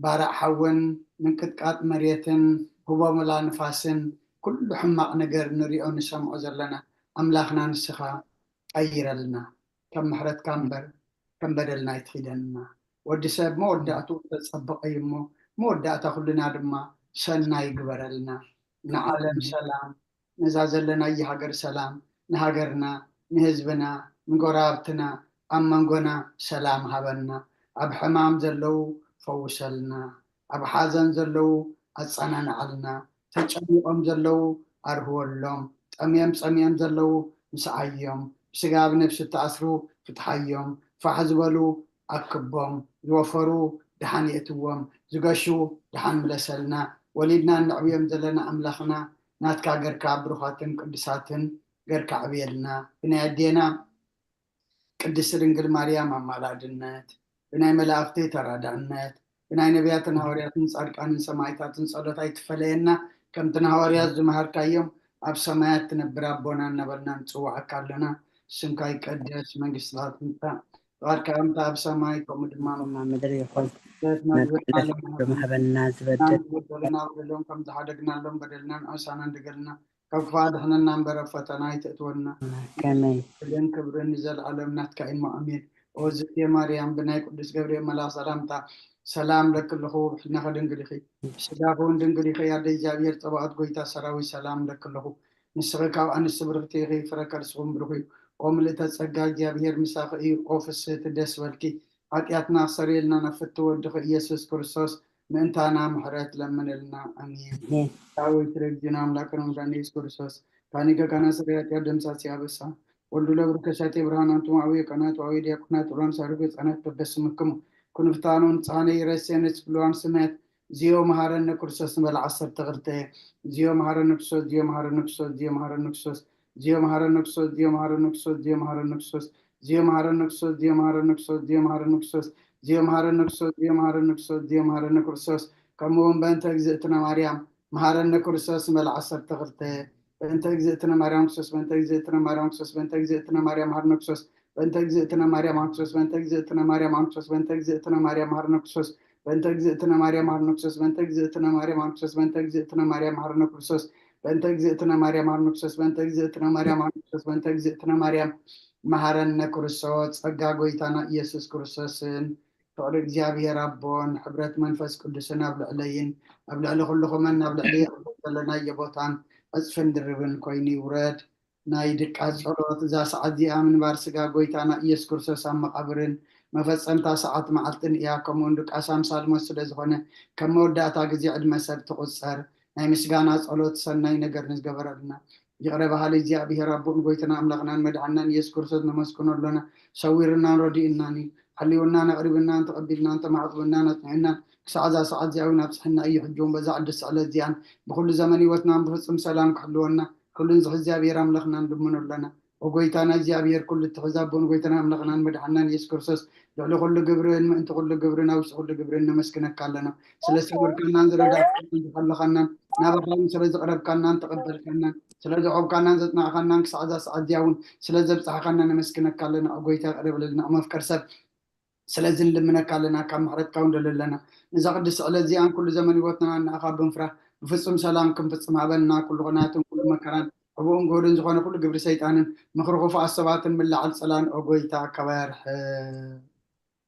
ባርዕ ሓውን ምንቅጥቃጥ መሬትን ህቦ መላ ንፋስን ኩሉ ሕማቕ ነገር ንሪኦ ንሰምዖ ዘለና ኣምላኽና ንስኻ ቀይረልና። ከም ምሕረትካ እምበር ከም በደልና ኣይትኺደንና። ወዲ ሰብ መወዳእትኡ ተጸበቐ እዩ እሞ መወዳእታ ኩልና ድማ ሰናይ ይግበረልና። ንዓለም ሰላም፣ ነዛ ዘለናያ ሃገር ሰላም፣ ንሃገርና፣ ንህዝብና፣ ንጎረባብትና፣ ኣብ መንጎና ሰላም ሃበና። ኣብ ሕማም ዘለዉ ፈውሰልና፣ ኣብ ሓዘን ዘለዉ ኣጸናንዓልና፣ ተጨኒቖም ዘለዉ ኣርህወሎም፣ ጠምዮም ጸሚኦም ዘለዉ ምስዓዮም፣ ብስጋ ብነብሲ እተኣስሩ ፍትሓዮም፣ ፋሕ ዝበሉ ኣክቦም፣ ዝወፈሩ ደሓን የእትዎም፣ ዝገሹ ደሓን ምለሰልና። ወሊድና እነዕብዮም ዘለና ኣምላኽና ናትካ ገርካ ብሩኻትን ቅዱሳትን ገርካ ዕብየልና። ብናይ ኣዴና ቅድስቲ ድንግል ማርያም ኣማላድነት፣ ብናይ መላእኽቲ ተራዳእነት፣ ብናይ ነቢያትን ሃዋርያትን ጻድቃንን ሰማዕታትን ጸሎት ኣይትፈለየና። ከምቲ ንሃዋርያት ዝመሃርካዮም ኣብ ሰማያት ትነብር ኣቦና እናበልና ንጽውዓካ ኣለና። ስምካ ይቀደስ፣ መንግስትኻ ትምጻእ፣ ፍቓድካ ከምቲ ኣብ ሰማይ ከምኡ ድማ ኣብ ምድሪ ይኹን። ዘትና መግብና ዝበልናሎም ሎም ሃበና። ዝበደል ዝበደሉና በደሎም ከም ዝሓደግናሎም በደልና ንኣሳና እንደገልና ካብ ክፉእ ኣድሕነና እምበር ኣብ ፈተና ኣይተእትወና። ከመይ ክብርን ክብርን ንዘለኣለም ናትካ እዩ እሞ ኣሜን። ኦ ዝቴ ማርያም ብናይ ቅዱስ ገብርኤል መልኣኽ ሰላምታ ሰላም ለክልኹ፣ ብሕልናኸ ድንግል ኢኺ፣ ብስጋኸ እውን ድንግል ኢኺ። ኣደ እግዚኣብሔር ጸባኦት ጎይታ ሰራዊት ሰላም ለክልኹ። ንስኺ ካብ ኣንስቲ ብርኽቲ ኢኺ፣ ፍረ ከርስኹም ብሩኽ እዩ። ኦ ምልእተ ጸጋ እግዚኣብሔር ምሳኺ እዩ። ኦ ፍስህቲ ደስ በልኪ፣ ሓጢኣትና ክሰርየልና ናብ ፍትው ወድኺ ኢየሱስ ክርስቶስ ምእንታና ምሕረት ለምንልና። ኣሜን። ኣሜን። ዳዊት ረጅና ኣምላክን መድኃኒት ኢየሱስ ክርስቶስ ታኒ ገጋና ስርያት ያደምሳሲ ያበሳ ወልዱ ለብሩ ከሳቴ ብርሃን አንቱም አዊ ቀናት አዊ ዲያቆናት ኡራን ሳርጉ ህፃናት በበስምክሙ ኩንፍታኑ ንጻኔ ይረሴ ነጽፍልዋን ስሜት ዚዮ መሃረነ ክርስቶስ ንበል ዓሰርተ ክልተ ዚዮ መሃረነ ክርስቶስ ዚዮ መሃረነ ክርስቶስ ዚዮ መሃረነ ክርስቶስ ዚዮ መሃረነ ክርስቶስ ዚዮ መሃረነ ክርስቶስ ዚዮ መሃረነ ክርስቶስ ዚዮ መሃረነ ክርስቶስ ዚዮ መሃረነ ክርስቶስ ዚዮ መሃረነ ክርስቶስ ዚዮ መሃረነ ክርስቶስ ዚዮ መሃረነ ክርስቶስ ዚዮ መሃረነ ክርስቶስ ከምኡ እውን በእንተ እግዝእትነ ማርያም መሃረነ ክርስቶስ ንበል ዓሰርተ ክልተ በእንተ እግዝእትነ ማርያም ክርስቶስ በእንተ እግዝእትነ ማርያም ክርስቶስ በእንተ እግዝእትነ ማርያም መሃረነ ክርስቶስ በእንተ እግዝእትነ ማርያም ክርስቶስ በእንተ እግዝእትነ ማርያም ክርስቶስ በእንተ እግዝእትነ ማርያም መሃረነ ክርስቶስ በእንተ እግዝእትነ ማርያም መሃረነ ክርስቶስ በእንተ እግዝእትነ ማርያም ክርስቶስ በእንተ እግዝእትነ ማርያም መሃረነ ክርስቶስ በእንተ እግዝእትነ ማርያም መሃረነ ክርስቶስ በእንተ እግዝእትነ ማርያም መሃረነ ክርስቶስ በእንተ እግዝእትነ ማርያም መሃረነ ክርስቶስ ጸጋ ጎይታና ኢየሱስ ክርስቶስን ፍቕሪ እግዚኣብሔር ኣቦን ሕብረት መንፈስ ቅዱስን ኣብ ልዕለይን ኣብ ልዕሊ ኩልኹምን ኣብ ልዕሊ ዘለናዮ ቦታን ዕፅፍን ድርብን ኮይኑ ይውረድ። ናይ ድቃስ ጸሎት እዛ ሰዓት እዚኣ ምንባር ስጋ ጎይታና ኢየሱስ ክርስቶስ ኣብ መቓብርን መፈጸምታ ሰዓት መዓልትን እያ። ከምኡውን ድቃስ ኣምሳል ሞት ስለ ዝኾነ ከም መወዳእታ ግዜ ዕድመ ሰብ ትቑጸር። ናይ ምስጋና ጸሎት ሰናይ ነገር ንዝገበረልና ይቕረ በሃሊ እግዚኣብሔር ኣቦን ጎይታና ኣምላኽናን መድሓናን ኢየሱስ ክርስቶስ ነመስግኖ ኣሎና። ሰዊርናን ረዲእናን እዩ። ሓልዩናን ኣቕሪብናን ተቐቢልናን ተማዕጽውናን ኣጽኒዕናን ክሳዕ እዛ ሰዓት እዚኣ እውን ኣብጽሕና እዩ። ሕጂ እውን በዛ ቅድስቲ ዕለት እዚኣን ብኹሉ ዘመን ህይወትናን ብፍጹም ሰላም ክሕልወና ኩሉን ዝሕ እግዚኣብሔር ኣምላኽና ንልምኖ ኣለና። ኦ ጎይታና እግዚኣብሔር ኩሉ እትሕዝ ኣቦን ጎይታና ኣምላኽናን መድሓናን ኢየሱስ ክርስቶስ ልዕሊ ኩሉ ግብርን ምእንቲ ኩሉ ግብርን ኣብ ውሽጢ ኩሉ ግብርን ነመስግነካ ኣለና። ስለ ዝሰወርካናን ዝረዳእካናን ዝሓለኻናን ናባኻ እውን ስለ ዝቕረብካናን ተቐበልካናን ስለ ዘቆምካናን ዘጽናዕካናን ክሳዕ እዛ ሰዓት እዚኣ እውን ስለ ዘብጻሕካና ነመስግነካ ኣለና። ኦ ጎይታ ይቕረ በለልና። ኦ መፍቀር ሰብ ስለዚ ንልምነካ ኣለና፣ ካብ ምሕረትካ እውን ደለለና። ነዛ ቅድስቲ ዕለት እዚኣን ኩሉ ዘመን ህይወትና ንኣኻ ብምፍራህ ብፍጹም ሰላም ክንፍጽም ሃበና። ኩሉ ኹናትን ኩሉ መከራን ዕቡእን ግሁድን ዝኾነ ኩሉ ግብሪ ሰይጣንን ምኽሪ ክፉኣት ሰባትን ምላዕል ጸላን ኦ ጎይታ ካባይ ኣርሕቕ።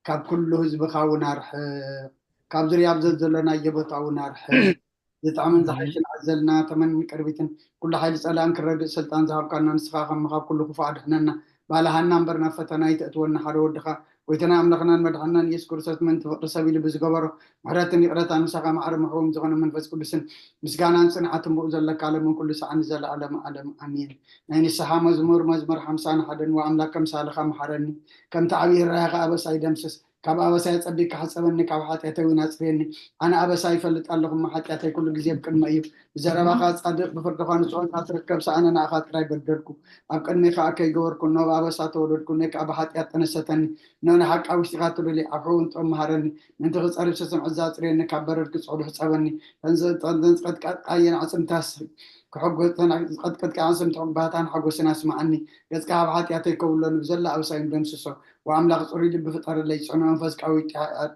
ካብ ኩሉ ህዝብኻ እውን ኣርሕቕ። ካብ ዙርያ ኣብ ዘዘለናዮ ቦታ እውን ኣርሕቕ። ዝጥዕምን ዝሓሽን ኣዘልና ተመንን ቅርቢትን ኩሉ ሓይሊ ጸላእን ክረግእ ስልጣን ዝሃብካና ንስኻ ከም ካብ ኩሉ ክፉእ ኣድሕነና። ባልሃና እምበር ናብ ፈተና ኣይተእትወና ሓደ ወድኻ ጎይታና ኣምላኽናን መድሓናን ኢየሱስ ክርስቶስ ምእንቲ ፍቕሪ ሰብ ኢሉ ብዝገበሮ ምሕረትን ይቕረታን ምሳኻ ማዕረ ምሕዎም ዝኾነ መንፈስ ቅዱስን ምስጋናን ጽንዓትን ብኡ ዘለካ ዓለምን ኩሉ ሰዓን ንዘለኣለም ዓለም ኣሜን። ናይ ንስሓ መዝሙር መዝሙር ሓምሳን ሓደን ወኣምላክ ከምሳልኻ መሓረኒ ከምቲ ዓብዪ ራያኻ ኣበሳይ ደምስስ ካብ ኣበሳይ ኣጸቢካ ሕጸበኒ ካብ ሓጢኣተይ እውን ኣጽርየኒ። ኣነ ኣበሳ ይፈልጥ ኣለኹ እሞ ሓጢኣተይ ኩሉ ግዜ ብቅድመ እዩ። ብዘረባኻ ጻድቕ ብፍርድኻ ንጹሕ ኾንካ ትርከብ ኣነ ንኣኻ ጥራይ በደልኩ ኣብ ቅድሜኻ ከይገበርኩ እነሆ ብኣበሳ ተወለድኩ እኔ ከኣ ብሓጢኣት ተነሰተኒ። እነሆ ንሓቂ ኣብ ውሽጢኻ ትደልዩ ኣብ ሕቡን ጥበብ መሃረኒ። ምእንቲ ክጸርብ ሰሰምዐ ኣጽርየኒ ካብ በረድ ክጽዕዱ ሕጸበኒ። ተንዝቐጥቀጥቃየን ኣዕጽምታስ ዝቐጥቀጥቃ ስምቲ ዕጉባታን ሓጎስን ኣስምዓኒ። ገጽካ ካብ ሓጢኣተይ ከውሎኒ ብዘላ ኣበሳይን ደምስሶ። ወኣምላኽ ጽሩይ ልቢ ፍጠረለይ፣ ጽኑዕ መንፈስ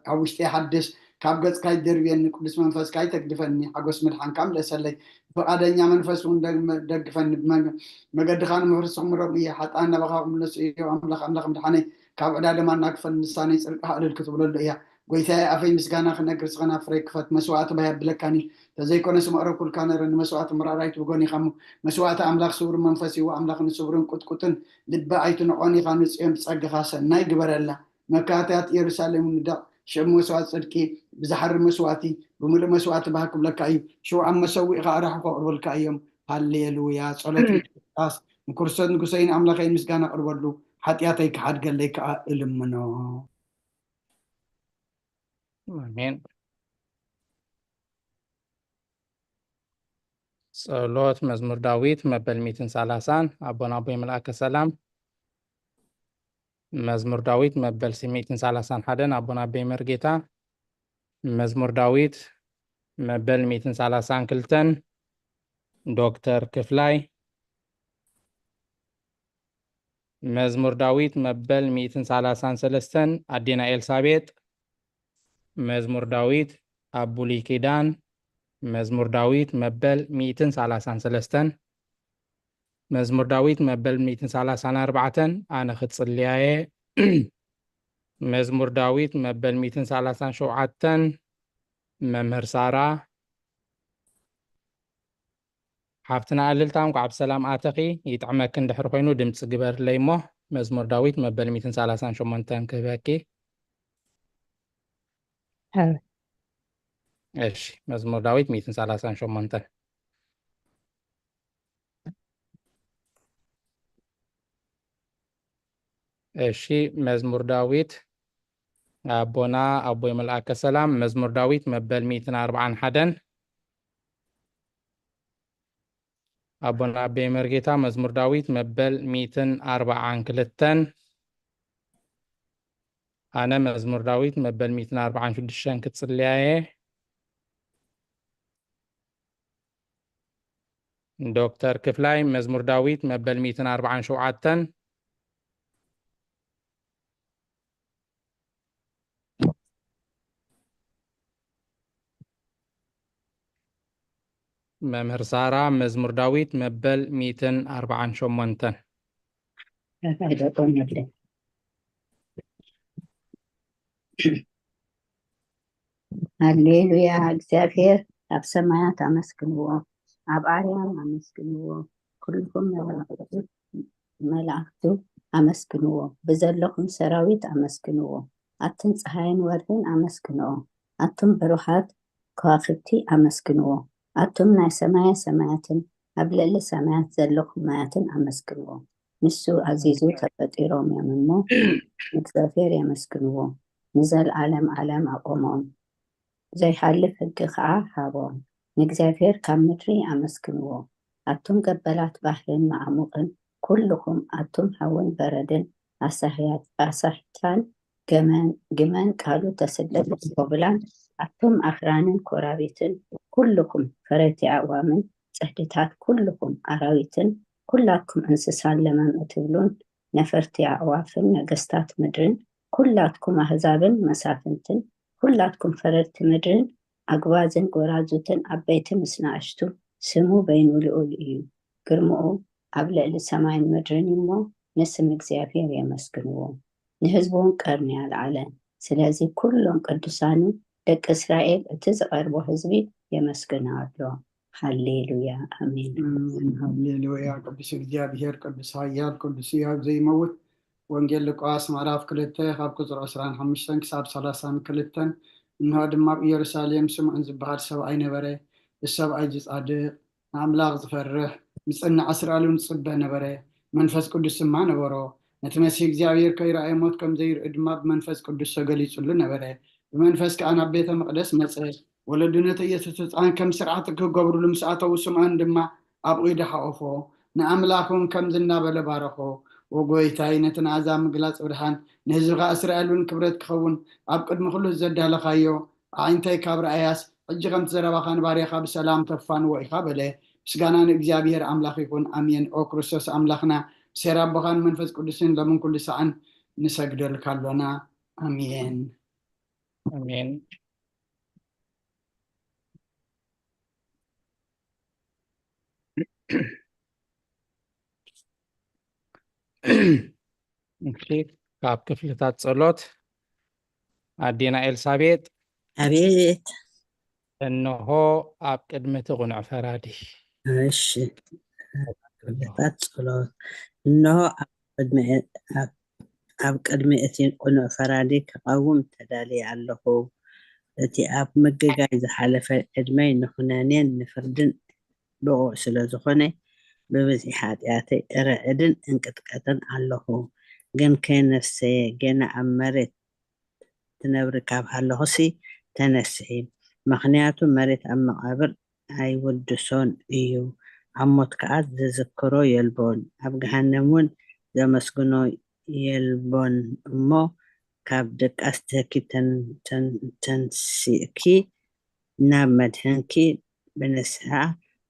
ካብ ውሽጢ ሓድስ፣ ካብ ገጽካ ኣይትደርብየኒ፣ ቅዱስ መንፈስካ ኣይተግድፈኒ፣ ሓጎስ ምድሓንካ ምለሰለይ፣ ብፍቓደኛ መንፈስ እውን ደግመ-፣ ደግፈኒ። ብመገ-፣ መገድኻ ንምኽሪ ስኽምሮም እየ፣ ሓጥኣን ናባኻ ክምለሱ እዮም። ኣምላኽ ኣምላኽ ምድሓነይ ካብ ዕዳ ድማ እናክፈል ንሳነይ ጽድቅኻ እልል ክትብለሉ እያ። ጎይታየ ኣፈይ ምስጋና ክነግር ስኸና ፍረይ ክፈት መስዋዕቲ ባይ ኣብለካኒ። ተዘይኮነ ስመቕረብኩልካ ነረ ንመስዋዕቲ ምራራይት ብጎን ኢኻ እሞ መስዋዕቲ ኣምላኽ ስውር መንፈስ እዩ። ኣምላኽ ንስውርን ቁጥቁጥን ልቢ ኣይትንዖን ኢኻ ንጽዮን ብጸጋኻ ሰናይ ግበረላ። መካትያት ኢየሩሳሌም ንደቕ ሽም መስዋዕቲ ጽድቂ ብዝሓርም መስዋዕቲ ብምሉእ መስዋዕቲ ባህ ክብለካ እዩ። ሽውዓም መሰዊእኻ ኣራሑ ከቕርበልካ እዮም። ሃሌሉያ። ጸሎት ቃስ ንክርስቶስ ንጉሰይን ኣምላኸይን ምስጋና ቅርበሉ። ሓጢኣተይ ክሓድገለይ ከዓ እልምኖ። ኣሜን። ጸሎት መዝሙር ዳዊት መበል ሚእትን ሰላሳን ኣቦና ኣቦይ መልኣከ ሰላም። መዝሙር ዳዊት መበል ሚእትን ሰላሳን ሓደን ኣቦና ኣቦይ መርጌታ። መዝሙር ዳዊት መበል ሚእትን ሰላሳን ክልተን ዶክተር ክፍላይ። መዝሙር ዳዊት መበል ሚእትን ሰላሳን ሰለስተን ኣዴና ኤልሳቤጥ። መዝሙር ዳዊት ኣብ ብሉይ ኪዳን። መዝሙር ዳዊት መበል ሚእትን ሰላሳን ሰለስተን። መዝሙር ዳዊት መበል ሚእትን ሰላሳን ኣርባዕተን ኣነ ክጽልያየ። መዝሙር ዳዊት መበል ሚእትን ሰላሳን ሸውዓተን መምህር ሳራ። ሓፍትና እልልታ እንኳዕ ብሰላም ኣተኺ። ይጥዕመኪ እንድሕር ኮይኑ ድምፂ ግበርለይ እሞ መዝሙር ዳዊት መበል ሚእትን ሰላሳን ሸሞንተን ክህበኪ። ሓወይ። እሺ፣ መዝሙር ዳዊት ሚእትን ሰላሳን ሸሞንተን። እሺ፣ መዝሙር ዳዊት ኣቦና ኣቦይ መልኣከ ሰላም። መዝሙር ዳዊት መበል ሚእትን ኣርባዓን ሓደን ኣቦና ኣቦይ መርጌታ። መዝሙር ዳዊት መበል ሚእትን ኣርባዓን ክልተን ኣነ መዝሙር ዳዊት መበል ሚእትን ኣርባዓን ሽዱሽተን ክጽልያየ። ዶክተር ክፍላይ መዝሙር ዳዊት መበል ሚእትን ኣርባዓን ሸውዓተን። መምህር ሳራ መዝሙር ዳዊት መበል ሚእትን ኣርባዓን ሸሞንተን። ሃሌሉያ። እግዚኣብሔር ኣብ ሰማያት ኣመስግንዎ፣ ኣብ ኣርያም ኣመስግንዎ፣ ኩልኹም መላእክቱ ኣመስግንዎ፣ ብዘለኹም ሰራዊት ኣመስግንዎ፣ ኣትን ፀሃይን ወርሕን ኣመስግንኦ፣ ኣቱም ብሩሃት ከዋኽብቲ ኣመስግንዎ፣ ኣቱም ናይ ሰማየ ሰማያትን ኣብ ልዕሊ ሰማያት ዘለኹም ማያትን ኣመስግንዎ። ንሱ ኣዚዙ ተፈጢሮም እዮም እሞ ንእግዚኣብሔር የመስግንዎ፣ ንዘልኣለም ኣለም ኣቆሞም። ዘይሓልፍ ሕጊ ኸዓ ሃቦም። ንእግዚኣብሔር ካብ ምድሪ ኣመስግንዎ። ኣቱም ገበላት ባሕርን መዓሙቕን፣ ኩልኹም ኣቱም ሃውን በረድን ኣሳሕያት-፣ ኣሳሕታን ገመን-፣ ግመን ቃሉ ተስለጥ ኮብላን፣ ኣቱም ኣኽራንን ኮራቢትን፣ ኩልኹም ፈረይቲ ኣእዋምን ጽሕድታት፣ ኩልኹም ኣራዊትን፣ ኩላትኩም እንስሳን ለመም እትብሉን ነፈርቲ ኣዕዋፍን ነገስታት ምድርን፣ ኩላትኩም ኣህዛብን መሳፍንትን፣ ኩላትኩም ፈረድቲ ምድርን ኣግባዝን ጎራዙትን ዓበይቲ ምስ ንኣሽቱ፣ ስሙ በይኑ ልኡል እዩ። ግርምኡ ኣብ ልዕሊ ሰማይን ምድርን እዩ እሞ ንስም እግዚኣብሔር የመስግንዎ። ንህዝቡ እውን ቀርኒ ኣልዓለ። ስለዚ ኩሎም ቅዱሳኑ ደቂ እስራኤል እቲ ዝቐርቦ ህዝቢ የመስግኖ ኣሎ። ሃሌሉያ ኣሜን። ኣሜን። ሃሌሉያ። ቅዱስ እግዚኣብሔር፣ ቅዱስ ኃያል፣ ቅዱስ ሕያው ዘይመውት፣ ወንጌል ሉቃስ ምዕራፍ ክልተ ካብ ቁጽሪ ዕስራን ሓሙሽተን ክሳብ ሰላሳን ክልተን። እንሆ ድማ ኣብ ኢየሩሳሌም ስምዖን ዝበሃል ሰብኣይ ነበረ። እዚ ሰብኣይ እዚ ጻድቕ፣ ንኣምላኽ ዝፈርሕ፣ ዝጽንዕ፣ ኣስራሉ ዝጽበ ነበረ። መንፈስ ቅዱስ ድማ ነበሮ። ነቲ መሲሕ እግዚኣብሔር ከይረኣየ ሞት ከም ዘይርኢ ድማ ብመንፈስ ቅዱስ ተገሊጹሉ ነበረ። ብመንፈስ ከኣ ናብ ቤተ መቕደስ መጸ። ወለዱ ነቲ ኢየሱስ ህጻን ከም ስርዓት ክገብሩሉ ምስ ኣተዉ፣ ስምዖን ድማ ኣብ ኢዱ ሓቖፎ፣ ንኣምላኽ እውን ከምዚ እናበለ ባረኾ፣ "ወጎይታይ፣ ነቲ ንኣሕዛብ ምግላጽ ብርሃን፣ ንህዝብኻ እስራኤል እውን ክብረት ክኸውን ኣብ ቅድሚ ኩሉ ዘዳለኻዮ ኣዒንተይ ካብ ረኣያስ፣ ሕጂ ከምቲ ዘረባኻ ንባርያኻ ብሰላም ተፋንዎ ኢኻ" በለ። ምስጋና ንእግዚኣብሔር ኣምላኽ ይኹን። ኣሜን። ኦ ክርስቶስ ኣምላኽና፣ ብሴራ ኣቦኻን መንፈስ ቅዱስን ሎምን ኩሉ ሰዓን ንሰግደልካ ኣሎና። ኣሜን። ኣሜን። እሺ፣ ካብ ክፍልታት ጸሎት ኣዴና ኤልሳቤጥ፣ ኣቤት። እንሆ ኣብ ቅድሚ እቲ ቕኑዕ ፈራዲ። እሺ፣ ክፍልታት ጸሎት። እንሆ ኣብ ቅድሚ፣ ኣብ፣ ኣብ ቅድሚ እቲ ቅኑዕ ፈራዲ ክቐውም ተዳልየ ኣለኹ። እቲ ኣብ ምግጋይ ዝሓለፈ ዕድመይ ንኹነኔን ንፍርድን ብቑዕ ስለ ዝኾነ፣ ብብዝሒ ሓጢኣተይ ርዕድን እንቅጥቀጥን ኣለኹ። ግን ከይነሰየ ገና ኣብ መሬት ትነብሪ ካብ ሃለኹሲ ተነስሒ። ምኽንያቱ መሬት ኣብ መቓብር ኣይውድሶን እዩ። ኣብ ሞት ከኣ ዝዝክሮ የልቦን፣ ኣብ ገሃነም እውን ዘመስግኖ የልቦን። እሞ ካብ ድቃስ ትህኪ ተን-፣ ተን-፣ ተንሲእኪ ናብ መድሕንኪ ብንስሓ፣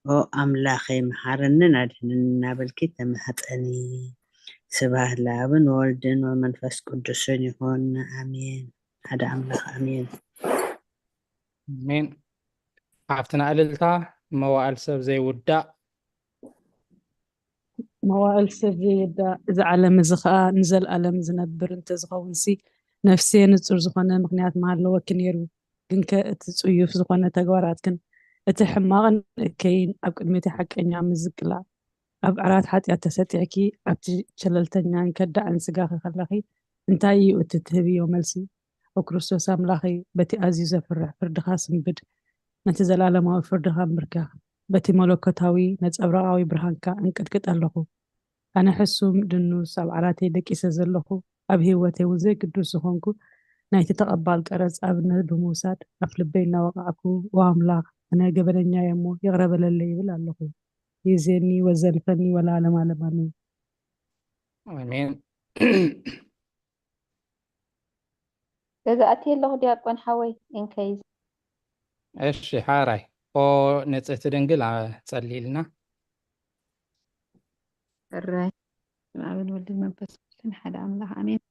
"ኦ ኣምላኸይ፣ መሓረንን ኣድሕነንን" እናበልኪ ተማህጸኒ። ስብሐት ለኣብን ወወልድን ወመንፈስ ቅዱስን ይኹን፣ ኣሜን። ሓደ ኣምላኽ፣ ኣሜን። ኣሜን። ሓፍትና እልልታ፣ መዋእል ሰብ ዘይውዳእ። መዋእል ሰብ ዘይውዳእ፣ እዚ ዓለም እዚ ኸኣ ንዘለኣለም ዝነብር እንተዝኸውንሲ፣ ነፍሰየ ንጹር ዝኾነ ምኽንያት ምሃለወኪ ነይሩ። ግንከ እቲ ጽዩፍ ዝኾነ ተግባራትክን፣ እቲ ሕማቕን እከይን ኣብ ቅድሚ እቲ ሓቀኛ ምዝቅላዕ፣ ኣብ ዓራት ሓጢኣት ተሰጢሕኪ፣ ኣብቲ ሸለልተኛን ከዳዕን ስጋኺ ከለኺ፣ እንታይ እዩ እቲ ትህብዮ መልሲ? ኦ ክርስቶስ ኣምላኸይ፣ በቲ ኣዝዩ ዘፍርሕ ፍርድኻ ስንብድ፣ ነቲ ዘለኣለማዊ ፍርድኻ ምብርከኽ፣ በቲ መለኮታዊ ነጸብራቓዊ ብርሃንካ እንቅጥቅጥ ኣለኹ። ኣነ ሕሱም ድኑስ ኣብ ዓራተይ ደቂሰ ዘለኹ፣ ኣብ ህይወተይ እውን ዘይግዱስ ዝኾንኩ ናይቲ ተቐባል ቀረጽ ኣብነት ብምውሳድ ኣፍ ልበይ እናወቓዕኩ፣ "ኦ ኣምላኽ፣ ኣነ ገበነኛ እየ እሞ ይቕረ በለለይ" ይብል ኣለኹ። ይእዜኒ ወዘልፈኒ ወለዓለመ ዓለም ኣሜን። ኣሜን። ገዛእቲ ኣለኹ ዲያቆን ሓወይ እንከይዝ። እሺ፣ ሓራይ። ኦ ንጽህቲ ድንግል፣ አ፣ ጸልይልና። ሕራይ። ስም ኣብን ወልድን መንፈስ ቅዱስን ሓደ ኣምላኽ ኣሜን።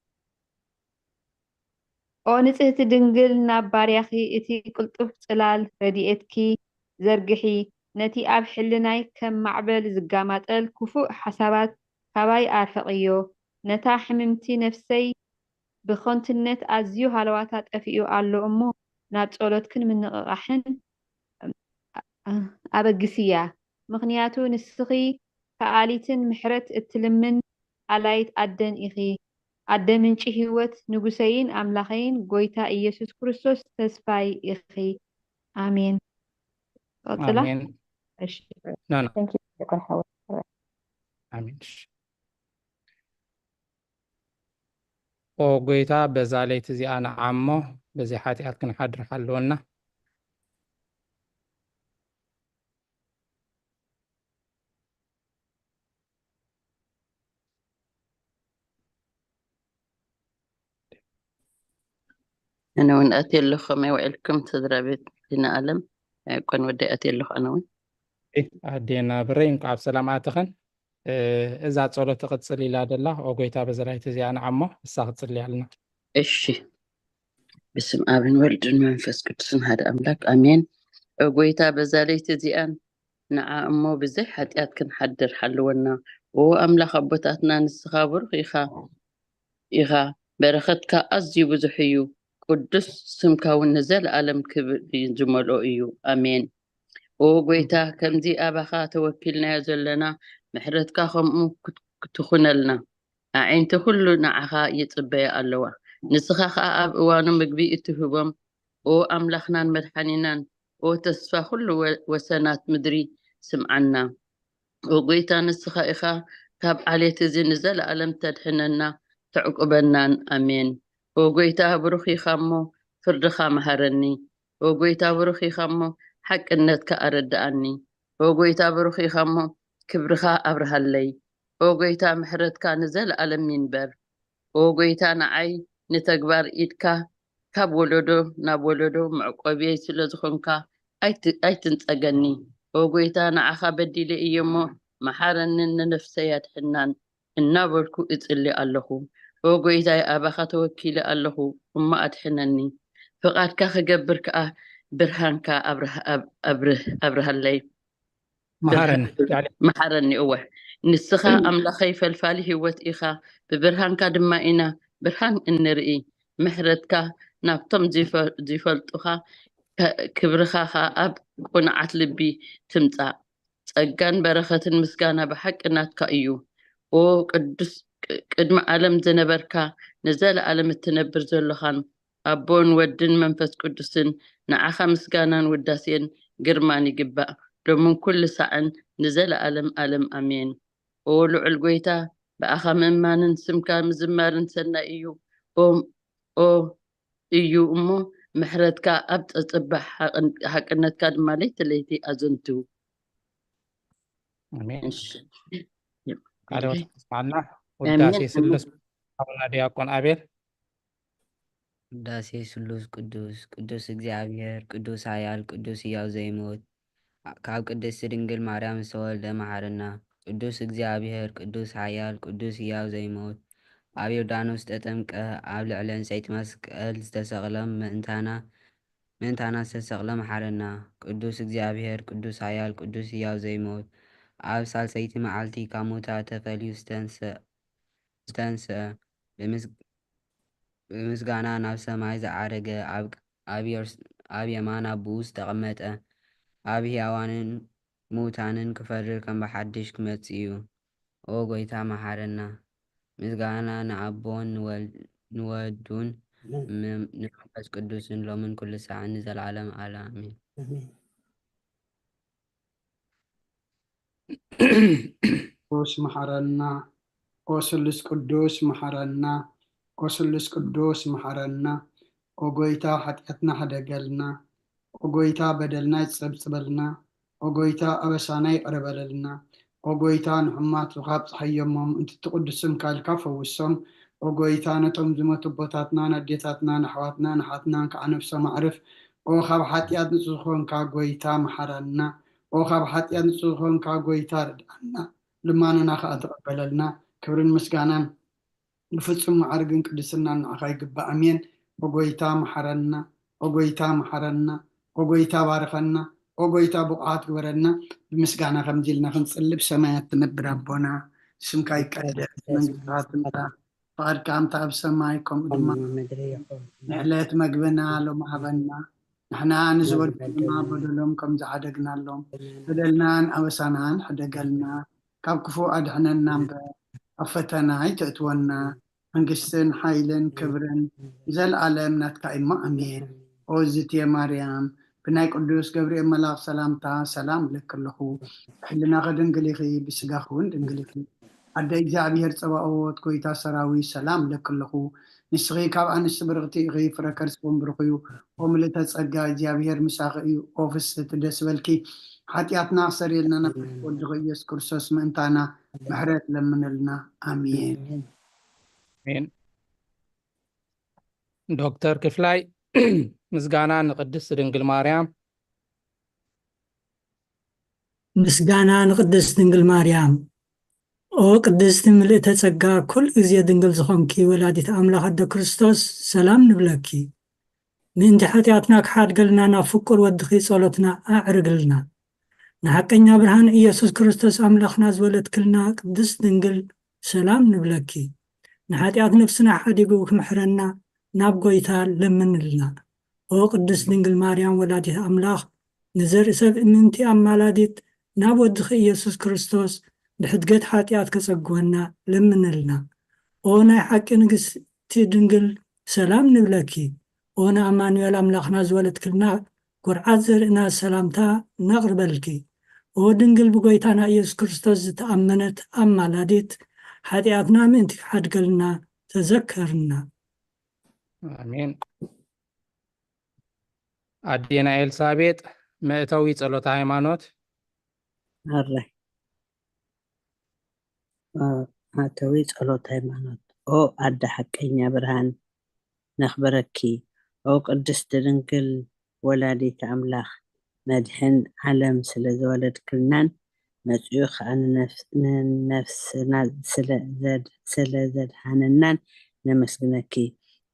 ኦ ንጽህቲ ድንግል፣ ናብ ባርያኺ እቲ ቅልጡፍ ጽላል ረድኤትኪ ዘርግሒ፣ ነቲ ኣብ ሕልናይ ከም ማዕበል ዝጋማጠል ክፉእ ሓሳባት ካባይ ኣርሕቕዮ። ነታ ሕምምቲ ነፍሰይ ብኸንቱነት ኣዝዩ ሃለዋታ ጠፊኡ ኣሎ እሞ፣ ናብ ጸሎትክን ምንቕቓሕን ኣበግስያ። ምኽንያቱ ንስኺ ከኣሊትን ምሕረት እትልምን ኣላይት ኣደን ኢኺ። ኣደ ምንጪ ህይወት፣ ንጉሰይን ኣምላኸይን ጐይታ ኢየሱስ ክርስቶስ ተስፋይ ኢኺ። ኣሜን። ቀጽላ። ኣሜን። እሺ። ኖ፣ ኖ። Thank you ዲያቆን ሓወይ። ኣሜን። እሺ። ኦ ጐይታ፣ በዛ ለይቲ እዚኣ ንዓ እሞ፣ በዚ ሓጢኣት ክንሓድር ሓልወና። ኣነ እውን ኣትየ ኣለኹ። ከመይ ውዒልኩም ስድራ ቤት ዲና ኣለም? ኣይኮን ወደይ ኣትየ ኣለኹ ኣነ እውን። ኣዴና ብረይ፣ እንኳዕ ብሰላም ኣተኸን። እ፣ እዛ ጸሎት ትቕጽል ኢላ ደላ። ኦ ጐይታ፣ በዛ ለይቲ እዚኣ ንዓ እሞ ንሳ ክትጽልያልና። እሺ። ብስም ኣብን ወልድን መንፈስ ቅዱስን ሓደ ኣምላክ ኣሜን። ኦ ጐይታ፣ በዛ ለይቲ እዚኣን ንዓ እሞ ብዘይ ሓጢኣት ክንሓድር ሓልወና። ኦ ኣምላኽ ኣቦታትና፣ ንስኻ ብሩኽ ኢኻ፣ ኢኻ፣ በረኸትካ ኣዝዩ ብዙሕ እዩ፣ ቅዱስ ስምካ እውን ንዘለኣለም ክብሪ ዝመልኦ እዩ። ኣሜን። ኦ ጐይታ፣ ከምዚ ኣባኻ ተወኪልናዮ ዘለና፣ ምሕረትካ ከምኡ ክት-፣ ክትኹነልና። ኣዒንቲ ኩሉ ንዓኻ ይጽበያ ኣለዋ። ንስኻ ኸኣ ኣብ እዋኑ ምግቢ እትህቦም፣ ኦ ኣምላኽናን መድሓኒናን፣ ኦ ተስፋ ኩሉ ወ-፣ ወሰናት ምድሪ፣ ስምዓና። ኦ ጐይታ፣ ንስኻ ኢኻ ካብ ዓሌት እዚ ንዘለኣለም ተድሕነና፣ ተዕቁበናን። ኣሜን። ኦ ጐይታ፣ ብሩኽ ኢኻ እሞ ፍርድኻ መሃረኒ። ኦ ጐይታ፣ ብሩኽ ኢኻ እሞ ሓቅነትካ ኣረድኣኒ። ኦ ጐይታ፣ ብሩኽ ኢኻ እሞ ክብርኻ ኣብርሃለይ። ኦ ጐይታ፣ ምሕረትካ ንዘለኣለም ይንበር። ኦ ጐይታ፣ ንዓይ ንተግባር ኢድካ ካብ ወለዶ ናብ ወለዶ መዕቆብየይ ስለ ዝኾንካ ኣይት-፣ ኣይትንጸገኒ። ኦ ጐይታ፣ ንዓኻ በዲለ እየ እሞ መሓረንን ንነፍሰይ ኣድሕናን እናበልኩ እጽሊ ኣለኹ። ኦ ጐይታይ፣ ኣባኻ ተወኪለ ኣለኹ እሞ ኣድሕነኒ። ፍቓድካ ክገብር ከኣ ብርሃንካ ኣብርህ-፣ ኣብ-፣ ኣብርህ-፣ ኣብርሃለይ። መሃረኒ። መሓረኒ። እወ፣ ንስኻ ኣምላኸይ ፈልፋሊ ህይወት ኢኻ፣ ብብርሃንካ ድማ ኢና ብርሃን እንርኢ። ምሕረትካ ናብቶም ዝይፈ- ዝይፈልጡኻ፣ ከ- ክብርኻ ኸኣ ኣብ ቅኑዓት ልቢ ትምጻእ። ጸጋን በረኸትን ምስጋና ብሓቂ ናትካ እዩ። ኦ ቅዱስ፣ ቅ- ቅድሚ ዓለም ዝነበርካ፣ ንዘለኣለም እትነብር ዘለኻን፣ ኣቦን ወድን መንፈስ ቅዱስን፣ ንዓኻ ምስጋናን ውዳሴን ግርማን ይግባእ፣ ሎምን ኩሉ ሳዕን ንዘለኣለም ኣለም ኣሜን። ኦ ልዑል ጎይታ፣ ብኣኻ ምእማንን ስምካ ምዝማርን ሰናይ እዩ። ኦ ኦ እዩ እሞ፣ ምሕረትካ ኣብ ጸጸባ፣ ሓቅን- ሓቅነትካ ድማ ለይቲ ለይቲ ኣዘንትው። ኣሜን። እሺ። ቃለ ሕይወት ኣስማዕና። ኣሜን። ውዳሴ ስሉስ ኣቡና ዲያቆን ኣቤል። ውዳሴ ስሉስ ቅዱስ። ቅዱስ እግዚኣብሔር፣ ቅዱስ ኃያል፣ ቅዱስ ሕያው ዘይሞት፣ ካብ ቅድስት ድንግል ማርያም ዝተወልደ መሓረና። ቅዱስ እግዚኣብሔር፣ ቅዱስ ኃያል፣ ቅዱስ ሕያው ዘይሞት፣ ኣብ ዮርዳኖስ ዝተጠምቀ፣ ኣብ ልዕሊ ዕንጸይቲ መስቀል ዝተሰቕለ ምእንታና፣ ምእንታና ዝተሰቕለ መሓረና። ቅዱስ እግዚኣብሔር፣ ቅዱስ ኃያል፣ ቅዱስ ሕያው ዘይሞት፣ ኣብ ሳልሰይቲ መዓልቲ ካብ ሙታ ተፈልዩ ዝተንሰ- ዝተንስአ፣ ብምስ- ብምስጋና ናብ ሰማይ ዝዓረገ፣ ኣብ- ኣብ የርስ- ኣብ የማን ኣቦኡ ዝተቐመጠ፣ ኣብ ሕያዋንን ምዉታንን ክፈርድ ከም ብሓድሽ ክመጽእ እዩ። ኦ ጎይታ መሓረና። ምስጋና ንኣቦን ንወል- ንወዱን ም- ንመንፈስ ቅዱስን ሎምን ኩሉ ሳዕን ንዘለዓለም ኣለ ኣሜን። ቅዱስ መሓረና። ኦ ስሉስ ቅዱስ መሓረና። ኦ ስሉስ ቅዱስ መሓረና። ኦ ጎይታ ሓጢኣትና ሕደገልና። ኦ ጎይታ በደልና ይጸብጽበልና። ኦ ጎይታ ኣበሳና ይቕረ በለልና። ኦ ጎይታ ንሕሙማት ካብ ጸሓይ የሞም፣ ምእንቲ እቲ ቅዱስ ስምካ ኢልካ ፈውሶም። ኦ ጎይታ ነቶም ዝሞቱ ኣቦታትናን ኣዴታትናን ኣሕዋትናን ኣሓትናን ከዓ ነፍሶም ኣዕርፍ። ኦ ካብ ሓጢኣት ንጹህ ዝኾንካ ጎይታ መሓረና። ኦ ካብ ሓጢኣት ንጹህ ዝኾንካ ጎይታ ርድኣና። ልማኖና ከዓ ተቐበለልና። ክብርን ምስጋናን ብፍጹም መዓርግን ቅድስናን ንዓኻ ይግባእ። ኣሜን። ኦ ጎይታ መሓረና። ኦ ጎይታ መሓረና። ኦ ጎይታ ባርኸና። ኦ ጎይታ ብቑዓት ግበረና። ብምስጋና ከምዚ ኢልና ክንጽልብ። ሰማያት ትነብር ኣቦና፣ ስምካ ይቀደስ፣ መንግስትኻ ትምጻእ፣ ፍቓድካ ከምታ ኣብ ሰማይ ከምኡ ድማ ምድሪ ይኹን። ንዕለት መግብና ሎም ሃበና። ንሕና ንዝበደሉና በደሎም ከም ዝዓደግናሎም፣ በደልናን ኣበሳናን ሕደገልና፣ ካብ ክፉእ ኣድሕነና እምበር፣ ኣብ ፈተና ኣይተእትወና። መንግስትን ሓይልን ክብርን ዘለኣለም ናትካ እሞ፣ ኣሜን። ኦ ዝትየ ማርያም፣ ብናይ ቅዱስ ገብርኤል መልኣኽ ሰላምታ ሰላም እብለኪ ኣለኹ። ብሕልናኺ ድንግል ኢኺ፣ ብስጋኺ እውን ድንግል ኢኺ። ኣደ እግዚኣብሔር ጸባኦት፣ ጎይታ ሰራዊት፣ ሰላም እብለኪ ኣለኹ። ንስኺ ካብ ኣንስቲ ብርኽቲ ኢኺ፣ ፍረ ከርስኪ እውን ብሩኽ እዩ። ኦ ምልእተ ጸጋ፣ እግዚኣብሔር ምሳኺ እዩ። ኦ ፍስሕቲ፣ ደስ በልኪ። ሓጢኣትና ክሰርየልና ናብ ወድኺ ኢየሱስ ክርስቶስ ምእንታና ምሕረት ለምንልና። ኣሜን። ኣሜን። ዶክተር ክፍላይ፣ ምስጋና ንቅድስት ድንግል ማርያም። ምስጋና ንቅድስት ድንግል ማርያም። ኦ ቅድስቲ ምልእተ ጸጋ፣ ኩሉ ግዜ ድንግል ዝኾንኪ ወላዲት ኣምላኽ ኣደ ክርስቶስ፣ ሰላም ንብለኪ። ምእንቲ ሓጢኣትና ክሓድገልና ናብ ፍቁር ወድኺ ጸሎትና ኣዕርግልና። ንሓቀኛ ብርሃን ኢየሱስ ክርስቶስ ኣምላኽና ዝወለድክልና ቅድስት ድንግል፣ ሰላም ንብለኪ። ንሓጢኣት ነፍስና ሓዲጉ ክምሕረና ናብ ጎይታ ለምንልና። ኦ ቅድስት ድንግል ማርያም ወላዲት ኣምላኽ፣ ንዘርኢ ሰብ እምንቲ ኣማላዲት፣ ናብ ወድኺ ኢየሱስ ክርስቶስ ብሕድገት ሓጢኣት ከጸግወና ለምንልና። ኦ ናይ ሓቂ ንግስቲ ድንግል፣ ሰላም ንብለኪ። ኦ ንኣማኑኤል ኣምላኽና ዝወለድክልና፣ ኩርዓት ዘርእና ሰላምታ ነቕርበልኪ። ኦ ድንግል ብጎይታና ኢየሱስ ክርስቶስ ዝተኣመነት ኣማላዲት፣ ሓጢኣትና ምእንቲ ክሓድገልና ተዘከርና። ኣሜን። ኣዴና ኤልሳቤጥ፣ መእተዊ ጸሎተ ሃይማኖት። ኣረ። ኦ፣ መእተዊ ጸሎተ ሃይማኖት። ኦ ኣደ ሓቀኛ ብርሃን፣ ነኽብረኪ። ኦ ቅድስቲ ድንግል ወላዲት ኣምላኽ፣ መድሕን ዓለም ስለ ዘወለድክልናን መጺኡ ኸኣ ንነፍስ-፣ ንነፍስና ስለ ዘድ-፣ ስለ ዘድሓነናን ነመስግነኪ።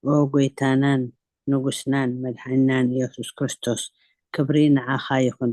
ኦ ጎይታናን ንጉስናን መድሓኒናን ኢየሱስ ክርስቶስ፣ ክብሪ ንዓኻ ይኹን።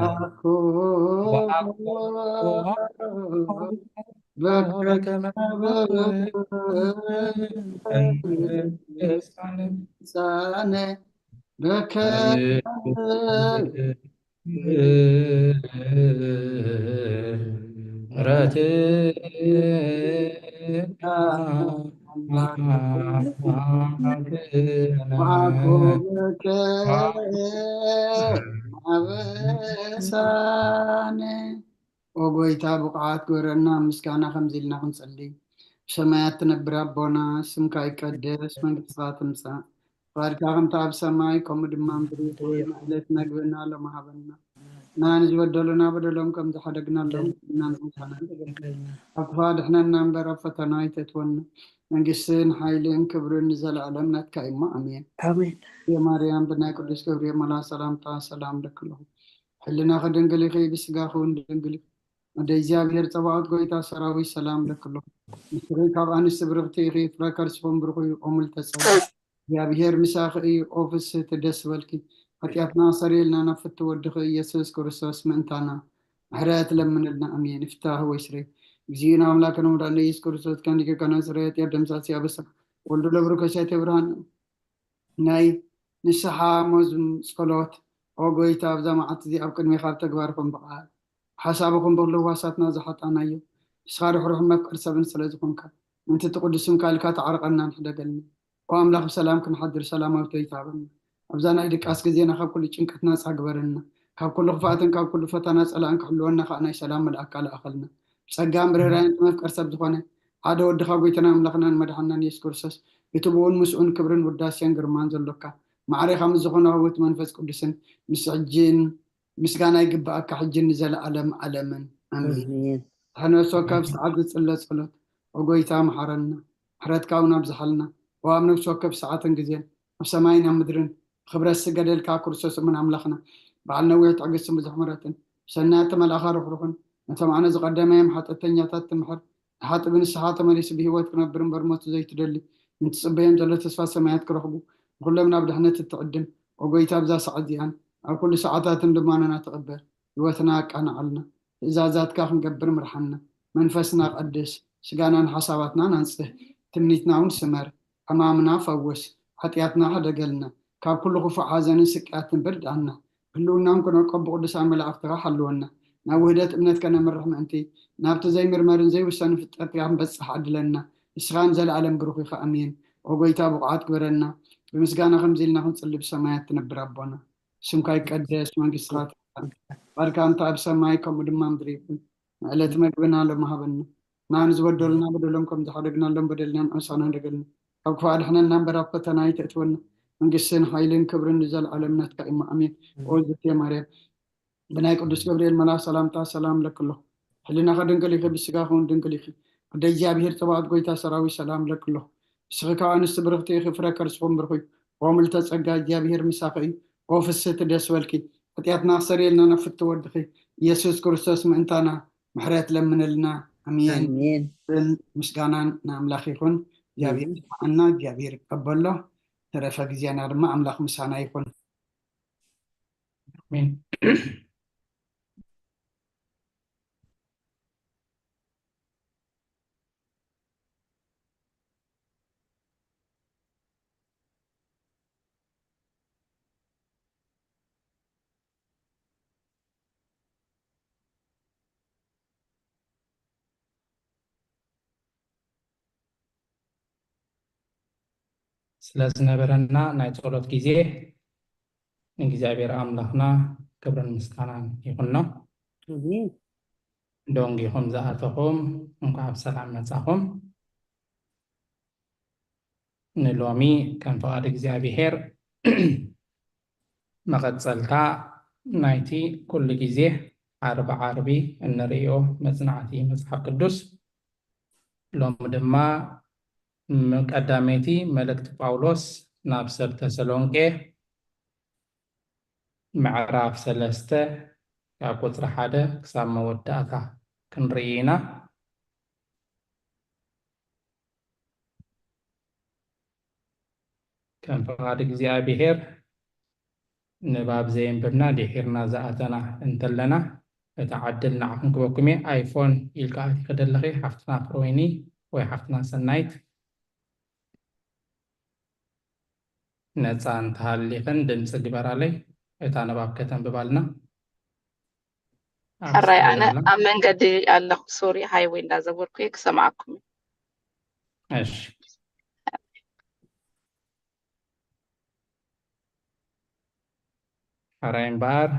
ወአኮ በከመ ልሳነ በከመ ኦ ጎይታ፣ ብቑዓት ግበረና። ኣብ ምስጋና ከምዚ ኢልና ክንጽሊ። ብሰማያት ትነብር ኣቦና፣ ስምካ ይቀደስ፣ መንግስትኻ ትምጻእ፣ ፍቓድካ ከምቲ ኣብ ሰማይ ከምኡ ድማ ምድሪ ትኹን። ዕለት መግብና ሎሚ ሃበና። ንሕና ንዝበደሉና በደሎም ከም ዝሓደግናሎም ንሕና ንመሓረና። ካብ ክፉእ ኣድሕነና እምበር ኣብ ፈተና ኣይተእትወና። መንግስትን ሓይልን ክብርን ንዘለኣለም ናትካ እዩ እሞ፣ ኣሜን። ኣሜን። የማርያም ብናይ ቅዱስ ገብርኤል መልኣኽ ሰላምታ ሰላም ለኪ ኣለኹ። ሕልናኺ ድንግል ኢኺ፣ ብስጋኺ እውን ድንግል ኢኺ። ወደ እግዚኣብሔር ጸባኦት ጎይታ ሰራዊት ሰላም ለኪ ኣለኹ። ንስኺ ካብ ኣንስቲ ብርኽቲ ኢኺ፣ ፍረ ከርስኹም ብሩኽ እዩ። ኦሙል ተጸጋ እግዚኣብሔር ምሳኺ እዩ። ኦ ፍስህቲ ደስ በልኪ፣ ሓጢኣትና ኣሰሪየልና ናብ ፍትው ወድኺ ኢየሱስ ክርስቶስ ምእንታና ምሕረት ለምንልና። ኣሜን። ይፍታህ ወይ ስሬ እግዚእነ ኣምላክነ መድኃኒነ ኢየሱስ ክርስቶስ ከንዲከ ከናጽረ ኃጢአት ደምሳሲ ኣበሳ ወልዱ ለብሩ ከሳቴ ብርሃን ናይ ንስሓ ሞዝም ጸሎት። ኦ ጎይታ፣ ኣብዛ መዓልቲ እዚ ኣብ ቅድሜኻ ኣብ ተግባር ኮን ብቓል ሓሳብ ኹን ብኽሉ ህዋሳትና ዝሓጣናዮ፣ ንስኻ ርሕሩሕን መፍቀር ሰብን ስለ ዝኾንካ፣ ምእንቲ እቲ ቅዱስ ስምካ ኢልካ ተዓርቐና ንሕደገልና። ኦ ኣምላኽ፣ ብሰላም ክንሓድር ሰላማዊት ጎይታ ሃበና። ኣብዛ ናይ ድቃስ ግዜና ካብ ኩሉ ጭንቀት ናጻ ግበረና። ካብ ኩሉ ክፍኣትን ካብ ኩሉ ፈተና ጸላእን ክሕልወና ከኣ ናይ ሰላም መልኣካ ለኣኸልና። ብጸጋን ብርህራይን መፍቀር ሰብ ዝኾነ ሓደ ወድኻ ጎይታና ኣምላኽናን መድሓንናን የሱስ ክርስቶስ፣ እቲ ብኡን ምስኡን ክብርን ውዳሴን ግርማን ዘሎካ፣ ማዕሬኻ ምስ ዝኾነ ህውት መንፈስ ቅዱስን ምስ ሕጂን ምስጋና ይግብኣካ፣ ሕጂን ንዘለኣለም ዓለምን። ኣሜን። ኣሜን። ድሕነት ወከፍ ሰዓት ዝጽለ ጸሎት። ኦ ጎይታ፣ መሓረና፣ ምሕረትካ እውን ኣብዝሓልና። ኦ ኣብ ነፍሲ ወከፍ ሰዓትን ግዜን፣ ኣብ ሰማይን ኣብ ምድርን፣ ብኽብረት ዝገደልካ ክርስቶስ እሙን ኣምላኽና፣ በዓል ነዊሕ ትዕግስትን ብዙሕ ምሕረትን፣ ብሰናያት መልኣኻ ርሕሩሕን፣ ነቶም ኣነ ዝቐደመዮም ሓጢኣተኛታት ትምሕር፣ ንሓጢእ ብንስሓ ተመሊሱ ብህይወት ክነብር እምበር ሞት ዘይትደሊ፣ ንትጽበዮም ዘሎ ተስፋ ሰማያት ክረኽቡ፣ ንኹሎም ናብ ድሕነት እትዕድም፣ ኦ ጎይታ፣ ኣብዛ ሰዓት እዚኣን ኣብ ኩሉ ሰዓታትን ልማኖና ተቐበል። ህይወትና ኣቃንዓልና። ትእዛዛትካ ክንገብር ምርሓና። መንፈስና ቀድስ፣ ስጋናን ሓሳባትናን ኣንጽህ። ትምኒትና እውን ስመር። ሕማምና ፈውስ። ሓጢኣትና ሕደገልና። ካብ ኩሉ ክፉእ ሓዘንን ስቅያትን ብርድኣና። ህልውናን ክነቆ ብቅዱሳን መላእኽትኻ ሓልወና። ናብ ውህደት እምነት ከነምርሕ ምእንቲ፣ ናብቲ ዘይምርመርን ዘይውሰንን ፍጥረትካ ክንበጽሕ ዓድለና። ንስኻ ንዘለኣለም ብሩኽ ኢኻ። ኣሜን። ኦ ጎይታ፣ ብቑዓት ግበረና። ብምስጋና ከምዚ ኢልና ክንጽሊ ብሰማያት ትነብር ኣቦና። ስምካ ይቀደስ፣ መንግስትኻ ትምጻእ፣ ፍቓድካ እንተ ኣብ ሰማይ ከምኡ ድማ ምድሪ ይኹን። ንዕለት መግብና ሎሚ ሃበና። ንዓና ዝበደሉና በደሎም ከም ዝሓደግናሎም በደልና ንዓና ንሓድገልና። ካብ ክፉእ ኣድሕነና እምበር ኣብ ፈተና ኣይተእትወና። መንግስትን ሓይልን ክብርን ንዘለኣለም ናትካ እዩ። ኣሜን። ኦ ዝቴ ማርያም፣ ብናይ ቅዱስ ገብርኤል መልኣኽ ሰላምታ ሰላም እብለኪ ኣለኹ። ሕሊናኺ ድንግል ኢኺ፣ ብስጋኺ እውን ድንግል ኢኺ። ወደ እግዚኣብሔር ጸባኦት ጎይታ ሰራዊት ሰላም እብለኪ ኣለኹ። ንስኺ ካብ ኣንስቲ ብርኽቲ ኢኺ፣ ፍረ ከርስኹም ብሩኽ እዩ። ኦ ምልዕተ ጸጋ፣ እግዚኣብሔር ምሳኺ እዩ። ኦ ፍስህቲ ደስ በልኪ፣ ሓጢኣትና ኣስተሰርየልና፣ ናብ ፍትው ወድኺ ኢየሱስ ክርስቶስ ምእንታና ምሕረት ለምንልና። ኣሜን። ኣሜን። ክብርን ምስጋናን ንኣምላኽ ይኹን። እግዚኣብሔር ይስምዓና፣ እግዚኣብሔር ይቀበሎ። ተረፈ ግዜና ድማ ኣምላኽ ምሳና ይኹን። ኣሜን። ስለ ዝነበረና ናይ ጸሎት ግዜ ንእግዚኣብሔር ኣምላኽና ክብርን ምስጋናን ይኹኖ። ኣሜን። ደንጊኹም ዝኣተኹም እንኳዕ ብሰላም መጻኹም። ንሎሚ ከም ፍቓድ እግዚኣብሔር መቐጸልታ ናይቲ ኩሉ ግዜ ዓርቢ ዓርቢ እንርእዮ መጽናዕቲ መጽሓፍ ቅዱስ፣ ሎሚ ድማ ም-፣ ቀዳመይቲ መልእክቲ ጳውሎስ ናብ ሰብ ተሰሎንቄ ምዕራፍ ሰለስተ ካብ ቁጽሪ ሓደ ክሳብ መወዳእታ ክንርኢ ኢና። ከም ፍቓድ እግዚኣብሔር ንባብ ዘየንበብና ድሒርና ዝኣተና እንተለና፣ እቲ ዓድል ንዓኹም ክበኩም እየ። ኣይፎን ኢልካ ኣቲኺ ደለኺ ሓፍትና ፍሮይኒ ወይ ሓፍትና ሰናይት፣ ነፃ እንተሃሊኽን ድምፂ ግበራለይ፣ እታ ንባብ ከተንብባልና። ኣብ ሕራይ፣ ስክሪን ኣነ ኣላ። ኣብ መንገዲ ኣለኹ፣ ሶሪ፣ ሃይወይ እንዳዘወርኩ እየ፣ ክሰምዓኩም እየ። እሺ። ሕራይ እምበኣር፣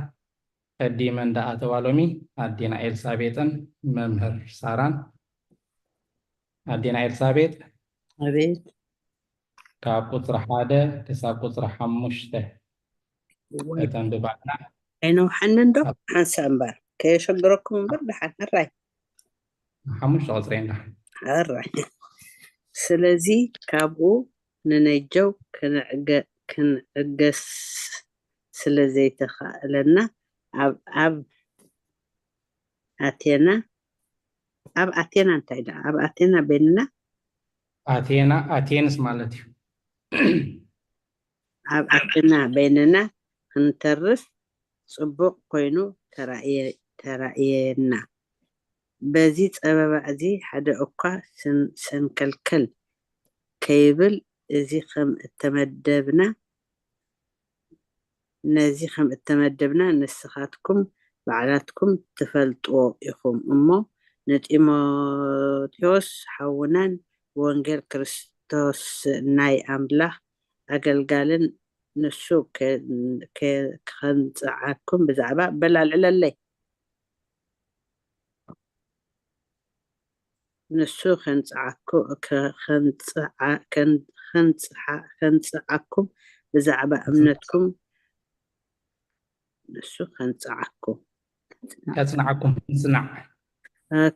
ቀዲመን ደኣ ተባሎሚ ኣዴና ኤልሳቤጥን መምህር ሳራን። ኣዴና ኤልሳቤጥ፣ ኣቤት። ካብ ቁፅሪ ሓደ ክሳብ ቁፅሪ ሓሙሽተ እዋይ፣ ከተንብባልና። ኣይነውሓንን ዶ? ኣብ- ሓንሳእ እምበር ከየሸግረኩም እምበር ደሓን። ሕራይ። ሓሙሽተ ቁፅሪ እንዳ ሕራይ። ስለዚ ካብኡ ንነጀው ክንዕገ-፣ ክንዕገስ ስለ ዘይተኻእለና ኣብ፣ ኣብ ኣቴና፣ ኣብ ኣቴና እንታይ ደኣ? ኣብ ኣቴና በይንና ኣቴና፣ ኣቴንስ ማለት እዩ። ኣብ ኣቴና በይንና ክንተርፍ ጽቡቕ ኮይኑ ተራእየ-፣ ተራእየና። በዚ ጸበባ እዚ ሓደ እኳ ሰን-፣ ሰንከልከል ከይብል፣ እዚ ከም እተመደብና፣ ነዚ ከም እተመደብና ንስኻትኩም ባዕላትኩም ትፈልጥዎ ኢኹም እሞ፣ ንጢሞቴዎስ ሓውናን ወንጌል ክርስቶስ ናይ ኣምላኽ ኣገልጋልን ንሱ ከ-፣ ከ-፣ ከንጽዓኩም ብዛዕባ፣ በል ኣልዕለለይ። ንሱ ከንጽዓኩ-፣ ከ-፣ ከንጽዓ-፣ ከን-፣ ከንጽሓ-፣ ከንጽዓኩም ብዛዕባ እምነትኩም፣ ንሱ ከንጽዓኩም። ከጽንዓኩም፣ ምጽናዕ።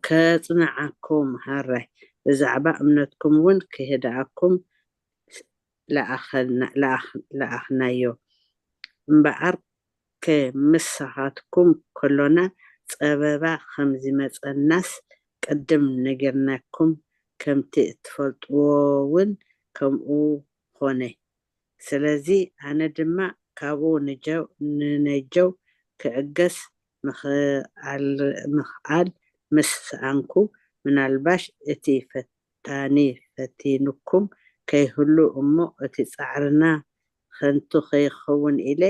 ከጽንዓኩም፣ ሃራይ፣ ብዛዕባ እምነትኩም እውን ክህድኣኩም ለኣኸልና-፣ ለኣኽ-፣ ለኣኽናዮ። እምበኣር፣ ከምስኻትኩም ከሎና፣ ጸበባ ከም ዝመጸናስ ቅድም ነጊርናኩም፣ ከምቲ እትፈልጥዎ እውን ከምኡ ኾነ። ስለዚ ኣነ ድማ ካብኡ ንጀው-፣ ንነጀው ክዕገስ ምኽኣል፣ ምኽኣል ምስ ሰኣንኩ፣ ምናልባሽ እቲ ፈታኒ ፈቲኑኩም ከይህሉ እሞ፣ እቲ ጻዕርና ኸንቱ ከይኸውን ኢለ፣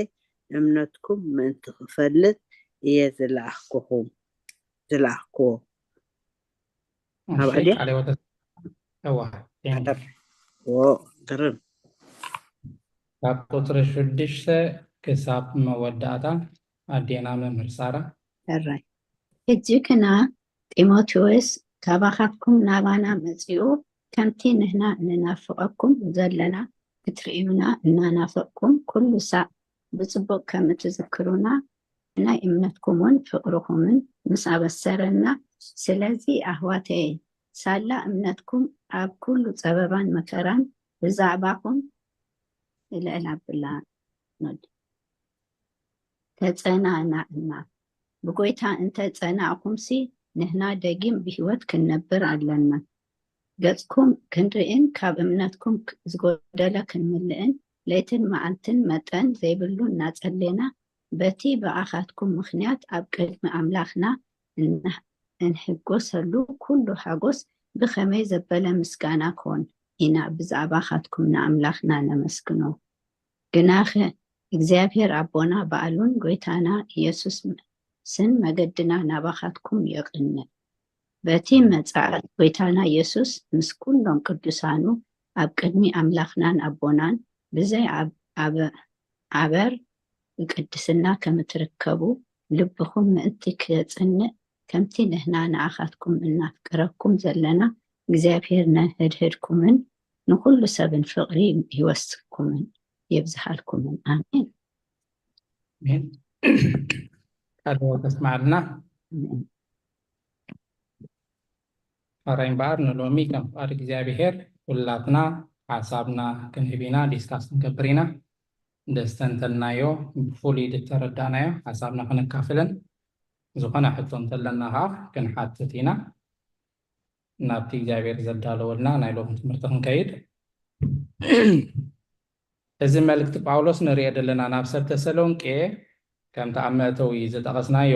እምነትኩም ምእንቲ ክፈልጥ እየ ዝለኣኽኩኹም፣ ዝለኣኽኩዎ። እሺ፣ ኣብኣ ድያ? ቃለ ሕይወት። እዋ፣ thank you። ዎ፣ ግርም። ካብ ቁፅሪ ሽዱሽተ ክሳብ መወዳእታ ኣዴና መምህር ሳራ። ሕራይ። ሕጂ ግና ጢሞቴዎስ ካባኻትኩም ናባና መጺኡ፣ ከምቲ ንሕና እንናፍቐኩም ዘለና ክትርእዩና እናናፈቕኩም፣ ኩሉ ሳዕ ብጽቡቕ ከም እትዝክሩና፣ ናይ እምነትኩምን ፍቕርኹምን ምስ ኣበሰረና፣ ስለዚ ኣሕዋተየ፣ ሳላ እምነትኩም ኣብ ኩሉ ጸበባን መከራን ብዛዕባኹም ልዕል ኣብላ ኖድ። ተጸናናዕና። ብጎይታ እንተ ጸናዕኩምሲ፣ ንሕና ደጊም ብህይወት ክንነብር ኣለና። ገጽኩም ክንርእን ካብ እምነትኩም ክ-፣ ዝጎደለ ክንምልእን፣ ለይትን መዓልትን መጠን ዘይብሉ እናጸሌና፣ በቲ ብኣኻትኩም ምኽንያት ኣብ ቅድሚ ኣምላኽና እና-፣ እንሕጎሰሉ ኩሉ ሓጎስ ብኸመይ ዘበለ ምስጋና ኮን ኢና ብዛዕባኻትኩም ንኣምላኽና ነመስግኖ። ግናኸ እግዚኣብሔር ኣቦና ባዕሉን ጎይታና ኢየሱስን መገድና ናባኻትኩም የቕንዕ። በቲ መጻኢ ጎይታና ኢየሱስ ምስ ኩሎም ቅዱሳኑ ኣብ ቅድሚ ኣምላኽናን ኣቦናን ብዘይ ኣብ-፣ ኣብ-፣ ኣበር ብቅድስና ከምትርከቡ ልብኹም ምእንቲ ከጽንዕ፣ ከምቲ ንሕና ንኣኻትኩም እናፍቀረኩም ዘለና፣ እግዚኣብሔር ነንሕድሕድኩምን ንኹሉ ሰብን ፍቕሪ ይወስኩምን የብዝሃልኩምን። ኣሜን። ኣሜን። ቃለ ሕይወት ተስማዕልና። ሕራይ እምበኣር ንሎሚ ከም ፍቓድ እግዚኣብሔር ኩላትና ሓሳብና ክንህብ ኢና፣ ዲስካስ ክንገብር ኢና። ደስተ እንተልናዮ ብፍሉይ ዝተረዳእናዮ ሓሳብና ክነካፍልን፣ ዝኾነ ሕቶ እንተለና ከዓ ክንሓትት ኢና። ናብቲ እግዚኣብሔር ዘዳለወልና ናይ ሎሚ ትምህርቲ ክንከይድ። እዚ መልእክቲ ጳውሎስ ንሪኦ ዘለና ናብ ሰብ ተሰሎንቄ፣ ከምቲ ኣብ መእተዊ ዝጠቐስናዮ፣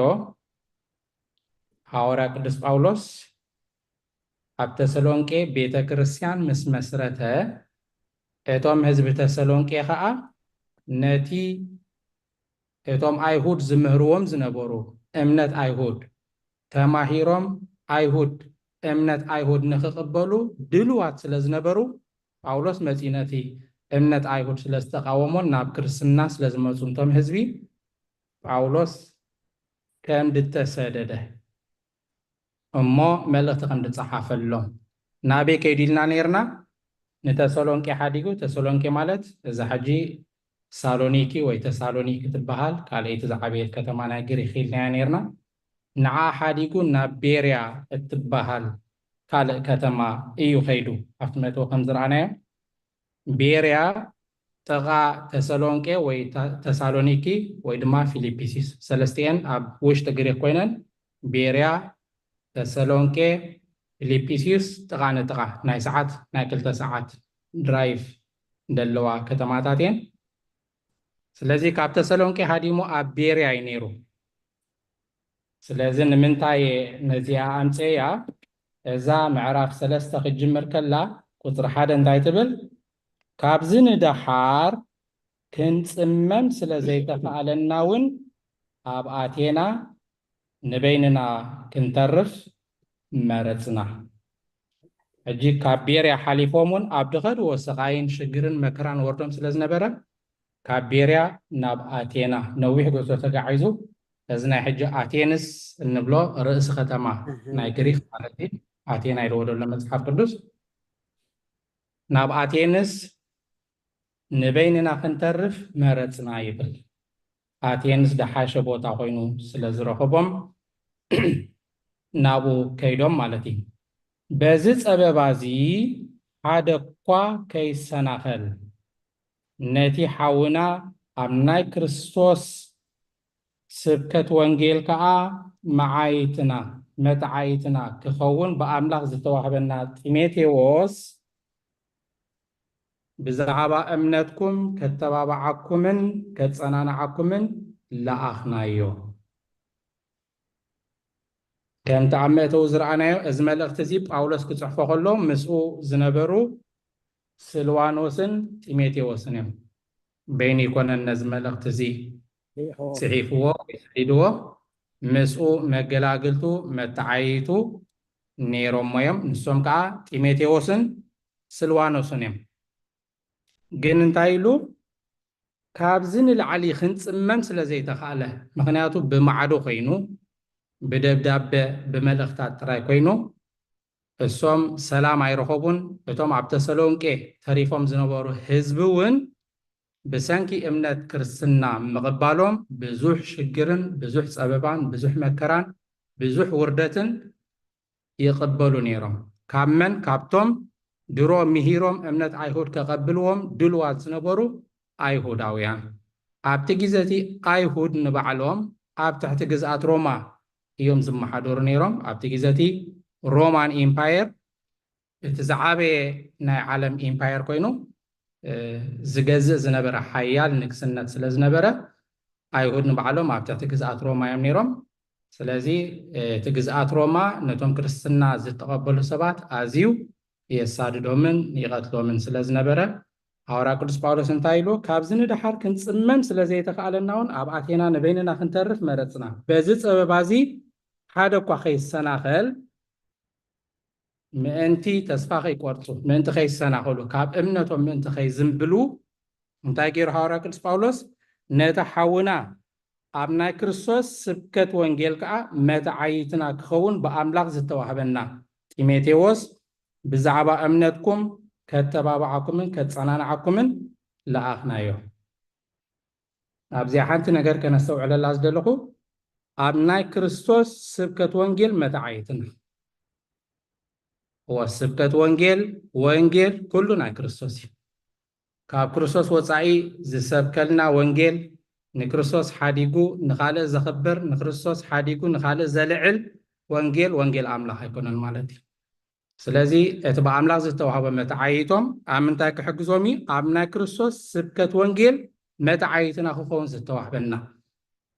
ሃዋርያ ቅዱስ ጳውሎስ ኣብ ተሰሎንቄ ቤተ ክርስቲያን ምስ መስረተ፣ እቶም ህዝቢ ተሰሎንቄ ኸኣ ነቲ እቶም ኣይሁድ ዝምህርዎም ዝነበሩ እምነት ኣይሁድ ተማሂሮም፣ ኣይሁድ እምነት ኣይሁድ ንኽቕበሉ ድልዋት ስለ ዝነበሩ፣ ጳውሎስ መጺኡ ነቲ እምነት ኣይሁድ ስለ ዝተቃወሞን ናብ ክርስትና ስለ ዝመጹ፣ እቶም ህዝቢ ጳውሎስ ከም ድተሰደደ እሞ መልእኽቲ ከም ድጸሓፈሎም። ናበይ ከይዱ ኢልና ነይርና? ንተሰሎንቄ ሓዲጉ። ተሰሎንቄ ማለት እዛ ሕጂ ሳሎኒኪ ወይ ተሳሎኒኪ ትበሃል ካልኣይቲ ዝዓበየት ከተማ ናይ ግሪክ ኢልናያ ነይርና። ንዓ ሓዲጉ ናብ ቤርያ እትበሃል ካልእ ከተማ እዩ ከይዱ። ኣብቲ መእተዊ ከም ዝረኣናዮ፣ ቤርያ ጥቓ ተሰሎንቄ ወይ ተ-፣ ተሳሎኒኪ ወይ ድማ ፊልጵስዩስ፣ ሰለስቲኤን ኣብ ውሽጢ ግሪክ ኮይነን፣ ቤርያ፣ ተሰሎንቄ፣ ፊልጵስዩስ ጥቓ ንጥቓ ናይ ሰዓት፣ ናይ ክልተ ሰዓት ድራይቭ ዘለዋ ከተማታት እየን። ስለዚ ካብ ተሰሎንቄ ሃዲሙ ኣብ ቤርያ እዩ ነይሩ። ስለዚ ንምንታይ እየ ነዚኣ ኣምፅኤያ? እዛ ምዕራፍ ሰለስተ ክትጅምር ከላ ቁፅሪ ሓደ እንታይ ትብል? ካብዚ ንደሓር ክንፅመም ስለ ዘይተኻእለና እውን ኣብ ኣቴና ንበይንና ክንተርፍ መረፅና። ሕጂ ካብ ቤርያ ሓሊፎም እውን ኣብ ድኸድዎ ስቓይን ሽግርን መከራን ወርዶም ስለ ዝነበረ፣ ካብ ቤርያ ናብ ኣቴና ነዊሕ ጉዕዞ ተጋዒዙ፣ እዚ ናይ ሕጂ ኣቴንስ እንብሎ ርእሲ ከተማ ናይ ግሪክ ማለት እዩ፣ ኣቴና ኢልዎ ዘሎ መጽሓፍ ቅዱስ፣ ናብ ኣቴንስ ንበይንና ክንተርፍ መረጽና ይብል። ኣቴንስ ደሓሸ ቦታ ኮይኑ ስለ ዝረኸቦም ናብኡ ከይዶም ማለት እዩ። በዚ ጸበባ እዚ ሓደ እኳ ከይሰናኸል፣ ነቲ ሓውና ኣብ ናይ ክርስቶስ ስብከት ወንጌል ከኣ መዓይትና፣ መተዓይትና ክኸውን ብኣምላኽ ዝተዋህበና ጢሞቴዎስ ብዛዕባ እምነትኩም ከተባብዓኩምን ከጸናንዓኩምን ለኣኽናዮ። ከምቲ ኣብ መእተዊ ዝረኣናዮ፣ እዚ መልእኽቲ እዚ ጳውሎስ ክጽሕፎ ከሎ ምስኡ ዝነበሩ ስልዋኖስን ጢሞቴዎስን እዮም። በይኑ ይኮነን ነዚ መልእኽቲ እዚ ጽሒፍዎ ወይ ሰዲድዎ፣ ምስኡ መገላግልቱ መተዓይቱ ነይሮሞ እዮም። ንሶም ከዓ ጢሞቴዎስን ስልዋኖስን እዮም። ግን እንታይ ኢሉ? ካብዚ ንላዕሊ ክንጽመም ስለ ዘይተኻእለ፣ ምኽንያቱ ብማዕዶ ኮይኑ፣ ብደብዳበ፣ ብመልእኽታት ጥራይ ኮይኑ፣ እሶም ሰላም ኣይረኸቡን። እቶም ኣብ ተሰሎንቄ ተሪፎም ዝነበሩ ህዝቢ እውን ብሰንኪ እምነት ክርስትና ምቕባሎም ብዙሕ ሽግርን ብዙሕ ጸበባን ብዙሕ መከራን ብዙሕ ውርደትን ይቕበሉ ነይሮም። ካብ መን? ካብቶም ድሮ ምሂሮም እምነት ኣይሁድ ከቐብልዎም ድልዋት ዝነበሩ ኣይሁዳውያን። ኣብቲ ግዜ እቲ ኣይሁድ ንባዕሎም ኣብ ትሕቲ ግዝኣት ሮማ እዮም ዝመሓደሩ ነይሮም። ኣብቲ ግዜ እቲ ሮማን ኢምፓየር እቲ ዝዓበየ ናይ ዓለም ኢምፓየር ኮይኑ፣ እ፣ ዝገዝእ ዝነበረ ሓያል ንግስነት ስለ ዝነበረ፣ ኣይሁድ ንባዕሎም ኣብ ትሕቲ ግዝኣት ሮማ እዮም ነይሮም። ስለዚ፣ እ፣ እቲ ግዝኣት ሮማ ነቶም ክርስትና ዝተቐበሉ ሰባት ኣዝዩ የሳድዶምን ይቐትሎምን ስለ ዝነበረ፣ ሃዋርያ ቅዱስ ጳውሎስ እንታይ ኢሉ? ካብዚ ንደሓር ክንጽመም ስለ ዘይተኻእለና እውን ኣብ ኣቴና ንበይንና ክንተርፍ መረጽና። በዚ ጸበባ እዚ ሓደ እኳ ከይሰናኸል፣ ምእንቲ ተስፋ ከይቆርጹ፣ ምእንቲ ከይሰናኸሉ፣ ካብ እምነቶም ምእንቲ ከይዝንብሉ፣ እንታይ ገይሩ ሃዋርያ ቅዱስ ጳውሎስ? ነቲ ሓውና ኣብ ናይ ክርስቶስ ስብከት ወንጌል ከኣ መተዓይትና ክኸውን ብኣምላኽ ዝተዋህበና ጢሞቴዎስ ብዛዕባ እምነትኩም ከተባብዓኩምን ከጸናንዓኩምን ለኣኽናዮ። ኣብዚኣ ሓንቲ ነገር ከነስተውዕለላ ዝደለኹ፣ ኣብ ናይ ክርስቶስ ስብከት ወንጌል መተዓይትና። እወ፣ ስብከት ወንጌል፣ ወንጌል ኩሉ ናይ ክርስቶስ እዩ። ካብ ክርስቶስ ወጻኢ ዝሰብከልና ወንጌል፣ ንክርስቶስ ሓዲጉ ንኻልእ ዘኽብር፣ ንክርስቶስ ሓዲጉ ንኻልእ ዘልዕል ወንጌል፣ ወንጌል ኣምላኽ ኣይኮነን ማለት እዩ። ስለዚ እቲ ብኣምላኽ ዝተዋህቦ መተዓይይቶም ኣብ ምንታይ ክሕግዞም እዩ? ኣብ ናይ ክርስቶስ ስብከት ወንጌል መተዓይይትና ክኸውን ዝተዋህበና።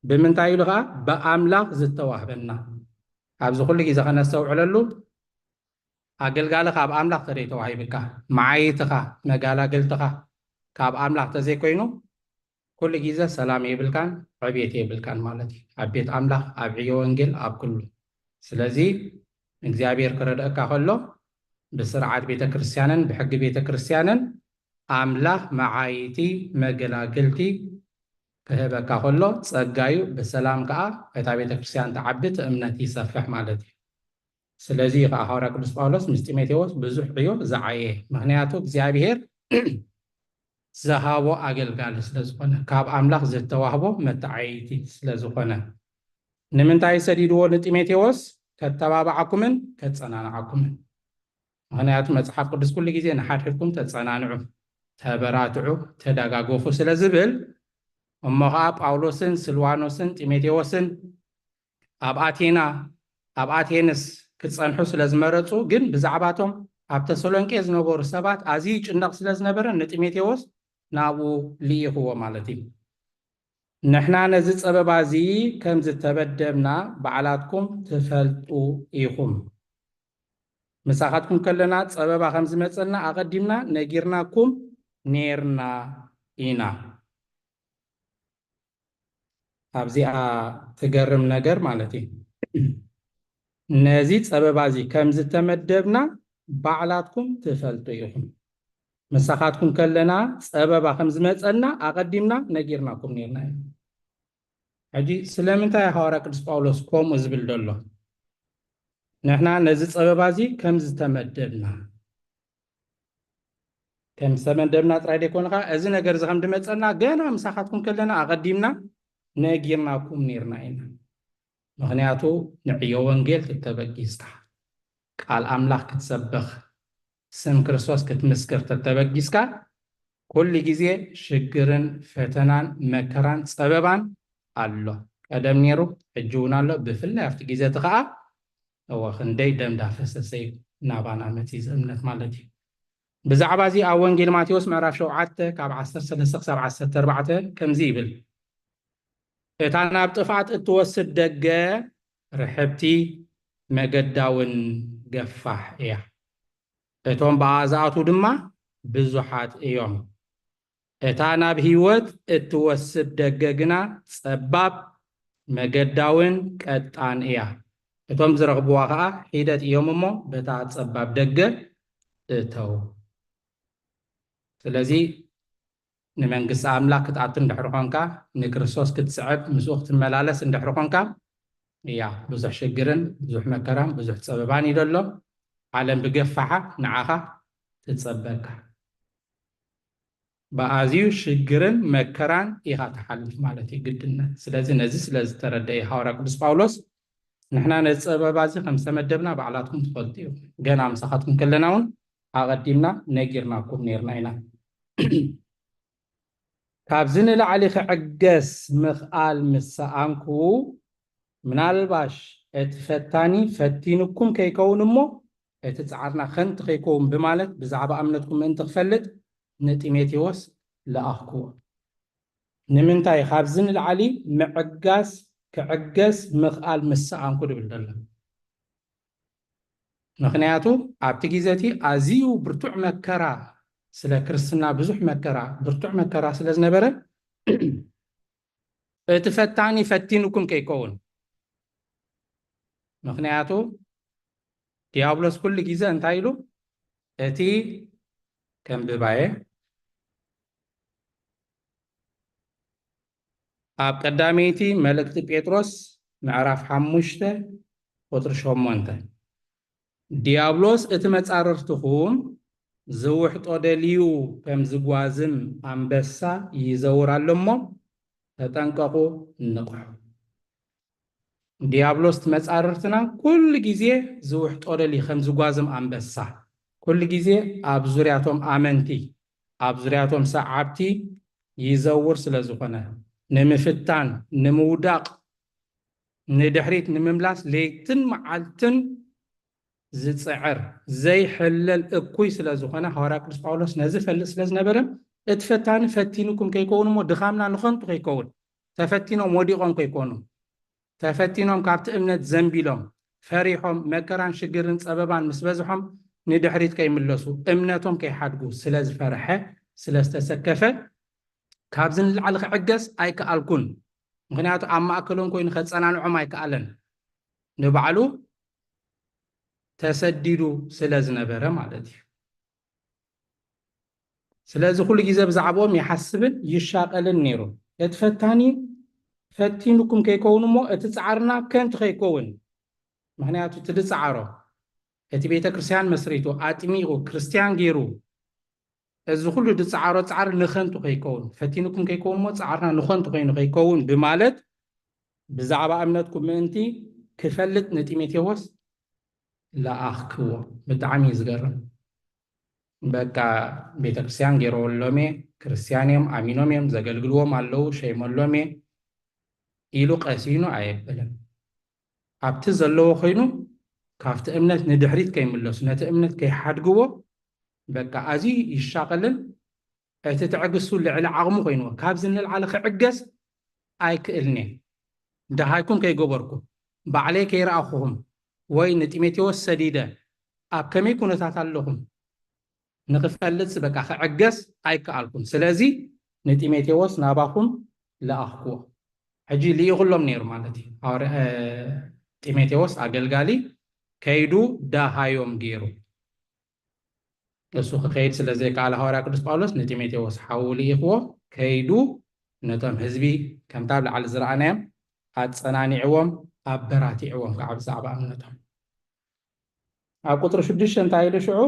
ብምንታይ ኢሉ ከዓ? ብኣምላኽ ዝተዋህበና። ኣብዚ ኩሉ ግዜ ከነስተውዕለሉ፣ ኣገልጋሊ ካብ ኣምላኽ ተደይ ተዋሂብካ፣ መዓይትኻ፣ መጋላገልትኻ ካብ ኣምላኽ ተዘይኮይኑ፣ ኩሉ ግዜ ሰላም የብልካን፣ ዕብየት የብልካን ማለት እዩ። ኣብ ቤት ኣምላኽ፣ ኣብ ዕዮ ወንጌል፣ ኣብ ኩሉ። ስለዚ እግዚኣብሔር ክረድአካ ከሎ፣ ብስርዓት ቤተ ክርስቲያንን ብሕጊ ቤተ ክርስቲያንን ኣምላኽ መዓይቲ መገላገልቲ ክህበካ ከሎ ጸጋዩ፣ ብሰላም ከኣ እታ ቤተ ክርስቲያን ትዓቢ፣ እቲ እምነት ይሰፍሕ ማለት እዩ። ስለዚ እዩ ከኣ ሃዋርያ ቅዱስ ጳውሎስ ምስ ጢሞቴዎስ ብዙሕ ዕዮ ዝዓየ። ምኽንያቱ እግዚኣብሔር ዝሃቦ ኣገልጋሊ ስለ ዝኾነ፣ ካብ ኣምላኽ ዝተዋህቦ መተዓይቲ ስለ ዝኾነ። ንምንታይ ሰዲድዎ ንጢሞቴዎስ? ከተባብዓኩምን ከጸናንዓኩምን። ምኽንያቱ መጽሓፍ ቅዱስ ኩሉ ግዜ ንሓድሕድኩም ተጸናንዑ፣ ተበራትዑ፣ ተደጋገፉ ስለ ዝብል፣ እሞ ኸዓ ጳውሎስን ስልዋኖስን ጢሞቴዎስን ኣብ ኣቴና፣ ኣብ ኣቴንስ ክጸንሑ ስለ ዝመረጹ፣ ግን ብዛዕባቶም ኣብ ተሰሎንቄ ዝነበሩ ሰባት ኣዝዩ ይጭነቕ ስለ ዝነበረ፣ ንጢሞቴዎስ ናብኡ ልኢኽዎ ማለት እዩ። ንሕና ነዚ ጸበባ እዚ ከም ዝተመደብና ባዕላትኩም ትፈልጡ ኢኹም። ምሳኻትኩም ከለና ጸበባ ከም ዝመጸና ኣቐዲምና ነጊርናኩም ኔርና ኢና። ኣብዚኣ ትገርም ነገር ማለት እዩ። ነዚ ጸበባ እዚ ከም ዝተመደብና ባዕላትኩም ትፈልጡ ኢኹም። ምሳኻትኩም ከለና ጸበባ ከም ዝመጸና ኣቐዲምና ነጊርናኩም ኔርና ኢና። ሕጂ ስለምንታይ ሃዋርያ ቅዱስ ጳውሎስ ከምኡ ዝብል ዘሎ? ንሕና ነዚ ጸበባ እዚ ከም ዝተመደብና፣ ከም ዝተመደብና ጥራይ ዘይኮነ ኸዓ፣ እዚ ነገር እዚ ከም ዝመጸና ገና ምሳኻትኩም ከለና ኣቐዲምና ነጊርናኩም ኔርና ኢና። ምኽንያቱ ንዕዮ ወንጌል ተተበጊስካ፣ ቃል ኣምላኽ ክትሰብኽ፣ ስም ክርስቶስ ክትምስክር ተተበጊስካ፣ ኩሉ ግዜ ሽግርን ፈተናን መከራን ጸበባን ኣሎ። ቀደም ነይሩ፣ ሕጂ እውን ኣሎ። ብፍላይ ኣብቲ ግዜ እቲ ኸኣ፣ እወ፣ ክንደይ ደም እንዳፈሰሰ እዩ ናባና መጺእ፣ እዚ እምነት ማለት እዩ። ብዛዕባ እዚ ኣብ ወንጌል ማቴዎስ ምዕራፍ ሸውዓተ ካብ ዓሰርተ ሰለስተ ክሳብ ዓሰርተ ኣርባዕተ ከምዚ ይብል፣ "እታ ናብ ጥፍኣት እትወስድ ደገ ርሕብቲ፣ መገዳ እውን ገፋሕ እያ፣ እቶም ብኣ ዝኣትዉ ድማ ብዙሓት እዮም። እታ ናብ ህይወት እትወስድ ደገ ግና ጸባብ፣ መገዳ እውን ቀጣን እያ፣ እቶም ዝረኽብዋ ኸኣ ሒደት እዮም እሞ፣ በታ ጸባብ ደገ እተው።" ስለዚ ንመንግስቲ ኣምላኽ ክትኣቱ እንድሕሪ ኾንካ፣ ንክርስቶስ ክትስዕብ፣ ምስኡ ክትመላለስ እንድሕሪ ኾንካ፣ እያ፣ ብዙሕ ሽግርን ብዙሕ መከራን ብዙሕ ጸበባን እዩ ዘሎ። ዓለም ብገፋሓ ንዓኻ ትጸበካ። ብኣዝዩ ሽግርን መከራን ኢኻ ትሓልፍ ማለት እዩ፣ ግድነት። ስለዚ ነዚ ስለ ዝተረደአ እዩ ሃዋርያ ቅዱስ ጳውሎስ፣ "ንሕና ነዚ ጸበባ እዚ ከም ዝተመደብና ባዕላትኩም ትፈልጡ ኢኹም፣ ገና ምሳኻትኩም ከለና እውን ኣቐዲምና ነጊርናኩም ኔርና ኢና። ካብዚ ንላዕሊ ክዕገስ ምኽኣል ምስ ሰኣንኩ፣ ምናልባሽ እቲ ፈታኒ ፈቲንኩም ከይከውን እሞ፣ እቲ ጻዕርና ከንቱ ከይከውን ብማለት፣ ብዛዕባ እምነትኩም ምእንቲ ክፈልጥ ንጢሞቴዎስ ለኣኽኩዎ።" ንምንታይ ካብዚ ንላዕሊ ምዕጋስ፣ ክዕገስ ምኽኣል ምስ ሰኣንኩ ድብል ዘሎ? ምኽንያቱ ኣብቲ ግዜ እቲ ኣዝዩ ብርቱዕ መከራ፣ ስለ ክርስትና ብዙሕ መከራ፣ ብርቱዕ መከራ ስለ ዝነበረ፣ እቲ ፈታኒ ፈቲንኩም ከይከውን። ምኽንያቱ ዲያብሎስ ኩሉ ግዜ እንታይ ኢሉ? እቲ፣ ከንብባየ፣ ኣብ ቀዳመይቲ መልእክቲ ጴጥሮስ ምዕራፍ ሓሙሽተ ቁጽሪ ሸሞንተ፣ "ዲያብሎስ እቲ መጻርርትኹም ዝውሕጦ ደልዩ ከም ዝጓዝም ኣንበሳ ይዘውር ኣሎ እሞ፣ ተጠንቀቑ፣ ንቕሑ።" ዲያብሎስ እቲ መጻርርትና ኩሉ ግዜ ዝውሕጦ ደልዩ ከም ዝጓዝም ኣንበሳ፣ ኩሉ ግዜ ኣብ ዙርያቶም ኣመንቲ፣ ኣብ ዙርያቶም ሰዓብቲ ይዘውር ስለ ዝኾነ፣ ንምፍታን፣ ንምውዳቕ፣ ንድሕሪት ንምምላስ ለይትን መዓልትን ዝጽዕር ዘይሕለል እኩይ ስለ ዝኾነ፣ ሃዋርያ ቅዱስ ጳውሎስ ነዚ ፈልጥ ስለ ዝነበረ፣ እቲ ፈታኒ ፈቲንኩም ከይከውን እሞ ድኻምና ንኸንቱ ከይከውን፣ ተፈቲኖም ወዲቖም ከይኮኑ፣ ተፈቲኖም ካብቲ እምነት ዘንቢሎም፣ ፈሪሖም፣ መከራን ሽግርን ጸበባን ምስ በዝሖም ንድሕሪት ከይምለሱ፣ እምነቶም ከይሓድጉ ስለ ዝፈርሐ፣ ስለ ዝተሰከፈ፣ ካብዚ ንላዕሊ ክዕገስ ኣይከኣልኩን። ምኽንያቱ ኣብ ማእከሎም ኮይኑ ከጸናንዖም ኣይከኣለን። ንባዕሉ ተሰዲዱ ስለ ዝነበረ ማለት እዩ። ስለዚ ኩሉ ግዜ ብዛዕባኦም ይሓስብን ይሻቐልን ነይሩ። እቲ ፈታኒ ፈቲኑኩም ከይከውን እሞ እቲ ጻዕርና ከንቱ ከይከውን። ምኽንያቱ እቲ ዝጸዓሮ፣ እቲ ቤተ ክርስቲያን መስሪቱ፣ ኣጥሚቑ፣ ክርስቲያን ገይሩ፣ እዚ ኩሉ ዝጸዓሮ ጻዕሪ ንኸንቱ ከይከውን፣ ፈቲኑኩም ከይከውን እሞ ጻዕርና ንኸንቱ ኮይኑ ከይከውን ብማለት ብዛዕባ እምነትኩም ምእንቲ ክፈልጥ ንጢሞቴዎስ ለኣኽክዎ። ብጣዕሚ እዩ ዝገርም። በቃ ቤተክርስትያን ገይረወሎም እየ፣ ክርስትያን እዮም፣ ኣሚኖም እዮም፣ ዘገልግልዎም ኣለዉ፣ ሸይመሎም እየ ኢሉ ቀሲኑ ኣየበለን። ኣብቲ ዘለዎ ኮይኑ ካብቲ እምነት ንድሕሪት ከይምለሱ፣ ነቲ እምነት ከይሓድግዎ በቃ ኣዝዩ ይሻቐልን እቲ ትዕግስቱ ልዕሊ ዓቕሙ ኮይንዎ፣ ካብዚ ንላዕሊ ክዕገስ ኣይክእልን እየ። ደሃይኩም ከይገበርኩ፣ ባዕለይ ከይረኣኹኹም፣ ወይ ንጢሞቴዎስ ሰዲደ ኣብ ከመይ ኩነታት ኣለኹም ንኽፈልጥስ በቃ ክዕገስ ኣይከኣልኩን። ስለዚ ንጢሞቴዎስ ናባኹም ለኣኽኩዎ። ሕጂ ልኢኹሎም ነይሩ ማለት እዩ። ሃዋርያ፣ እ፣ ጢሞቴዎስ ኣገልጋሊ ከይዱ ደሃዮም ገይሩ። እሱ ክኸይድ ስለ ዘይከኣለ ሃዋርያ ቅዱስ ጳውሎስ ንጢሞቴዎስ ሓዉ ልኢኽዎ፣ ከይዱ ነቶም ህዝቢ ከምታ ኣብ ላዕሊ ዝረኣናዮም ኣጸናኒዕዎም፣ ኣበራቲዕዎም ከዓ ብዛዕባ እምነቶም። ኣብ ቁጽሪ ሽዱሽተ እንታይ ኢሉ ሽዑ?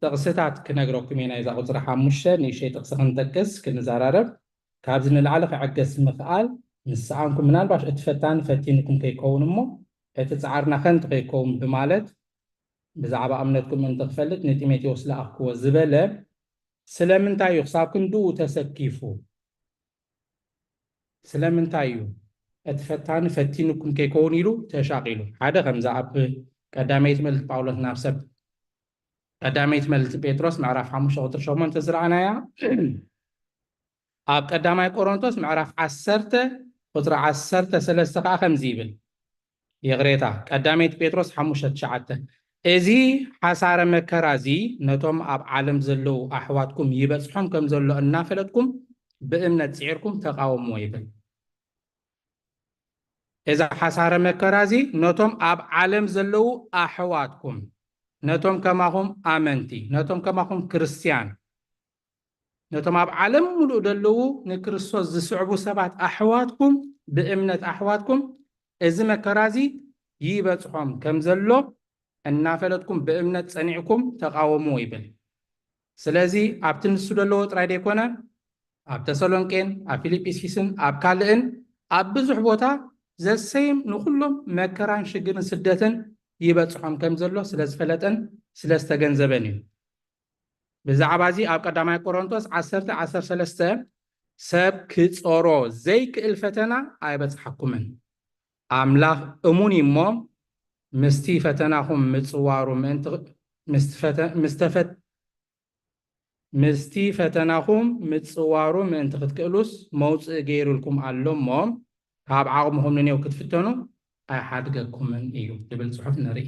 ጥቕስታት ክነግረኩም እየ። ናይዛ ቁጽሪ ሓሙሽተ ንእሽተይ ጥቕሲ ክንጠቅስ ክንዘራረብ። ካብዚ ንላዕሊ ክዕገስ ምኽኣል ምስ ሰኣንኩም፣ ምናልባሽ እቲ ፈታኒ ፈቲንኩም ከይከውን እሞ፣ እቲ ጻዕርና ከንቱ ከይከውን ብማለት፣ ብዛዕባ እምነትኩም ምእንቲ ክፈልጥ ንጢሞቴዎስ ለኣኽክዎ ዝበለ ስለምንታይ እዩ? ክሳብ ክንድኡ ተሰኪፉ ስለምንታይ እዩ? እቲ ፈታኒ ፈቲኑኩም ከይከውን ኢሉ ተሻቒሉ። ሓደ ከምዛ ኣብ ቀዳመይቲ መልእኽቲ ጳውሎስ ናብ ሰብ፣ ቀዳመይቲ መልእኽቲ ጴጥሮስ ምዕራፍ ሓሙሽተ ቁጽሪ ሸሞንተ ዝረኣናያ፣ ኣብ ቀዳማይ ቆሮንቶስ ምዕራፍ ዓሰርተ ቁጽሪ ዓሰርተ ሰለስተ ከኣ ከምዚ ይብል። ይቕሬታ፣ ቀዳመይቲ ጴጥሮስ ሓሙሽተ ትሽዓተ፣ "እዚ ሓሳረ መከራ እዚ ነቶም ኣብ ዓለም ዘለዉ ኣሕዋትኩም ይበጽሖም ከም ዘሎ እናፈለጥኩም ብእምነት ጽዒርኩም ተቓወምዎ" ይብል። "እዚ ሓሳረ መከራ እዚ ነቶም ኣብ ዓለም ዘለዉ ኣሕዋትኩም፣ ነቶም ከማኹም ኣመንቲ፣ ነቶም ከማኹም ክርስትያን፣ ነቶም ኣብ ዓለም ምሉእ ዘለዉ ንክርስቶስ ዝስዕቡ ሰባት ኣሕዋትኩም፣ ብእምነት ኣሕዋትኩም፣ እዚ መከራ እዚ ይበጽሖም ከም ዘሎ እናፈለጥኩም ብእምነት ጸኒዕኩም ተቓወምዎ" ይብል። ስለዚ ኣብቲ ንሱ ዘለዎ ጥራይ ደይኮነ፣ ኣብ ተሰሎንቄን፣ ኣብ ፊልጵስዩስን፣ ኣብ ካልእን፣ ኣብ ብዙሕ ቦታ ዘሰይም ንኹሎም መከራን ሽግርን ስደትን ይበጽሖም ከም ዘሎ ስለ ዝፈለጠን ስለ ዝተገንዘበን እዩ። ብዛዕባ እዚ ኣብ ቀዳማይ ቆሮንቶስ ዓሰርተ ዓሰርተ ሰለስተ፣ "ሰብ ክጾሮ ዘይክእል ፈተና ኣይበጽሓኩምን። ኣምላኽ እሙን እዩ እሞ፣ ምስቲ ፈተናኹም ምጽዋሩ ምእንቲ፣ ምስቲ ፈተ-፣ ምስ ተፈት-፣ ምስቲ ፈተናኹም ምጽዋሩ ምእንቲ ክትክእሉስ መውጽኢ ገይሩልኩም ኣሎ እሞ፣ ካብ ዓቕምኹም ንኔው ክትፍተኑ ኣይሓድገኩምን እዩ" ዝብል ጽሑፍ ንርኢ።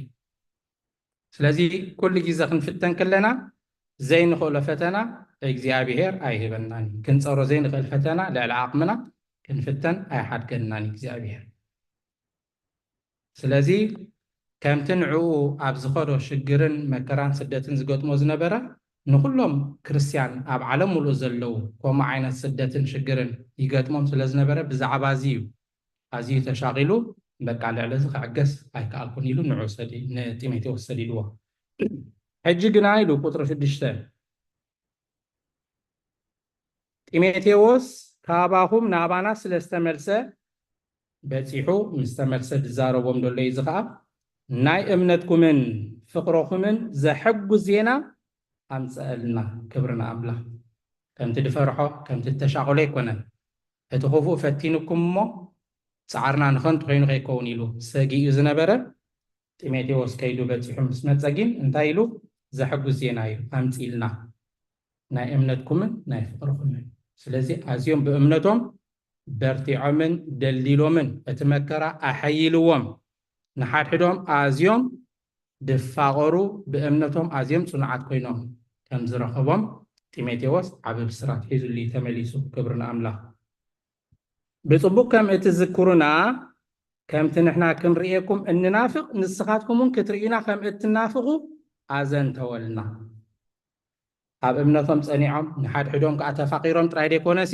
ስለዚ ኩሉ ግዜ ክንፍተን ከለና ዘይንኽእሎ ፈተና እግዚኣብሄር ኣይህበናን እዩ። ክንጸሮ ዘይንኽእል ፈተና ልዕሊ ዓቕምና ክንፍተን ኣይሓድገናን እዩ እግዚኣብሄር። ስለዚ ከምቲ ንዕኡ ኣብ ዝኸዶ ሽግርን መከራን ስደትን ዝገጥሞ ዝነበረ፣ ንኹሎም ክርስትያን ኣብ ዓለም ሙሉእ ዘለዉ ከምኡ ዓይነት ስደትን ሽግርን ይገጥሞም ስለ ዝነበረ፣ ብዛዕባ እዚ እዩ ኣዝዩ ተሻቒሉ፣ "በቃ ልዕሊ እዚ ክዕገስ ኣይከኣልኩን" ኢሉ ንዑ ሰዲ-፣ ንጢሞቴዎስ ሰዲድዎ። ሕጂ ግና ኢሉ ቁጽሪ ሽዱሽተ፣ "ጢሞቴዎስ ካባኹም ናባና ስለ ዝተመልሰ" በጺሑ ምስ ተመልሰ ዝዛረቦም ዘሎ እዩ። እዚ ኸኣ ናይ እምነትኩምን ፍቕረኹምን ዘሐጉስ ዜና ኣምጸአልና። ክብሪ ንኣምላኽ። ከምቲ ድፈርሖ፣ ከምቲ እተሻቐሎ ኣይኮነን። እቲ ኽፉእ ፈቲኑኩም እሞ፣ ጻዕርና ንኸንቱ ኮይኑ ከይከውን ኢሉ ሰጊኡ ዝነበረ ጢሞቴዎስ ከይዱ በጺሑ ምስ መጸ ግን እንታይ ኢሉ? ዘሐጉስ ዜና እዩ ኣምጺልና፣ ናይ እምነትኩምን ናይ ፍቕርኹምን። ስለዚ ኣዝዮም ብእምነቶም በርቲዖምን ደልዲሎምን እቲ መከራ ኣሐይልዎም ንሓድሕዶም ኣዝዮም ድፋቐሩ ብእምነቶም ኣዝዮም ጽኑዓት ኮይኖም ከም ዝረኸቦም ጢሞቴዎስ ዓቢ ብስራት ሒዙሉ እዩ ተመሊሱ። ክብሪ ንኣምላኽ። ብጽቡቕ ከም እትዝክሩና ከምቲ ንሕና ክንርእየኩም እንናፍቕ ንስኻትኩም እውን ክትርእዩና ከም እትናፍቑ ኣዘንተወልና። ኣብ እምነቶም ጸኒዖም ንሓድሕዶም ከኣ ተፋቒሮም ጥራይ ደይኮነሲ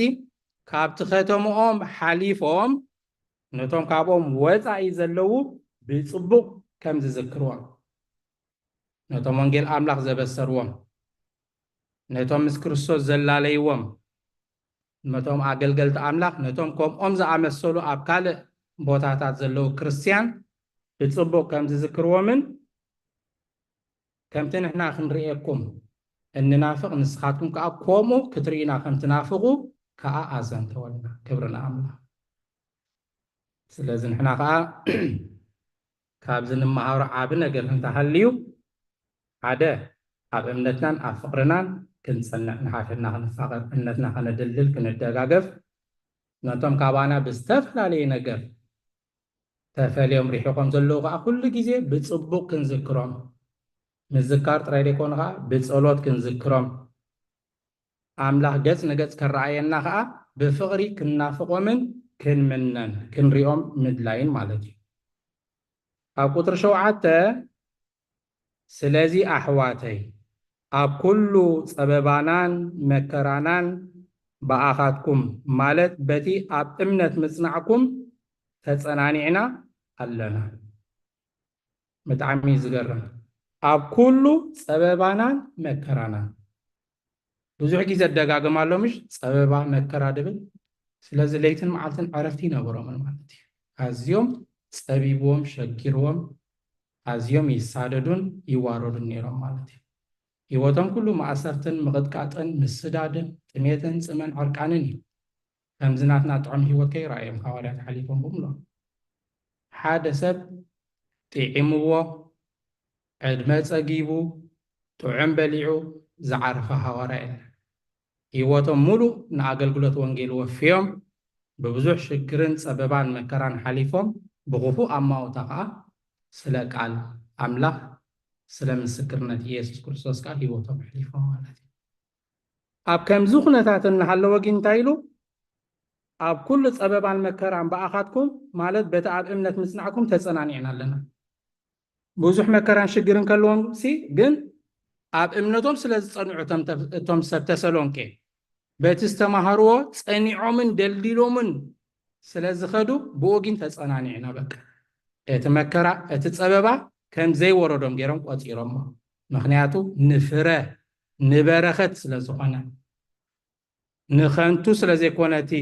ካብቲ ከተምኦም ሓሊፎም ነቶም ካብኦም ወጻኢ ዘለዉ ብጽቡቕ ከም ዝዝክርዎም ነቶም ወንጌል ኣምላኽ ዘበሰርዎም ነቶም ምስ ክርስቶስ ዘላለይዎም ነቶም ኣገልገልቲ ኣምላኽ ነቶም ከምኦም ዝኣመሰሉ ኣብ ካልእ ቦታታት ዘለዉ ክርስትያን ብጽቡቕ ከም ዝዝክርዎምን ከምቲ ንሕና ክንርእየኩም እንናፍቕ ንስኻትኩም ከኣ ከምኡ ክትርእዩና ከም ትናፍቑ ከኣ ኣዘንተወልና። ክብሪ ንኣምላኽ። ስለዚ ንሕና ከኣ ካብዚ ንመሃሮ ዓቢ ነገር እንተሃልዩ ሓደ ኣብ እምነትናን ኣብ ፍቕርናን ክንጸንዕ ንሓድሕድና ክንፋቐር እምነትና ከነደልድል ክንደጋገፍ ነቶም ካባና ብዝተፈላለየ ነገር ተፈልዮም ሪሒቖም ዘለዉ ከዓ ኩሉ ግዜ ብፅቡቕ ክንዝክሮም ምዝካር ጥራይ ዘይኮኑ ከዓ ብፀሎት ክንዝክሮም ኣምላኽ ገፅ ንገፅ ከረኣየና ከዓ ብፍቕሪ ክንናፍቖምን ክንምነን ክንሪኦም ምድላይን ማለት እዩ። ኣብ ቁፅሪ ሸውዓተ ስለዚ ኣሕዋተይ ኣብ ኩሉ ጸበባናን መከራናን ብኣኻትኩም ማለት በቲ ኣብ እምነት ምጽናዕኩም ተጸናኒዕና ኣለና። ብጣዕሚ ዝገርም ኣብ ኩሉ ጸበባናን መከራናን ብዙሕ ግዜ ደጋግም ኣሎ ምሽ ጸበባ መከራ ድብል ስለዚ ለይትን መዓልትን ዕረፍቲ ይነበሮምን ማለት እዩ። ኣዝዮም ጸቢብዎም ሸጊርዎም ኣዝዮም ይሳደዱን ይዋረዱን ነይሮም ማለት እዩ። ህይወቶም ኩሉ ማእሰርትን ምቕጥቃጥን ምስዳድን ጥሜትን ጽመን ዕርቃንን እዩ። ከምዚ ናትና ጥዑም ህይወት ከይረኣዮም ሃዋርያት ሓሊፎም ብምሎም ሓደ ሰብ ጥዒምዎ ዕድመ ጸጊቡ ጥዑም በሊዑ ዝዓረፈ ሃዋርያ የለን። ህይወቶም ሙሉእ ንኣገልግሎት ወንጌል ወፍዮም ብብዙሕ ሽግርን ጸበባን መከራን ሓሊፎም ብኽፉእ ኣማውታ ከኣ ስለ ቃል ኣምላኽ ስለ ምስክርነት ኢየሱስ ክርስቶስ ከኣ ህይወቶም ኣሕሊፎም ማለት እዩ። ኣብ ከምዚ ኩነታት እናሃለወ ግን እንታይ ኢሉ ኣብ ኩሉ ጸበባን መከራን ብኣኻትኩም ማለት በቲ ኣብ እምነት ምጽናዕኩም ተጸናኒዕና ኣለና። ብዙሕ መከራን ሽግርን ከለዎም ሲ ግን ኣብ እምነቶም ስለ ዝጸንዑ እቶም ሰብ ተሰሎንቄ በቲ ዝተማሃርዎ ጸኒዖምን ደልዲሎምን ስለ ዝኸዱ ብኡ ግን ተጸናኒዕና በቃ እቲ መከራ እቲ ጸበባ ከም ዘይወረዶም ገይሮም ቆጺሮሞ ምክንያቱ ንፍረ ንበረኸት ስለ ዝኾነ ንኸንቱ ስለ ዘይኮነ እቲ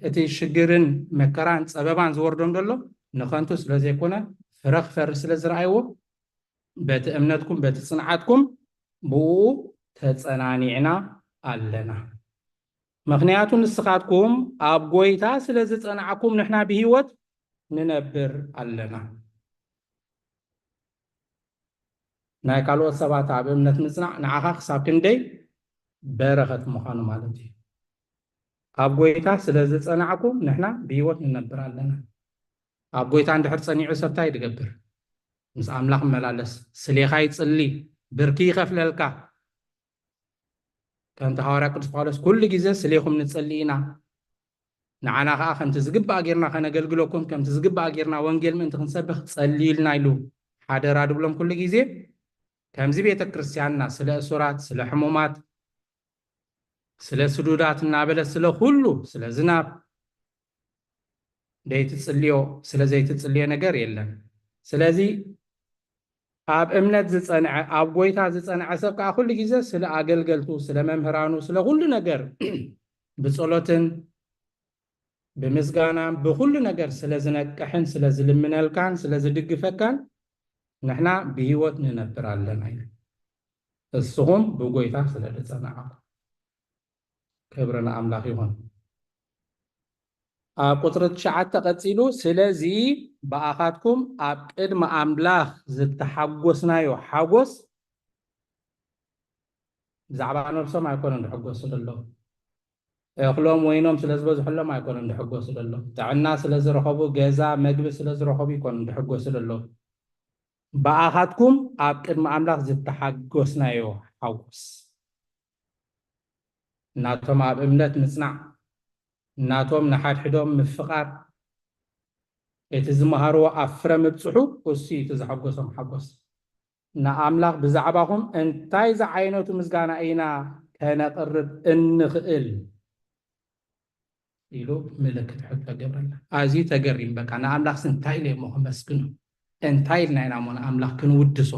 እቲ ሽግርን መከራን ጸበባን ዝወርዶም ዘሎ ንኸንቱ ስለ ዘይኮነ ፍረ ክፈሪ ስለ ዝረኣይዎ በቲ እምነትኩም በቲ ጽንዓትኩም ብኡ ተጸናኒዕና ኣለና። ምኽንያቱ ንስኻትኩም ኣብ ጎይታ ስለ ዝጸናዕኩም ንሕና ብህይወት ንነብር ኣለና። ናይ ካልኦት ሰባት ኣብ እምነት ምጽናዕ ንዓኻ ክሳብ ክንደይ በረኸት ምዃኑ ማለት እዩ። ኣብ ጎይታ ስለ ዝጸናዕኩም ንሕና ብህይወት ንነብር ኣለና። ኣብ ጎይታ እንድሕር ጸኒዑ ሰብ እንታይ ድገብር? ምስ ኣምላኽ መላለስ፣ ስሌኻ ይጽሊ፣ ብርኪ ይኸፍለልካ። ከምቲ ሃዋርያ ቅዱስ ጳውሎስ ኩሉ ግዜ ስሌኹም ንጸሊ ኢና፣ ንዓና ኸዓ ከምቲ ዝግባእ ጌርና ከነገልግለኩም፣ ከምቲ ዝግባእ ጌርና ወንጌል ምእንቲ ክንሰብኽ ጸልዩልና ኢሉ ሓደራ ድብሎም ኩሉ ግዜ። ከምዚ ቤተ ክርስቲያንና ስለ እሱራት፣ ስለ ሕሙማት፣ ስለ ስዱዳት እናበለ ስለ ኩሉ፣ ስለ ዝናብ ዘይትጽልዮ፣ ስለ ዘይትጽልዮ ነገር የለን። ስለዚ ኣብ እምነት ዝጸንዐ፣ ኣብ ጎይታ ዝጸንዐ ሰብ ከኣ ኩሉ ግዜ ስለ ኣገልገልቱ፣ ስለ መምህራኑ፣ ስለ ኩሉ ነገር ብጸሎትን ብምስጋናን ብኹሉ ነገር ስለ ዝነቅሕን ስለ ዝልምነልካን ስለ ዝድግፈካን ንሕና ብህይወት ንነብር ኣለና እዩ። እስኹም ብጎይታ ስለ ዝጸናዕኩም ክብሪ ንኣምላኽ ይኹን። ኣብ ቁፅሪ ትሽዓተ ቀፂሉ፣ ስለዚ ብኣኻትኩም ኣብ ቅድሚ ኣምላኽ ዝተሓጎስናዮ ሓጎስ፣ ብዛዕባ ነብሶም ኣይኮኑን ዝሕጎሱ ዘለዉ። እኽሎም ወይኖም ስለ ዝበዝሐሎም ኣይኮኑን ዝሕጎሱ ዘለዉ። ጥዕና ስለ ዝረኸቡ፣ ገዛ፣ መግቢ ስለ ዝረኸቡ ኣይኮኑን ዝሕጎሱ ዘለዉ። ብኣኻትኩም ኣብ ቅድሚ ኣምላኽ ዝተሓጎስናዮ ሓጎስ፣ ናቶም ኣብ እምነት ምጽናዕ፣ ናቶም ንሓድሕዶም ምፍቓር፣ እቲ ዝመሃርዎ ኣብ ፍረ ምብጽሑ፣ እሱ እዩ እቲ ዘሐጎሶም ሓጎስ። ንኣምላኽ ብዛዕባኹም እንታይ ዝዓይነቱ ምስጋና ኢና ከነቕርብ እንኽእል? ኢሉ ምልክት ሕቶ ገብረላ። ኣዝዩ ተገሪም፣ በቃ ንኣምላኽስ እንታይ ኢለ እሞ ከመስግኖ? እንታይ ኢልና ኢና እሞ ንኣምላኽ ክንውድሶ?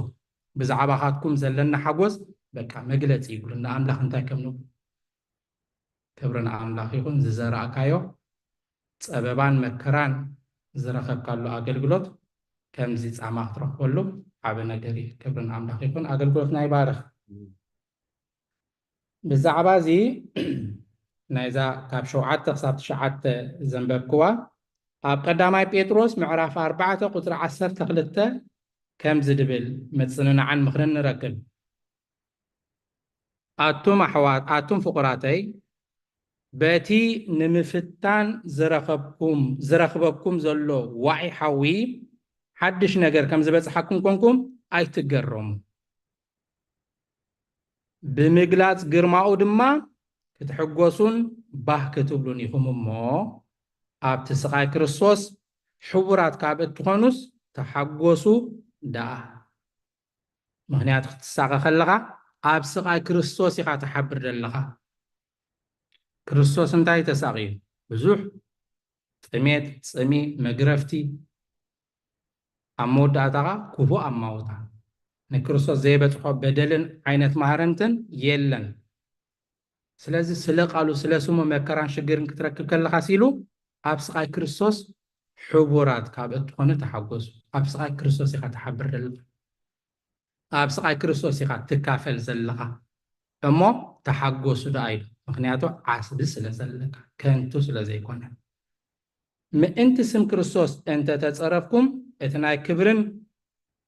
ብዛዕባኻትኩም ዘለና ሓጎስ በቃ መግለጺ ይብሉ። ንኣምላኽ እንታይ ከም ንብል? ክብሪ ንኣምላኽ ይኹን። ዝዘራእካዮ ጸበባን መከራን ዝረኸብካሉ ኣገልግሎት ከምዚ ጻማ ክትረኽበሉ ዓቢ ነገር እዩ። ክብሪ ንኣምላኽ ይኹን። ኣገልግሎትና ይባርኽ። ብዛዕባ እዚ ናይዛ ካብ ሸውዓተ ክሳብ ትሽዓተ ዘንበብክዋ ኣብ ቀዳማይ ጴጥሮስ ምዕራፍ ኣርባዕተ ቁጽሪ ዓሰርተ ክልተ ከምዚ ድብል ምጽንናዕን ምኽርን ንረክብ። ኣቱም ኣሕዋት፣ ኣቱም ፍቑራተይ፣ በቲ ንምፍታን ዝረኸብኩም፣ ዝረኽበኩም ዘሎ ዋዒ ሓዊ ሓድሽ ነገር ከም ዝበጽሓኩም ኮንኩም ኣይትገረሙ። ብምግላጽ ግርማኡ ድማ ክትሕጎሱን ባህ ክትብሉን ኢኹም እሞ፣ ኣብቲ ስቓይ ክርስቶስ ሕቡራት ካብ እትኾኑስ ተሓጎሱ ደኣ። ምኽንያቱ ክትሳቐ ከለኻ ኣብ ስቓይ ክርስቶስ ኢኻ ትሓብር ዘለኻ። ክርስቶስ እንታይ ተሳቕዩ? ብዙሕ ጥሜት፣ ጽሚ፣ መግረፍቲ፣ ኣብ መወዳእታ ኸኣ ክፉእ ኣማውታ። ንክርስቶስ ዘይበጽሖ በደልን ዓይነት ማህረምትን የለን። ስለዚ ስለ ቃሉ፣ ስለ ስሙ መከራን ሽግርን ክትረክብ ከለኻስ ኢሉ ኣብ ስቓይ ክርስቶስ ሕቡራት ካብ እትኾኑ ተሓጎሱ። ኣብ ስቓይ ክርስቶስ ኢኻ ትሓብር ዘለኻ። ኣብ ስቓይ ክርስቶስ ኢኻ ትካፈል ዘለኻ። እሞ ተሓጎሱ ደኣ ኢሉ። ምኽንያቱ ዓስቢ ስለ ዘለካ፣ ከንቱ ስለ ዘይኮነ። ምእንቲ ስም ክርስቶስ እንተ ተጸረፍኩም፣ እቲ ናይ ክብርን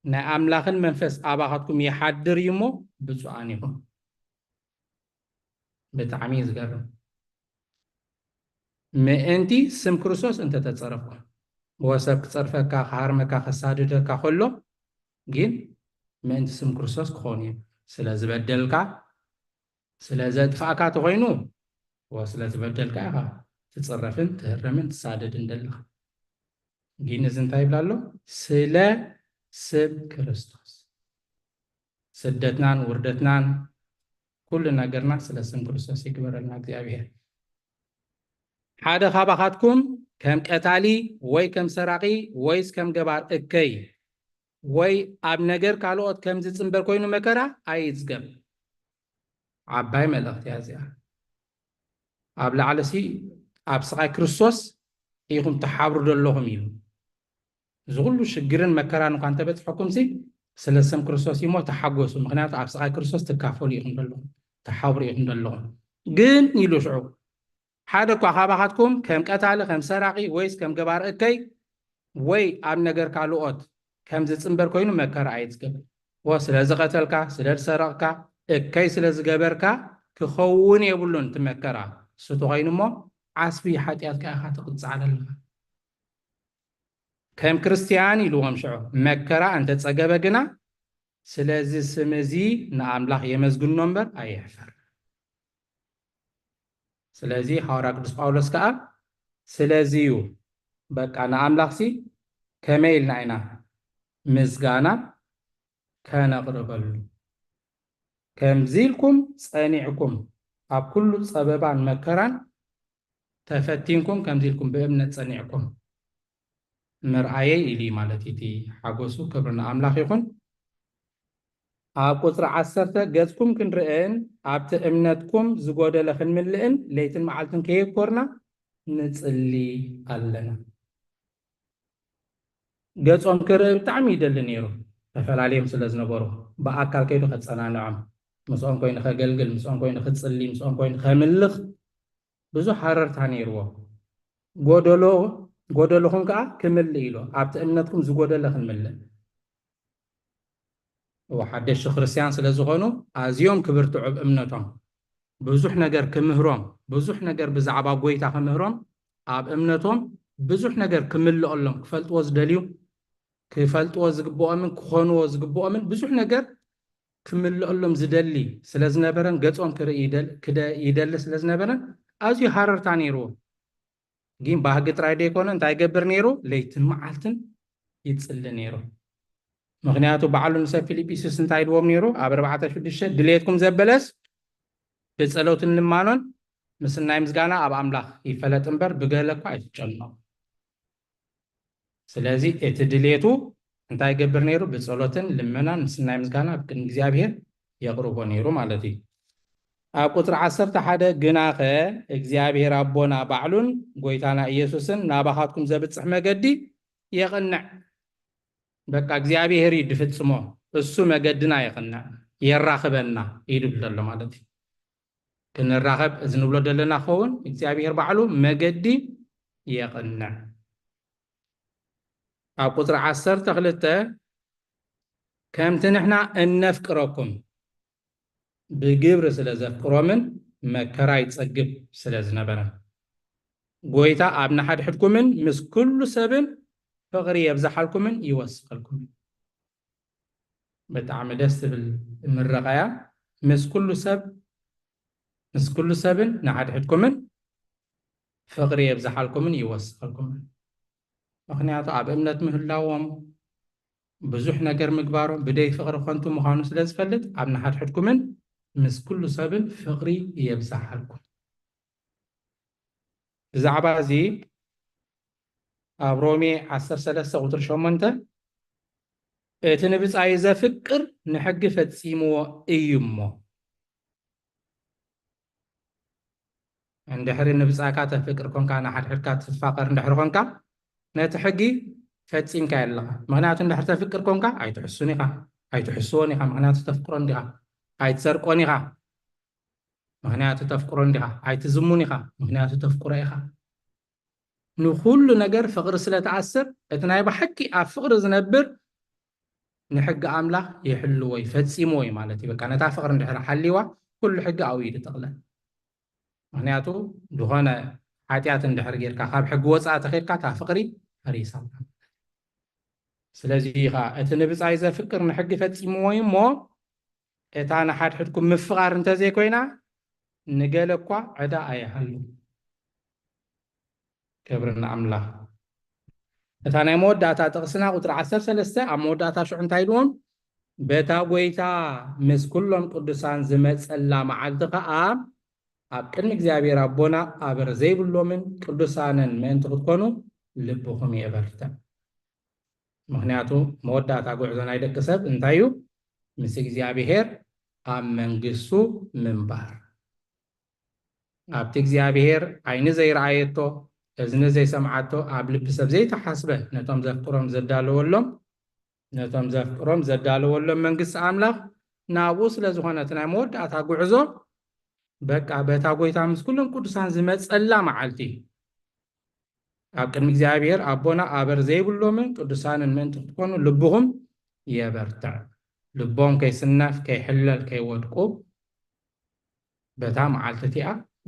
ናይ ኣምላኽን መንፈስ ኣባኻትኩም ይሓድር እዩ እሞ ብፁዓን ኢኹም። ብጣዕሚ እዩ ዝገርም። ምእንቲ ስም ክርስቶስ እንተ ተጸረፍኩም፣ ወሰብ ክጸርፈካ፣ ክሃርመካ፣ ከሳድደካ ከሎ ግን ምእንቲ ስም ክርስቶስ ክኾን እዩ። ስለ ዝበደልካ፣ ስለ ዘጥፋእካ ተኾይኑ፣ ወ-፣ ስለ ዝበደልካ ኢኻ ትጽረፍን ትህረምን ትሳደድን ዘለኻ። ግን እዚ እንታይ ይብላ ኣሎ? ስለ ስም ክርስቶስ። ስደትናን ውርደትናን ኩሉ ነገርና ስለ ስም ክርስቶስ ይግበረልና እግዚኣብሔር። ሓደ ካባኻትኩም ከም ቀታሊ ወይ ከም ሰራቒ ወይስ ከም ገባር እከይ ወይ ኣብ ነገር ካልኦት ከም ዝጽንበር ኮይኑ መከራ ኣይጽገብ። ዓባይ መልእኽቲ እያ እዚኣ። ኣብ ላዕሊ ሲ ኣብ ስቓይ ክርስቶስ ኢኹም ትሓብሩ ዘለኹም ኢሉ። እዚ ኩሉ ሽግርን መከራን እኳ እንተበጽሐኩም ሲ ስለ ስም ክርስቶስ እዩ እሞ ተሓጎሱ። ምኽንያቱ ኣብ ስቓይ ክርስቶስ ትካፈሉ ኢኹም ዘለኹም፣ ትሓብሩ ኢኹም ዘለኹም። ግን ኢሉ ሽዑ ሓደ እኳ ካባኻትኩም ከም ቀታሊ፣ ከም ሰራቒ ወይስ ከም ገባር እከይ ወይ ኣብ ነገር ካልኦት ከም ዝጽንበር ኮይኑ መከራ ኣይጽገብ። ወ-፣ ስለ ዝቐተልካ፣ ስለ ዝሰረቕካ፣ እከይ ስለ ዝገበርካ ክኸውን የብሉን እቲ መከራ። እሱ ተኾይኑ እሞ ዓስቢ ሓጢኣትካ ኢኻ ትቕጻዕ ዘለኻ። ከም ክርስትያን ኢልዎም ሽዑ፣ መከራ እንተጸገበ ግና ስለዚ ስም እዚ ንኣምላኽ የመስግኖ እምበር ኣየሕፍር። ስለዚ ሃዋርያ ቅዱስ ጳውሎስ ከኣ ስለዚ እዩ በቃ ንኣምላኽሲ ከመይ ኢልና ኢና ምስጋና ከነቕርበሉ? ከምዚ ኢልኩም ጸኒዕኩም ኣብ ኩሉ ጸበባን መከራን ተፈቲንኩም ከምዚ ኢልኩም ብእምነት ጸኒዕኩም ምርኣየይ ኢሉ እዩ ማለት እዩ እቲ ሓጎሱ። ክብሪ ንኣምላኽ ይኹን። ኣብ ቁጽሪ ዓሰርተ ገጽኩም ክንርእን ኣብቲ እምነትኩም ዝጎደለ ክንምልእን ለይትን መዓልትን ከየኮርና ንጽሊ ኣለና። ገጾም ክርኢ ብጣዕሚ ይደሊ ነይሩ። ተፈላለዮም ስለ ዝነበሩ ብኣካል ከይዱ ከጸናንዖም፣ ምስኦም ኮይኑ ከገልግል፣ ምስኦም ኮይኑ ክጽሊ፣ ምስኦም ኮይኑ ከምልኽ ብዙሕ ሃረርታ ነይርዎ። ጎደሎ ጎደልኹም ከዓ ክምልእ ኢሎ ኣብቲ እምነትኩም ዝጎደለ ክንምልእ። እዎ ሓደሽቲ ክርስትያን ስለ ዝኾኑ ኣዝዮም ክብርትዑ ኣብ እምነቶም ብዙሕ ነገር ክምህሮም ብዙሕ ነገር ብዛዕባ ጎይታ ክምህሮም ኣብ እምነቶም ብዙሕ ነገር ክምልኦሎም ክፈልጥዎ ዝደልዩ ክፈልጥዎ ዝግብኦምን ክኾንዎ ዝግብኦምን ብዙሕ ነገር ክምልኦሎም ዝደሊ ስለ ዝነበረን ገጾም ክርኢ ይደል- ክደ- ይደሊ ስለ ዝነበረን ኣዝዩ ሃረርታ ነይርዎ። ግን ባህጊ ጥራይ ደይኮነ እንታይ ይገብር ነይሩ? ለይትን መዓልትን ይጽሊ ነይሩ። ምኽንያቱ ባዕሉ ንሰብ ፊልጵስዩስ እንታይ ኢልዎም ነይሩ? ኣብ ኣርባዕተ ሽዱሽተ ድሌትኩም ዘበለስ ብጸሎትን ልማኖን ምስናይ ምስጋና ኣብ ኣምላኽ ይፈለጥ እምበር ብገለ እኳ ኣይትጨነቑ። ስለዚ እቲ ድሌቱ እንታይ ይገብር ነይሩ? ብጸሎትን ልመናን ምስናይ ምስጋና ኣብ ቅድሚ እግዚኣብሔር የቕርቦ ነይሩ ማለት እዩ። ኣብ ቁጽሪ ዓሰርተ ሓደ ግናኸ እግዚኣብሔር ኣቦና ባዕሉን ጎይታና ኢየሱስን ናባኻትኩም ዘብጽሕ መገዲ የቕንዕ። በቃ እግዚኣብሔር እዩ ድፍጽሞ፣ እሱ መገድና የቕንዕ የራኽበና እዩ ድብል ዘሎ ማለት እዩ። ክንራኸብ እዚ ንብሎ ዘለና ክኸውን እግዚኣብሔር ባዕሉ መገዲ የቕንዕ። ኣብ ቁጽሪ ዓሰርተ ክልተ ከምቲ ንሕና እነፍቅረኩም ብግብሪ ስለ ዘፍቅሮምን መከራ ይጸግብ ስለ ዝነበረን ጎይታ ኣብ ንሓድሕድኩምን ምስ ኩሉ ሰብን ፍቕሪ የብዝሓልኩምን ይወስኸልኩምን። ብጣዕሚ ደስ ትብል ምረቓያ። ምስ ኩሉ ሰብ ምስ ኩሉ ሰብን ንሓድሕድኩምን ፍቕሪ የብዝሓልኩምን ይወስኸልኩምን። ምኽንያቱ ኣብ እምነት ምህላዎም ብዙሕ ነገር ምግባሮም ብደይ ፍቕሪ ከንቱ ምዃኑ ስለ ዝፈልጥ ኣብ ንሓድሕድኩምን ምስ ኩሉ ሰብን ፍቕሪ የብዝሓልኩም። ብዛዕባ እዚ ኣብ ሮሜ ዓሰርተ ሰለስተ ቁፅሪ ሸሞንተ እቲ ንብፃዩ ዘፍቅር ንሕጊ ፈፂምዎ እዩ እሞ እንድሕሪ ንብፃካ ተፍቅር ኮንካ ንሓድሕድካ ትፋቀር እንድሕሪ ኮንካ ነቲ ሕጊ ፈፂምካ ኣለኻ። ምክንያቱ እንድሕር ተፍቅር ኮንካ ኣይትሕሱን ኢኻ፣ ኣይትሕስዎን ኢኻ፣ ምክንያቱ ተፍቅሮ እንዲኻ። ኣይትሰርቆን ኢኻ፣ ምክንያቱ ተፍቅሮ እንዲኻ። ኣይትዝሙን ኢኻ፣ ምክንያቱ ተፍቅሮ ኢኻ። ንኩሉ ነገር ፍቅሪ ስለ ተኣስር እቲ ናይ ብሓቂ ኣብ ፍቅሪ ዝነብር ንሕጊ ኣምላኽ ይሕልዎ እዩ፣ ፈጺምዎ እዩ ማለት እዩ። በቃ ነታ ፍቅሪ እንድሕር ሓልይዋ ኩሉ ሕጊ ኣብኡ እዩ ዝጥቕለል። ምክንያቱ ዝኾነ ሓጢኣት እንድሕር ጌርካ ካብ ሕጊ ወፃኢ ተኸድካ እታ ፍቅሪ ፈሪሳ። ስለዚ ኢኻ እቲ ንብፃይ ዘፍቅር ንሕጊ ፈጺምዎ እዩ እሞ እታ ንሓድሕድኩም ምፍቓር እንተዘይኮይና ንገለ እኳ ዕዳ ኣይሃሉ። ክብሪ ንኣምላኽ። እታ ናይ መወዳእታ ጥቕስና ቁፅሪ ዓሰርተ ሰለስተ ኣብ መወዳእታ ሽዑ እንታይ ኢልዎም? በታ ጎይታ ምስ ኩሎም ቅዱሳን ዝመፀላ መዓልቲ ከዓ ኣብ ቅድሚ እግዚኣብሔር ኣቦና ኣበር ዘይብሎምን ቅዱሳንን ምእንቲ ክትኮኑ ልብኹም የበርትዕ። ምክንያቱ መወዳእታ ጉዕዞ ናይ ደቂ ሰብ እንታይ እዩ? ምስ እግዚኣብሔር ኣብ መንግስቱ ምንባር። ኣብቲ እግዚኣብሔር ዓይኒ ዘይረኣየቶ እዝኒ ዘይሰምዓቶ ኣብ ልቢ ሰብ ዘይተሓስበ ነቶም ዘፍቅሮም ዘዳለወሎም ነቶም ዘፍቅሮም ዘዳለወሎም መንግስቲ ኣምላኽ ናብኡ ስለ ዝኾነ እቲ ናይ መወዳእታ ጉዕዞ በቃ በታ ጎይታ ምስ ኩሎም ቅዱሳን ዝመፀላ መዓልቲ እዩ። ኣብ ቅድሚ እግዚኣብሔር ኣቦና ኣበር ዘይብሎምን ቅዱሳንን ምእንቲ ክትኮኑ ልብኹም የበርትዕ። ልቦም ከይስነፍ ከይሕለል ከይወድቁ በታ መዓልቲ እቲኣ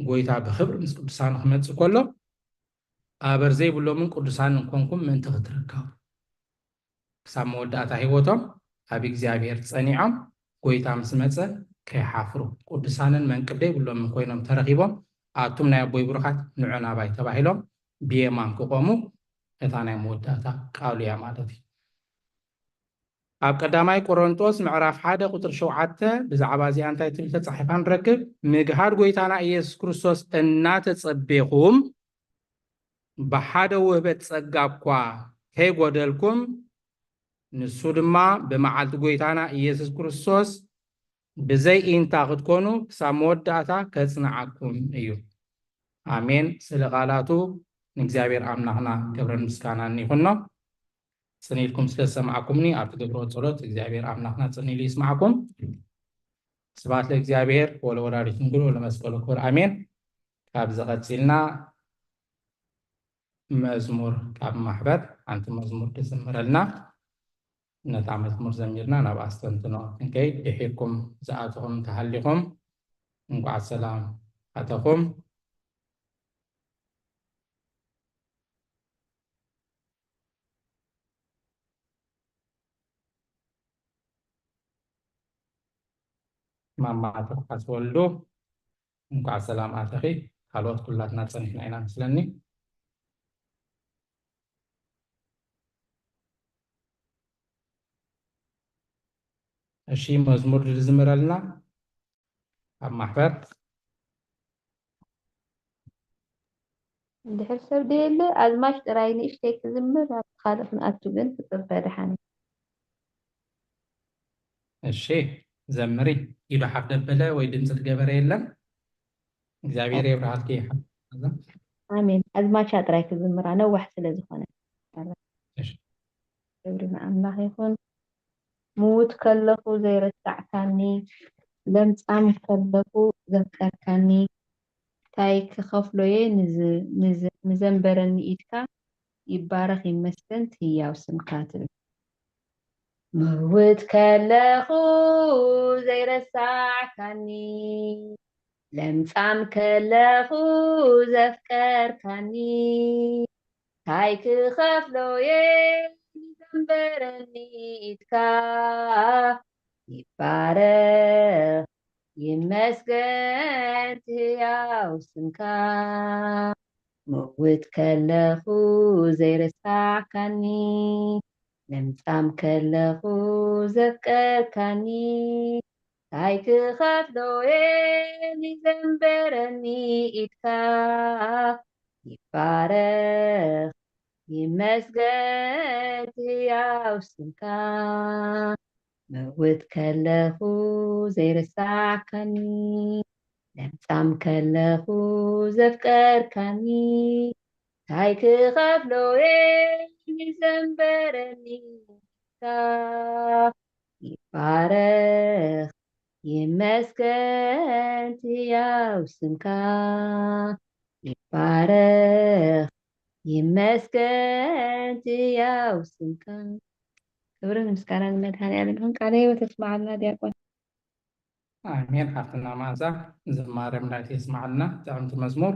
ጎይታ ብክብሪ ምስ ቅዱሳኑ ክመፅእ ከሎ ኣበር ዘይብሎምን ቅዱሳንን ኮንኩም ምእንቲ ክትርከቡ ክሳብ መወዳእታ ህይወቶም ኣብ እግዚኣብሔር ጸኒዖም ጎይታ ምስ መጸ ከይሓፍሩ ቅዱሳንን መንቅብ ዘይብሎምን ኮይኖም ተረኺቦም ኣቱም ናይ ኣቦይ ብሩኻት ንዑ ናባይ ተባሂሎም ብየማን ክቆሙ እታ ናይ መወዳእታ ቃሉ እያ ማለት እዩ። ኣብ ቀዳማይ ቆሮንጦስ ምዕራፍ ሓደ ቁፅሪ ሸውዓተ ብዛዕባ እዚኣ እንታይ ትብል ተፃሒፋ ንረክብ? ምግሃድ ጎይታና ኢየሱስ ክርስቶስ እናተፀቤኹም ብሓደ ውህበት ጸጋ እኳ ከይጎደልኩም ንሱ ድማ ብመዓልቲ ጎይታና ኢየሱስ ክርስቶስ ብዘይ ኢንታ ክትኮኑ ክሳብ መወዳእታ ከጽንዓኩም እዩ። ኣሜን። ስለ ቃላቱ ንእግዚኣብሔር ኣምላኽና ክብርን ምስጋናን ይኹኖ። ጽን ኢልኩም ስለ ዝሰማዕኩምኒ ኣብ ትገብርዎ ጸሎት እግዚኣብሔር ኣምላኽና ጽን ኢሉ ይስማዕኩም። ስብሐት ለእግዚኣብሔር ወለወላዲቱ ድንግል ወለመስቀሉ ክቡር ኣሜን። ካብዚ ቀጺልና መዝሙር ካብ ማሕበር ሓንቲ መዝሙር ትዝምረልና። ነታ መዝሙር ዘሚርና ናብ ኣስተንትኖ ክንከይድ ድሒርኩም ዝኣተኹም እንተሃሊኹም እንኳዕ ሰላም ኣተኹም። ማማ ተስፋ ወልዱ እንኳዕ ሰላም ኣተኺ። ካልኦት ኩላትና ጸኒሕና ኢና መስለኒ። እሺ፣ መዝሙር ዝዝምረልና ኣብ ማሕበር። እንድሕር ሰብ ደየለ ኣዝማች ጥራይ ንእሽተይ ክዝምር፣ ኣብ ካልእ ክንኣቱ ግን ክጽበ ደሓን። እሺ፣ ዘምሪ። ኢዱ ሓፍ ደበለ ወይ ድምፂ ዝገበረ የለን። እግዚኣብሔር የብርሃልኪ። ኣሜን። ኣዝማቻ ጥራይ ክዝምራ ነዋሕ ስለ ዝኾነ። እሺ። ክብሪ ንኣምላኽ ይኹን። ምዉት ከለኹ ዘይረሳዕካኒ፣ ለምጻም ከለኹ ዘፍቀርካኒ፣ ታይ ክኸፍሎየ ንዝ-፣ ንዝ-፣ ንዘንበረኒ ኢድካ፣ ይባረኽ ይመስገን ህያው ስምካ ትብል። ምውት ከለኹ ዘይረሳዕካኒ፣ ለምጻም ከለኹ ዘፍቀርካኒ፣ ታይ ክኸፍሎየ ንዘንበረኒ ኢድካ፣ ይባረኽ ይመስገን ህያው ስምካ። ምውት ከለኹ ዘይረሳዕካኒ፣ ለምጻም ከለኹ ዘፍቀርካኒ፣ ታይ ክኸፍሎየ ንዘንበረኒ ኢድካ፣ ይባረኽ ይመስገን ህያው ስምካ። ምውት ከለኹ ዘይረሳዕካኒ፣ ለምጻም ከለኹ ዘፍቀርካኒ፣ ታይ ክኸፍሎየ ንዘንበረኒ ኢድካ፣ ይባረኽ ይመስገን ህያው ስምካ፣ ይባረኽ ይመስገን ህያው ስምካ። ክብርን ምስጋናን ንመድሃኔ ዓለም ይኹን። ቃለ ህይወት የስምዓልና ዲያቆን። ኣሜን። ሓፍትና መዓዛ ዝማሬ መላእክት የስምዓልና። ጥዕምቲ መዝሙር።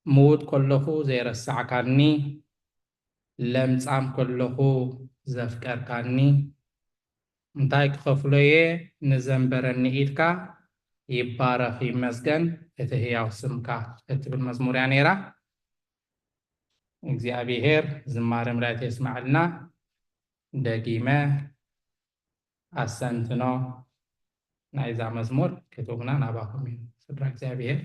ምውት ከለኹ ዘይረሳዕካኒ፣ ለምጻም ከለኹ ዘፍቀርካኒ፣ እንታይ ክኸፍሎየ ንዘንበረኒ ኢድካ፣ ይባረኽ ይመስገን እቲ ህያው ስምካ እትብል መዝሙር እያ ነይራ። እግዚኣብሔር ዝማሬ መላእክት የስምዓልና። ደጊመ ኣስተንትኖ ናይዛ መዝሙር ክትህቡና ናባኹም እዩ። ስድራ እግዚኣብሔር።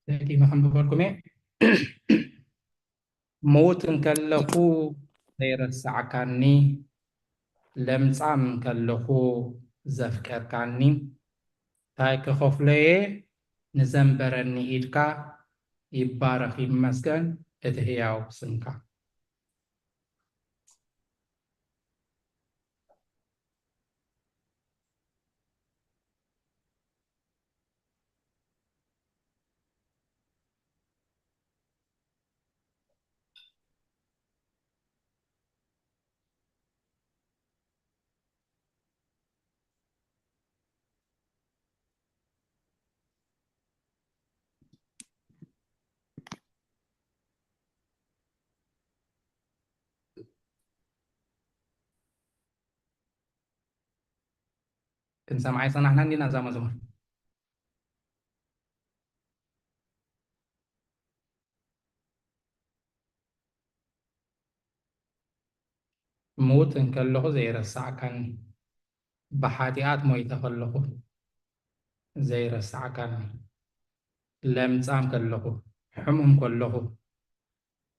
ደጊመ ከንብበልኩም እየ። ምዉት እንከለኹ ዘይረሳዕካኒ፣ ለምጻም እንከለኹ ዘፍቀርካኒ፣ ታይ ክኸፍሎየ ንዘንበረኒ ኢድካ፣ ይባረኽ ይመስገን እቲ ህያው ስምካ። ክንሰምዓ ይጸናሕና እንዲና እዛ መዝሙር። ምዉት እንከለኹ ዘይረሳዕካኒ፣ ብሓጢኣት ሞይተ ከለኹ ዘይረሳዕካኒ፣ ለምጻም ከለኹ፣ ሕሙም ከለኹ፣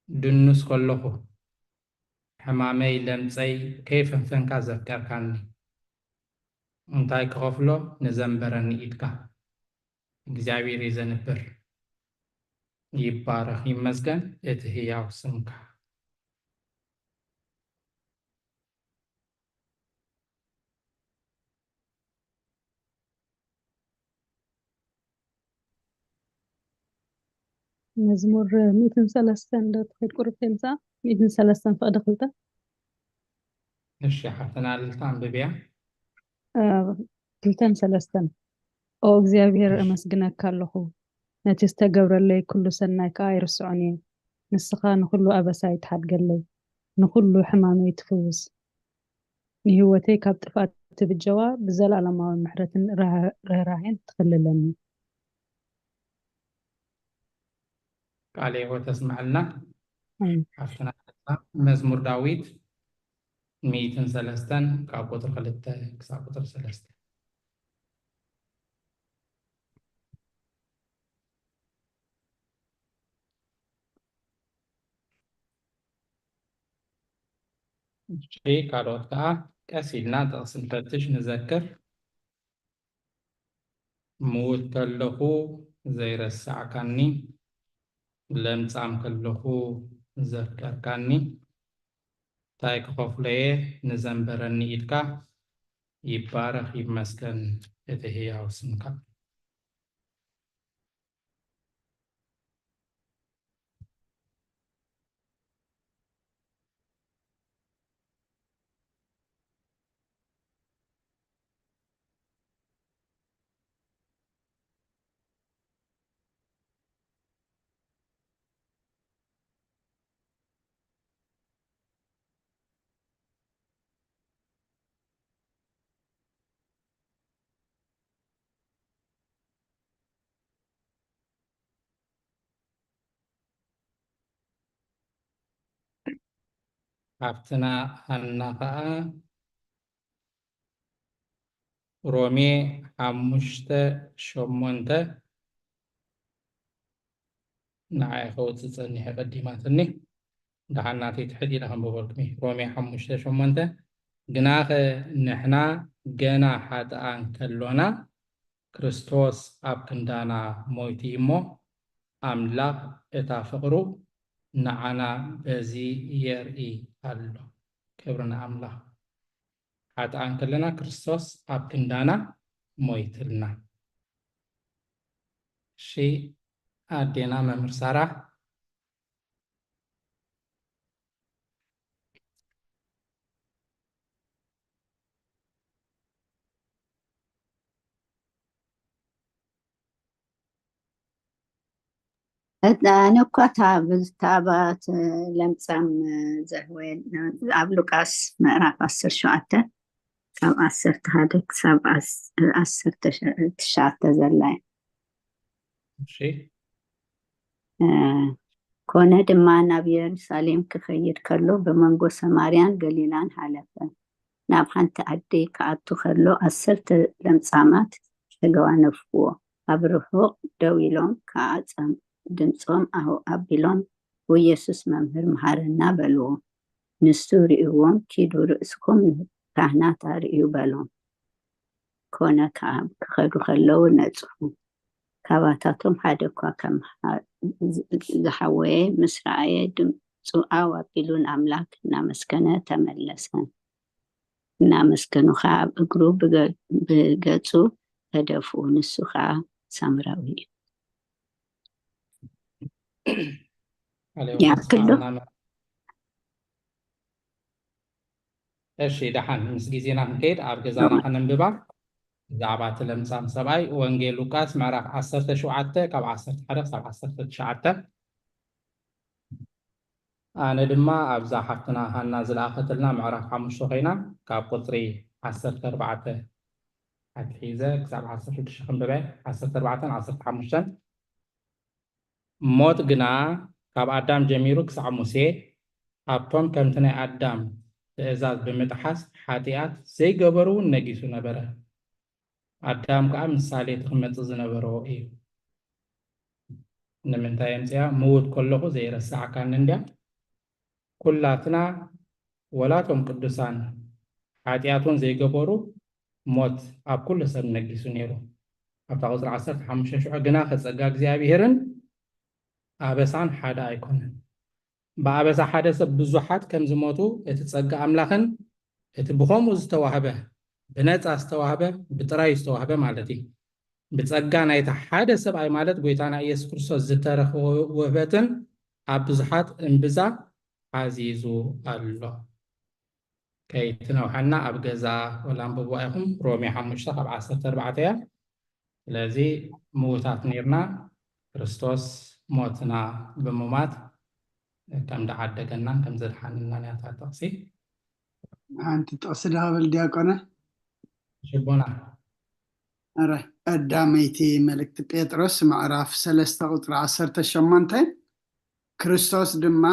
ድኑስ ከለኹ፣ ሕማመይ ለምጸይ ከይፈንፈንካ ዘፍቀርካኒ። እንታይ ክኸፍሎ ንዘንበረኒ ኢድካ። እግዚኣብሔር እዩ ዘንብር። ይባረኽ ይመስገን እቲ ህያው ስምካ። መዝሙር ሚእትን ሰለስተን ዶ ትኸይድ ቁሩብ ተምጻእ? ሚእትን ሰለስተን ፍቕዲ ክልተ። እሺ ሓፍትና ልልታ ኣንብብያ። ክልተን ሰለስተን። ኦ እግዚኣብሔር፣ እመስግነካ ኣለኹ፣ ነቲ ዝተገብረለይ ኩሉ ሰናይ ከኣ ኣይርስዖን እየ። ንስኻ ንኹሉ ኣበሳይ ትሓድገለይ፣ ንኹሉ ሕማመይ ትፍውስ፣ ንህይወተይ ካብ ጥፍኣት ትብጀዋ፣ ብዘለኣለማዊ ምሕረትን ርህራሄን ትኽልለኒ። ቃለ ሕይወት ተስምዐልና። ሓፍትና መዝሙር ዳዊት ሚእትን ሰለስተን ካብ ቁፅሪ ክልተ ክሳብ ቁፅሪ ሰለስተ። እሺ፣ ካልኦት ከዓ ቀስ ኢልና ጥቕሲ ንፈትሽ ንዘክር። ምዉት ከለኹ ዘይረሳዕካኒ፣ ለምጻም ከለኹ ዘፍቀርካኒ፣ እንታይ ክኸፍሎ'የ ንዘንበረኒ ኢድካ፣ ይባረኽ ይመስገን እቲ ህያው ስምካ። ኣብትና ኣና ኸዓ ሮሜ ሓሙሽተ ሸሞንተ ንዓይ ከውፅእ ፀኒሐ ቀዲማትኒ። ደሓን ናተይ ትሕት ኢለ ከንብበልኩም እዩ። ሮሜ ሓሙሽተ ሸሞንተ ግናኸ ንሕና ገና ሓጥኣን ከሎና ክርስቶስ ኣብ ክንዳና ሞይቱ እዩ እሞ፣ ኣምላኽ እታ ፍቕሩ ንዓና በዚ የርኢ ኣሎ። ክብሪ ንኣምላኽ። ሓጥኣን ከለና ክርስቶስ ኣብ ክንዳና ሞይትልና። እሺ፣ ኣዴና መምህር ሳራ። ኣነ እኳ እታ ብዝታባት ለምጻም ዘህወየና ኣብ ሉቃስ ምዕራፍ ዓሰርተ ሸውዓተ ካብ ዓሰርተ ሓደ ክሳብ ዓሰርተ ትሽዓተ ዘላ እያ። እሺ። ኮነ ድማ ናብ የሩሳሌም ክኸይድ ከሎ ብመንጎ ሰማርያን ገሊላን ሓለፈ። ናብ ሓንቲ ዓዲ ክኣቱ ከሎ ዓሰርተ ለምጻማት ተገዋነፍዎ። ኣብ ርሑቕ ደው ኢሎም ከኣ ድምጾም ኣው ኣቢሎም፣ "ወየሱስ መምህር መሃረና" በልዎ። ንሱ ርእይዎም፣ "ኪዱ ርእስኹም ንካህናት ኣርእዩ" በሎም። ኮነ ከኣ ክኸዱ ከለዉ ነጽሁ። ካባታቶም ሓደ እኳ ከም ዝሓወየ ምስ ረኣየ ድምጹ ኣው ኣቢሉ ንኣምላክ እናመስገነ ተመለሰ። እናመስገኑ ከኣ ኣብ እግሩ ብገጹ ተደፍኡ። ንሱ ከኣ ሳምራዊ እዩ። ይኣክል ዶ? እሺ፣ ደሓን ምስ ግዜና ክንከይድ ኣብ ገዛና ከነንብባ። ብዛዕባ እቲ ለምጻም ሰብኣይ ወንጌል ሉቃስ ምዕራፍ ዓሰርተ ሸውዓተ ካብ ዓሰርተ ሓደ ክሳብ ዓሰርተ ትሽዓተ። ኣነ ድማ ኣብዛ ሓፍትና ሃና ዝለኣኸትልና ምዕራፍ ሓሙሽተ ኮይና ካብ ቁጽሪ ዓሰርተ ኣርባዕተ ኣትሒዘ ክሳብ ዓሰርተ ሽዱሽተ ክንብበ። ዓሰርተ ኣርባዕተን ዓሰርተ ሓሙሽተን። ሞት ግና ካብ ኣዳም ጀሚሩ ክሳዕ ሙሴ ኣብቶም ከምቲ ናይ ኣዳም ትእዛዝ ብምጥሓስ ሓጢኣት ዘይገበሩ እውን ነጊሱ ነበረ። ኣዳም ከኣ ምሳሌ እቲ ክመጽእ ዝነበሮ እዩ። ንምንታይ የምጽያ? ምዉት ከለኹ ዘይረሳዕካኒ እንድያ። ኩላትና ወላ እቶም ቅዱሳን ሓጢኣት እውን ዘይገበሩ ሞት ኣብ ኩሉ ሰብ ነጊሱ ነይሩ። ኣብታ ቁፅሪ ዓሰርተ ሓሙሽተ ሽዑ ግና ከጸጋ እግዚኣብሔርን ኣበሳን ሓደ ኣይኮነን። ብኣበሳ ሓደ ሰብ ብዙሓት ከም ዝሞቱ እቲ ጸጋ ኣምላኽን እቲ ብኸምኡ ዝተዋህበ ብነጻ ዝተዋህበ ብጥራዩ ዝተዋህበ ማለት እዩ። ብጸጋ ናይቲ ሓደ ሰብኣይ ማለት ጎይታና ኢየሱስ ክርስቶስ ዝተረኽበ ውህበትን ኣብ ብዙሓት እምብዛ ዓዚዙ ኣሎ። ከይትነውሐና ኣብ ገዛ ወላ ኣንብብዋ ኢኹም። ሮሜ ሓሙሽተ ካብ ዓሰርተ ኣርባዕተ እያ። ስለዚ ምዉታት ነርና ክርስቶስ ሞትና ብምማት ከም ዝዓደገናን ከም ዘድሓነናን እያ እታ ጥቕሲ። ሓንቲ ጥቕሲ ድሃበል ዲያቆነ። ሽቦና ረ ቀዳመይቲ መልእክቲ ጴጥሮስ ምዕራፍ ሰለስተ ቁፅሪ ዓሰርተ ሸሞንተ ክርስቶስ ድማ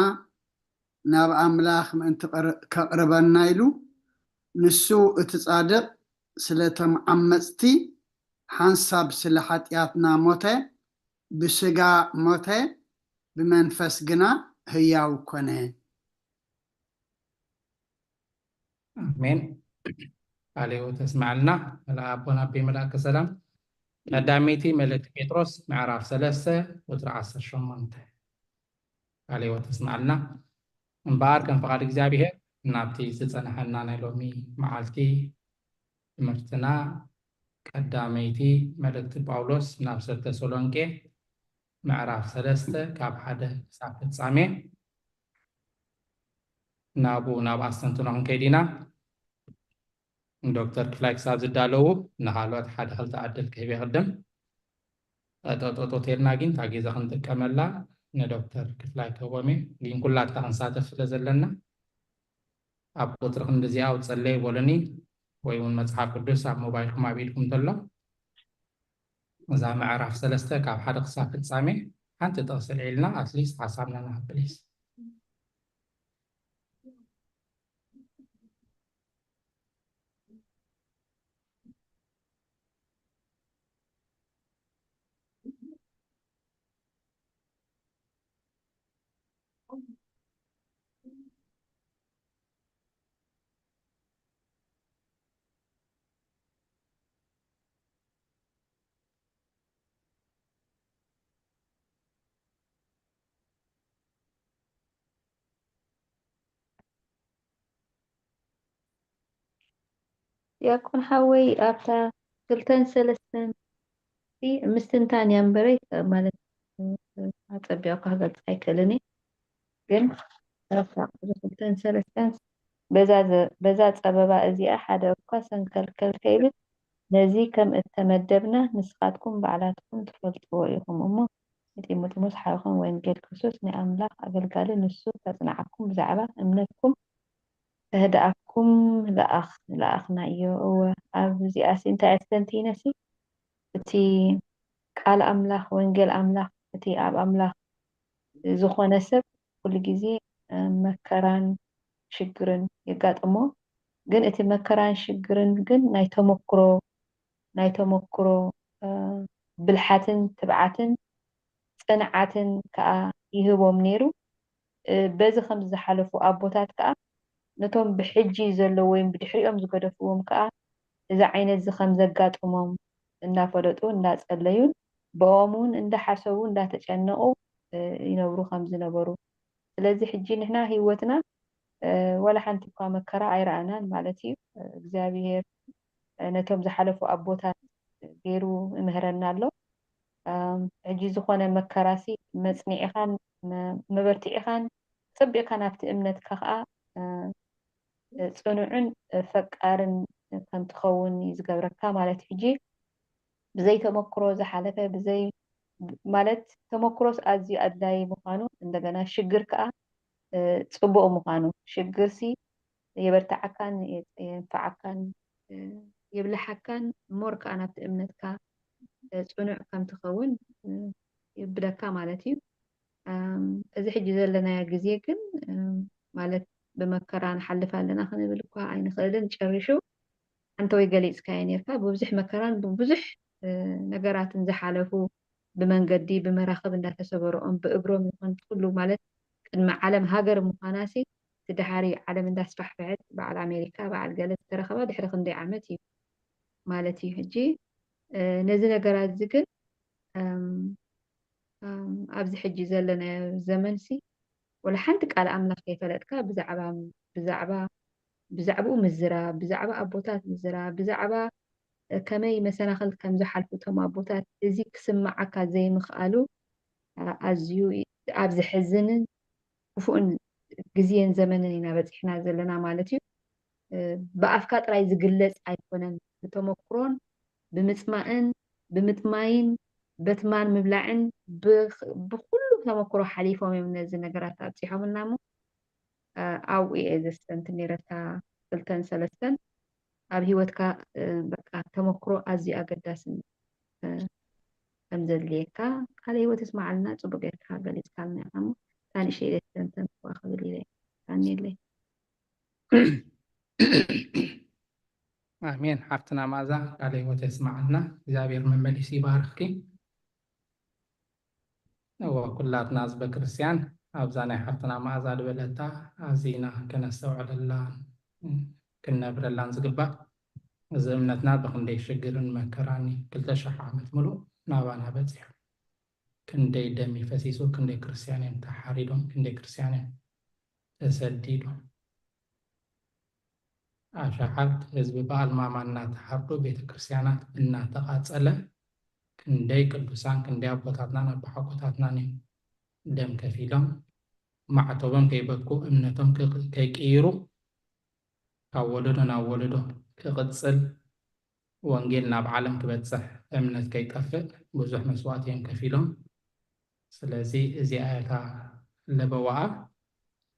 ናብ ኣምላኽ ምእንቲ ከቕርበና ኢሉ ንሱ እቲ ጻድቕ ስለቶም ዓመፅቲ ሓንሳብ ስለ ሓጢኣትና ሞተ፣ ብስጋ ሞተ፣ ብመንፈስ ግና ህያው ኮነ። ኣሜን። ቃለ ሕይወት ተስማዕልና። መልኣ ኣቦና ኣቤ መልኣከ ሰላም። ቀዳመይቲ መልእክቲ ጴጥሮስ ምዕራፍ ሰለስተ ቁፅሪ ዓሰርተ ሸሞንተ። ቃለ ሕይወት ተስማዕልና። እምበኣር ከም ፍቓድ እግዚኣብሔር ናብቲ ዝጸንሐና ናይ ሎሚ መዓልቲ ትምህርትና ቀዳመይቲ መልእክቲ ጳውሎስ ናብ ሰብ ተሰሎንቄ ምዕራፍ ሰለስተ ካብ ሓደ ክሳብ ፍጻሜ ናብኡ ናብ ኣስተንትኖ ክንከይድ ኢና። ዶክተር ክፍላይ ክሳብ ዝዳለዉ ንኻልኦት ሓደ ክልተ ዕድል ክህብ ይቕድም። ጠጠጠጦ ተልና ግን እታ ግዜ ክንጥቀመላ ንዶክተር ክፍላይ ክህቦም እየ። ግን ኩላትና ክንሳተፍ ስለ ዘለና ኣብ ቁፅሪ ክንድዚኣ ኣውፀለይ በሉኒ፣ ወይ እውን መፅሓፍ ቅዱስ ኣብ ሞባይልኩም ኣብ ኢድኩም እንተሎ እዛ ምዕራፍ ሰለስተ ካብ ሓደ ክሳብ ፍጻሜ ሓንቲ ጥቕሲ ልዒልና ኣትሊስት ሓሳብና ንሃብ ፕሊስ። ዲያቆን ሓወይ ኣብታ ክልተን ሰለስተን ምስትንታን እያ እምበረይ ማለት ኣጸቢቑ ክገልጽ ኣይክእልን እየ። ግን ኣብታ ቁጽሪ ክልተን ሰለስተን በዛ ጸበባ እዚኣ ሓደ እኳ ሰንከልከል ከይብል ነዚ ከም እተመደብና ንስኻትኩም ባዕላትኩም ትፈልጥዎ ኢኹም እሞ ንጢሞቴዎስ ሓውኹም ወንጌል ክርስቶስ ናይ ኣምላኽ ኣገልጋሊ ንሱ ከጽንዓኩም ብዛዕባ እምነትኩም ከህድኣኩም ለኣኽ ለኣኽናዮ። እወ ኣብ እዚኣሲ እንታይ ኣስተንቲነሲ እቲ ቃል ኣምላኽ ወንጌል ኣምላኽ እቲ ኣብ ኣምላኽ ዝኾነ ሰብ ኩሉ ግዜ መከራን ሽግርን የጋጥሞ። ግን እቲ መከራን ሽግርን ግን ናይ ተመክሮ ናይ ተመክሮ ብልሓትን ትብዓትን ጽንዓትን ከኣ ይህቦም ነይሩ። በዚ ከምዚ ዝሓለፉ ኣቦታት ከኣ ነቶም ብሕጂ ዘለዉ ወይም ብድሕሪኦም ዝገደፍዎም ከኣ እዚ ዓይነት እዚ ከም ዘጋጥሞም እናፈለጡ እንዳጸለዩን ብኦም እውን እንዳሓሰቡ እንዳተጨነቑ ይነብሩ ከም ዝነበሩ። ስለዚ ሕጂ ንሕና ህይወትና ዋላ ሓንቲ እኳ መከራ ኣይረኣናን ማለት እዩ። እግዚኣብሄር ነቶም ዝሓለፉ ኣቦታት ገይሩ ይምህረና ኣሎ። ሕጂ ዝኾነ መከራሲ መጽኒዒኻን መበርቲዒኻን ጸቢቕካ ናብቲ እምነትካ ከዓ ጽኑዕን ፈቃርን ከም ትኸውን እዩ ዝገብረካ ማለት ሕጂ ብዘይ ተመክሮ ዝሓለፈ ብዘይ ማለት ተመክሮስ ኣዝዩ ኣድላዪ ምዃኑ እንደገና ሽግር ከዓ ጽቡቕ ምዃኑ ሽግርሲ የበርትዓካን የንፍዓካን የብልሓካን ሞር ከዓ ናብቲ እምነትካ ጽኑዕ ከም ትኸውን ይብለካ ማለት እዩ። እዚ ሕጂ ዘለናዮ ግዜ ግን ማለት ብመከራ ንሓልፍ ኣለና ክንብል እኳ ኣይንኽእልን ጨሪሹ። ኣንተ ወይ ገሊጽካዮ ኔርካ ብብዙሕ መከራን ብብዙሕ ነገራትን ዝሓለፉ ብመንገዲ ብመራኽብ እንዳተሰበረኦም ብእግሮም ይኹን ኩሉ ማለት ቅድሚ ዓለም ሃገር ምዃናሲ እቲ ድሓሪ ዓለም እንዳስፋሕፈሐት በዓል ኣሜሪካ በዓል ገለ ዝተረኸባ ድሕሪ ክንደይ ዓመት እዩ ማለት እዩ። ሕጂ ነዚ ነገራት እዚ ግን ኣብዚ ሕጂ ዘለናዮ ዘመንሲ ወላ ሓንቲ ቃል ኣምላኽ ከይፈለጥካ ብዛዕባ ብዛዕባ ብዛዕባኡ ምዝራብ፣ ብዛዕባ ኣቦታት ምዝራብ፣ ብዛዕባ ከመይ መሰናኽል ከም ዝሓልፉ እቶም ኣቦታት እዚ ክስምዓካ ዘይምኽኣሉ ኣዝዩ ኣብ ዘሕዝንን ክፉእን ግዜን ዘመንን ኢና በፂሕና ዘለና ማለት እዩ። ብኣፍካ ጥራይ ዝግለፅ ኣይኮነን፣ ብተመክሮን ብምፅማእን ብምጥማይን በትማን ምብላዕን ብኩሉ ተመክሮ ሓሊፎም እዮም ነዚ ነገራት ኣብፂሖምልና እሞ ኣብኡ እየ ዘስተንትን ነይረታ ክልተን ሰለስተን ኣብ ሂወትካ በቃ ተመክሮ ኣዝዩ ኣገዳስን ከም ዘድልየካ ቃለ ሂወት የስማዓልና። ፅቡቅ ጌርካ ገሊፅካልና ኢኻ እሞ እታ ንእሽተይ ዘስተንተን ክዋ ክብል ኢለ ኣሜለይ። ኣሜን። ሓፍትና መኣዛ ቃለ ሂወት የስማዓልና። እግዚኣብሔር መመሊሱ ይባርኽኪ። እወ ኩላትና ህዝበ ክርስትያን ኣብዛ ናይ ሓፍትና መኣዛ ዝበለታ ኣዚና ከነስተውዕለላን ክንነብረላን ዝግባእ እዚ እምነትና ብክንደይ ሽግርን መከራን ክልተ ሽሕ ዓመት ሙሉእ ናባና በፂሑ ክንደይ ደም ይፈሲሱ ክንደይ ክርስትያን እዮም ተሓሪዶም ክንደይ ክርስትያን እዮም ተሰዲዶም ኣሻሓት ህዝቢ በኣልማማ እናተሓርዱ ቤተክርስትያናት እናተቓፀለ ክንደይ ቅዱሳን ክንደይ ኣቦታትናን ኣቦሓጎታትናን እዮም ደም ከፊሎም ማዕተቦም ከይበትኩ እምነቶም ከይቅይሩ ካብ ወለዶ ናብ ወለዶ ክቕፅል ወንጌል ናብ ዓለም ክበፅሕ እምነት ከይጠፍእ ብዙሕ መስዋእቲ እዮም ከፊሎም ስለዚ እዚኣ እያ እታ ለበዋኣ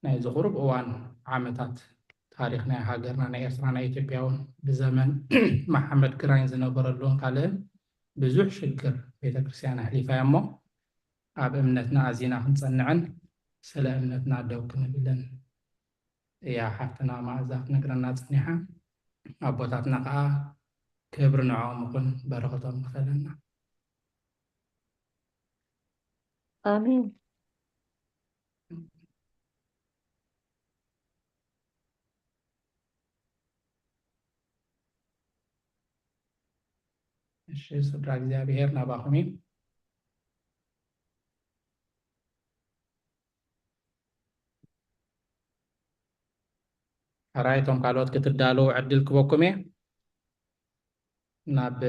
ናይዚ ቁሩብ እዋን ዓመታት ታሪኽ ናይ ሃገርና ናይ ኤርትራ ናይ ኢትዮጵያ እውን ብዘመን መሓመድ ግራኝ ዝነበረሉን ካልእን ብዙሕ ሽግር ቤተክርስትያን ኣሕሊፋ እያ እሞ ኣብ እምነትና ኣዚና ክንጸንዕን ስለ እምነትና ደው ክንብልን እያ ሓፍትና መኣዛ ክትነግረና ጸኒሓ ኣቦታትና ከዓ ክብሪ ንዕኦም ይኹን በረኸቶም ይኽፈለና ኣሜን። እሺ ስድራ እግዚኣብሔር ናባኹም እዩ። ሕራይ እቶም ካልኦት ክትዳለዉ ዕድል ክበኩም እየ። ናብ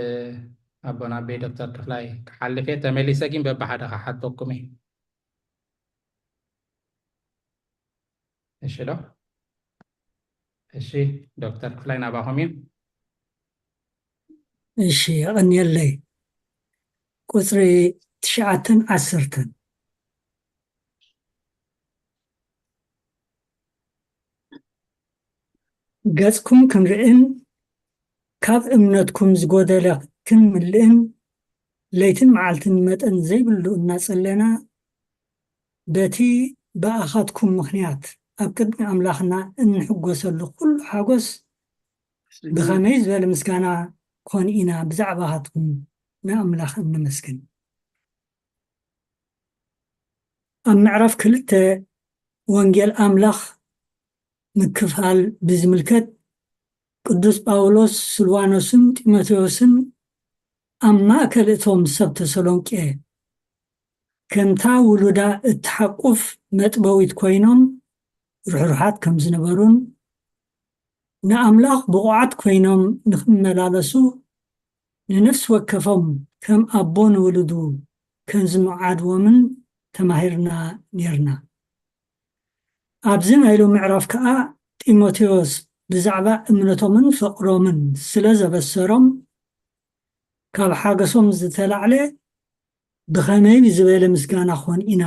ኣቦና ኣቤ ዶክተር ክፍላይ ክሓልፍ እየ ተመሊሰ ግን በብሓደ ክሓተኩም እየ እሺ ዶ እሺ ዶክተር ክፍላይ ናባኹም እዩ እሺ የቐንየለይ ቁፅሪ ትሽዓተን ዓሰርተን ገፅኩም ክንርእን ካብ እምነትኩም ዝጎደለ ክንምልእን ለይትን መዓልትን መጠን ዘይብሉ እናጸለና በቲ ብኣኻትኩም ምኽንያት ኣብ ቅድሚ ኣምላኽና እንሕጎሰሉ ኩሉ ሓጎስ ብኸመይ ዝበለ ምስጋና ኮን ኢና ብዛዕባኻትኩም ንኣምላኽ እነመስግን። ኣብ ምዕራፍ ክልተ ወንጌል ኣምላኽ ምክፋል ብዝምልከት ቅዱስ ጳውሎስ ስልዋኖስን ጢሞቴዎስን ኣብ ማእከል እቶም ሰብ ተሰሎንቄ ከምታ ውሉዳ እትሓቁፍ መጥበዊት ኮይኖም ርሕሩሓት ከም ዝነበሩን ንኣምላኽ ብቑዓት ኮይኖም ንኽመላለሱ ንነፍሲ ወከፎም ከም ኣቦ ንውሉዱ ከም ዝምዓድዎምን ተማሂርና ኔርና። ኣብዚ ናይ ሎሚ ምዕራፍ ከኣ ጢሞቴዎስ ብዛዕባ እምነቶምን ፍቕሮምን ስለ ዘበሰሮም ካብ ሓገሶም ዝተላዕለ ብኸመይ ዝበለ ምስጋና ኾን ኢና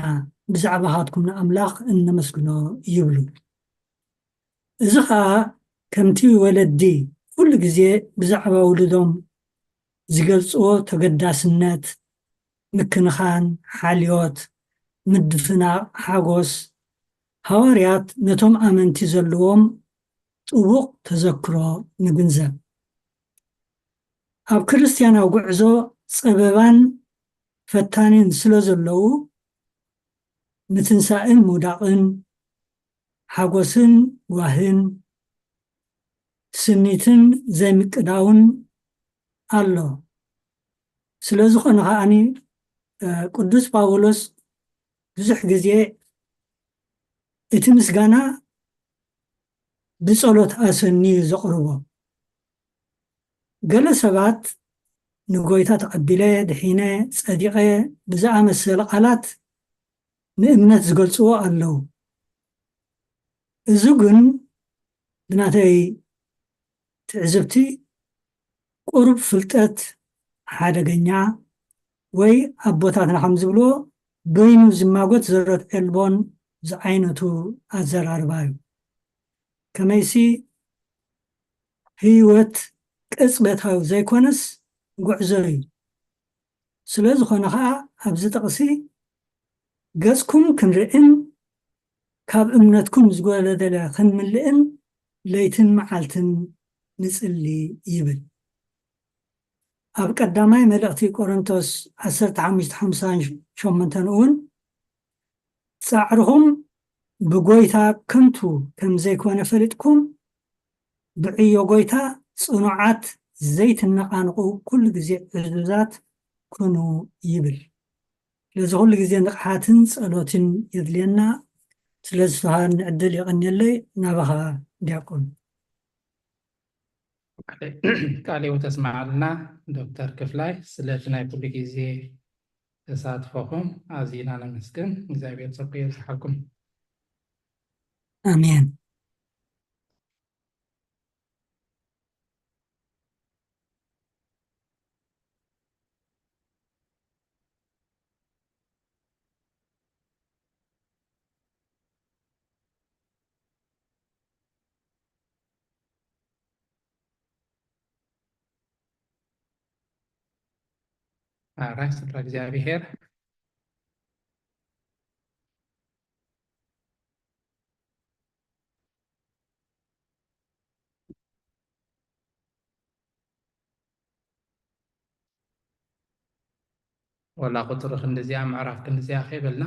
ብዛዕባኻትኩም ንኣምላኽ እነመስግኖ ይብሉ። እዚ ኸኣ ከምቲ ወለዲ ኩሉ ግዜ ብዛዕባ ውሉዶም ዝገልጽዎ ተገዳስነት፣ ምክንኻን፣ ሓልዮት፣ ምድፍናቕ፣ ሓጎስ፣ ሃዋርያት ነቶም ኣመንቲ ዘለዎም ጥቡቕ ተዘክሮ ንግንዘብ። ኣብ ክርስትያናዊ ጉዕዞ ጸበባን ፈታኒን ስለ ዘለዉ፣ ምትንሳእን ምውዳቕን፣ ሓጎስን ጓህን፣ ስኒትን ዘይምቅዳውን ኣሎ። ስለ ዝኾነ ከኣኒ፣ እ፣ ቅዱስ ጳውሎስ ብዙሕ ግዜ እቲ ምስጋና ብጸሎት ኣሰንዩ ዘቕርቦ። ገለ ሰባት ንጎይታ ተቐቢለ፣ ድሒነ፣ ጸዲቐ ብዝኣመሰለ ቃላት ንእምነት ዝገልጽዎ ኣለዉ። እዚ ግን ብናተይ ትዕዝብቲ ቁሩብ ፍልጠት ሓደገኛ ወይ ኣቦታትና ከም ዝብልዎ በይኑ ዝማጎት ዘረትዕ ልቦን ዝዓይነቱ ኣዘራርባ እዩ። ከመይሲ ህይወት ቅጽበታዊ ዘይኮነስ ጉዕዞ እዩ። ስለ ዝኾነ ኸኣ ኣብዚ ጥቕሲ ገጽኩም ክንርእን ካብ እምነትኩም ዝጎደለ ክንምልእን ለይትን መዓልትን ንጽሊ ይብል። ኣብ ቀዳማይ መልእኽቲ ቆሮንቶስ ዓሰርተ ሓሙሽተ ሓምሳን ሸሞንተን እውን ጻዕርኹም ብጎይታ ከንቱ ከም ዘይኮነ ፈሊጥኩም ብዕዮ ጎይታ ጽኑዓት ዘይትነቓንቑ ኩሉ ግዜ ዕዙዛት ኩኑ ይብል። ስለዚ ኩሉ ግዜ ንቕሓትን ጸሎትን የድልየና። ስለ ዝተዋሃበኒ ዕድል የቐንየለይ። ናባኻ ዲያቆን። ቃለ ሕይወት ኣስምዓልና ዶክተር ክፍላይ፣ ስለቲ ናይ ኩሉ ግዜ ተሳትፎኹም ኣዚና ነመስግን። እግዚኣብሔር ጸጉ የብዝሓልኩም። ኣሜን። ኣራይ ስድራ እግዚኣብሔር። ወላ ቁፅሪ ክንድዚኣ ምዕራፍ ክንድዚኣ ከይበልና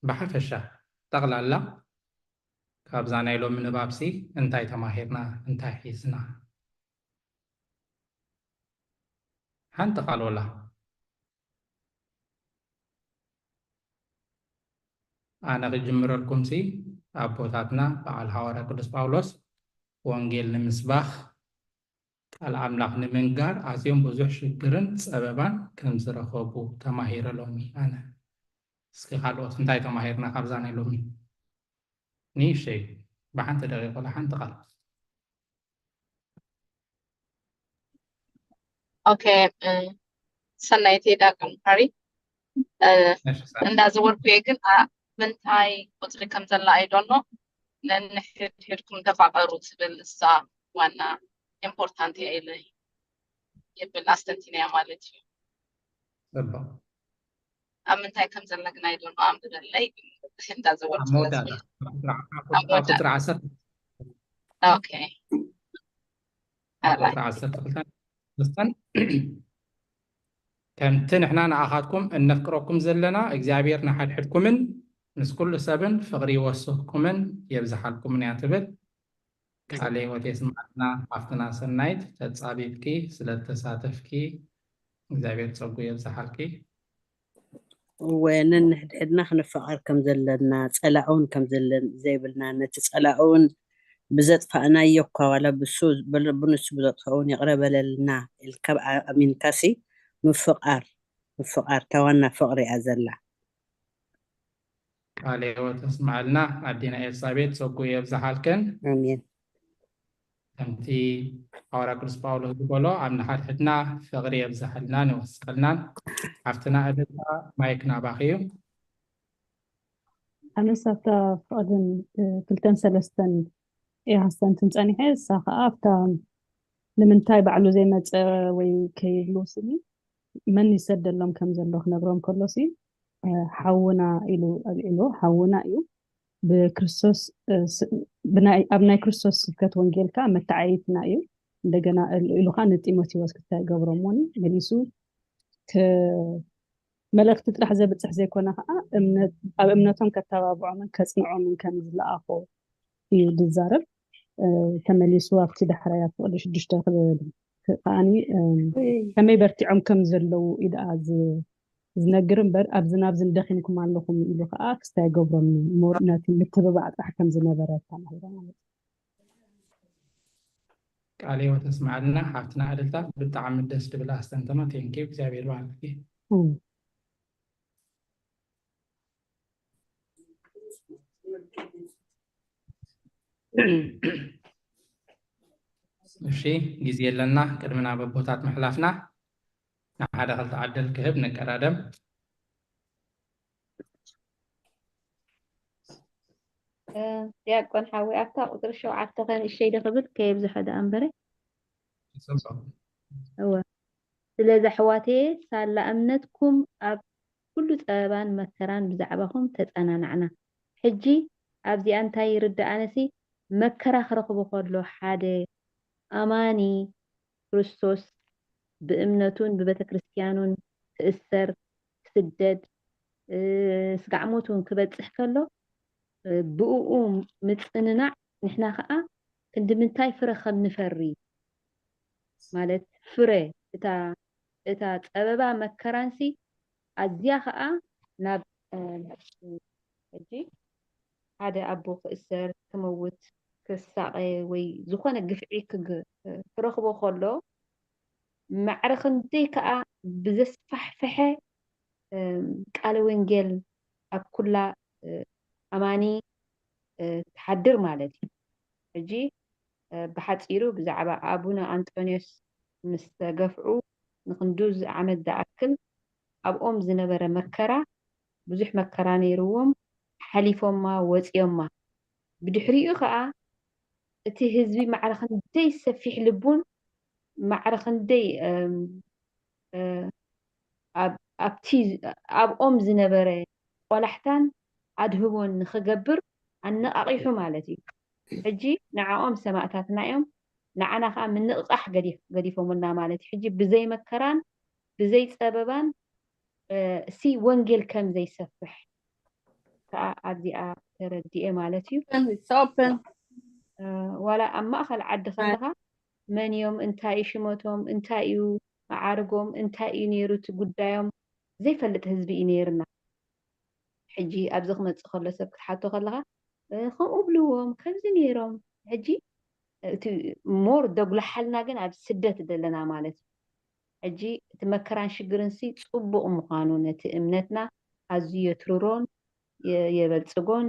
ብሓፈሻ ጠቕላላ ካብዛ ናይ ሎሚ ንባብሲ እንታይ ተማሂርና እንታይ ሒዝና ሓንቲ ቃል ወላ ኣነ ክጅምረልኩምሲ ኣቦታትና በዓል ሃዋርያ ቅዱስ ጳውሎስ ወንጌል ንምስባኽ ቃል ኣምላኽ ንምንጋር ኣዝዮም ብዙሕ ሽግርን ጸበባን ከም ዝረኸቡ ተማሂረ ሎሚ ኣነ። እስኪ ካልኦት እንታይ ተማሂርና ካብዛ ናይ ሎሚ? ንእሽተይ ብሓንቲ ደቂቕ ወላ ሓንቲ ቃል። ኦኬ፣ ሰናይቲ ዳግም ካሪ እንዳዘወርኩ እየ፣ ግን ምንታይ ቁፅሪ ከም ዘላ ኣይዶኖ። ነንሕድሕድኩም ተፋቀሩ ትብል እሳ ዋና ኢምፖርታንት እያ ኢለ ይብል ኣስተንቲነያ ማለት እዩ። ፅቡቅ። ኣብ ምንታይ ከም ዘላ ግን ኣይዶኖ። ኣንብበለይ እንዳዘወርኩ መወዳእታ ቁፅሪ ዓሰርተ ኦኬ። ቁፅሪ ዓሰርተ ክልተን ሰለስተን ከምቲ ንሕና ንኣኻትኩም እነፍቅረኩም ዘለና እግዚኣብሔር ንሓድሕድኩምን ምስ ኩሉ ሰብን ፍቕሪ ይወስኽኩምን የብዝሓልኩምን እያ ትብል። ቃለ ህይወት የስምዓልና። ሃፍትና ሰናይት ተጻቢብኪ ስለ ተሳተፍኪ እግዚኣብሔር ጸጉ የብዝሓልኪ። እወ ነንሕድሕድና ክንፋቐር ከም ዘለና ጸላእ እውን ከም ዘለን ዘይብልና ነቲ ጸላእ እውን ብዘጥፋእናዮ እኳ ዋላ ብሱ ብንሱ ብዘጥፍኦ እውን ይቕረ በለልና ኢልካ ኣሚንካሲ ምፍቓር ምፍቓር እታ ዋና ፍቕሪ እያ ዘላ። ቃለ ህይወት ኣስምዓልና ኣዴና ኤልሳቤጥ ጸጉ የብዝሓልክን። ኣሜን። ከምቲ ሃዋርያ ቅዱስ ጳውሎስ ዝበሎ ኣብ ንሓድሕድና ፍቕሪ የብዝሓልናን ይወስኸልናን። ሓፍትና እልልታ ማይክ ናባኺ እዩ። ኣነስ ኣብታ ፍቕድን ክልተን ሰለስተን እየ ከስተንትን ጸኒሐ። እሳ ከዓ ኣብታ ንምንታይ ባዕሉ ዘይመጸ ወይ ከይብሉ ስኒ መን ይሰደሎም ከም ዘሎ ክነግሮም ከሎ ሲ ሓውና ኢሉ ኣልዒልዎ። ሓውና እዩ። ብክርስቶስ ኣብ ናይ ክርስቶስ ስብከት ወንጌል ከዓ መተዓይትና እዩ። እንደገና ኢሉ ከዓ ንጢሞቴዎስ ክልታይ ገብሮም እውን መሊሱ መልእኽቲ ጥራሕ ዘብፅሕ ዘይኮነ ከዓ ኣብ እምነቶም ከተባብዖምን ከፅንዖምን ከም ዝለኣኾ እዩ ዝዛረብ። ተመሊሱ ኣብቲ ዳሕራይ ኣብ ፍቕዲ ሽዱሽተ ከዓኒ ከመይ በርቲዖም ከም ዘለዉ እዩ ደኣ ዝነግር እምበር ኣብዚ ናብዚ ደኺምኩም ኣለኹም ኢሉ ከዓ ክስታይ ገብሮም ነቲ ምትብባዕ ጥራሕ ከም ዝነበረ ተማሂረ ማለት እዩ። ቃለ ሕይወት ኣስምዓልና ሓፍትና ዕልልታ ብጣዕሚ ደስ ድብል ኣስተንተኖ ቴንኪ እግዚኣብሔር ባርኪ እሺ ግዜ ኣለና ቅድሚ ናብ ኣቦታት ምሕላፍና ንሓደ ክልተ ዓደል ክህብ ንቀዳደም ዲያቆን ሓወይ ኣብታ ቁፅሪ ሸውዓተ ከንእሸይ ዶ ክብል ከየብዝሖ ደኣ እምበረ እወ ስለዚ ኣሕዋተየ ሳላ እምነትኩም ኣብ ኩሉ ፀበባን መከራን ብዛዕባኹም ተፀናናዕና ሕጂ ኣብዚኣ እንታይ ይርድኣነሲ መከራ ክረኽቦ ከሎ ሓደ ኣማኒ ክርስቶስ ብእምነቱን ብቤተክርስትያኑን ክእሰር፣ ክስደድ፣ ስጋዕ ሞት እውን ክበፅሕ ከሎ ብእኡ ምፅንናዕ ንሕና ከዓ ክንዲ ምንታይ ፍረ ከም ንፈሪ ማለት ፍረ እታ እታ ፀበባ መከራንሲ ኣዝያ ከዓ ናብ ሕጂ ሓደ ኣቦ ክእሰር ክመውት ክሳቐ ወይ ዝኾነ ግፍዒ ክረኽቦ ከሎ ማዕረ ክንደይ ከዓ ብዘስፋሕፈሐ ቃለ ወንጌል ኣብ ኩላ ኣማኒ ትሓድር ማለት እዩ። ሕጂ ብሓፂሩ ብዛዕባ ኣቡነ ኣንጦንዮስ ምስ ተገፍዑ ንክንድዚ ዓመት ዝኣክል ኣብኦም ዝነበረ መከራ ብዙሕ መከራ ነይርዎም ሓሊፎማ ወፂኦማ። ብድሕሪኡ ከዓ እቲ ህዝቢ ማዕረ ክንደይ ሰፊሕ ልቡን ማዕረ ክንደይ ኣብቲ ኣብኦም ዝነበረ ቆላሕታን ኣድህቦን ንክገብር ኣነቃቂሑ ማለት እዩ። ሕጂ ንዓኦም ሰማእታትና እዮም፣ ንዓና ከዓ ምንቕቃሕ ገዲፎምልና ማለት እዩ። ሕጂ ብዘይ መከራን ብዘይ ፀበባን ሲ ወንጌል ከም ዘይሰፍሕ ከዓ ኣብዚኣ ተረዲኤ ማለት እዩ። ዋላ ኣብ ማእኸል ዓዲ ከለካ መን እዮም፣ እንታይ እዩ ሽመቶም፣ እንታይ እዩ መዓርጎም፣ እንታይ እዩ ነይሩ እቲ ጉዳዮም ዘይፈልጥ ህዝቢ እዩ ነይርና። ሕጂ ኣብዚ ክመፅእ ከሎ ሰብ ክትሓቶ ከለካ ከምኡ ብልዎም ከምዚ ነይሮም። ሕጂ እቲ ሞር ደጉላሓልና ግን ኣብ ስደት ዘለና ማለት እዩ። ሕጂ እቲ መከራን ሽግርን ሲ ፅቡቕ ምዃኑ ነቲ እምነትና ኣዝዩ የትርሮን የበልፅጎን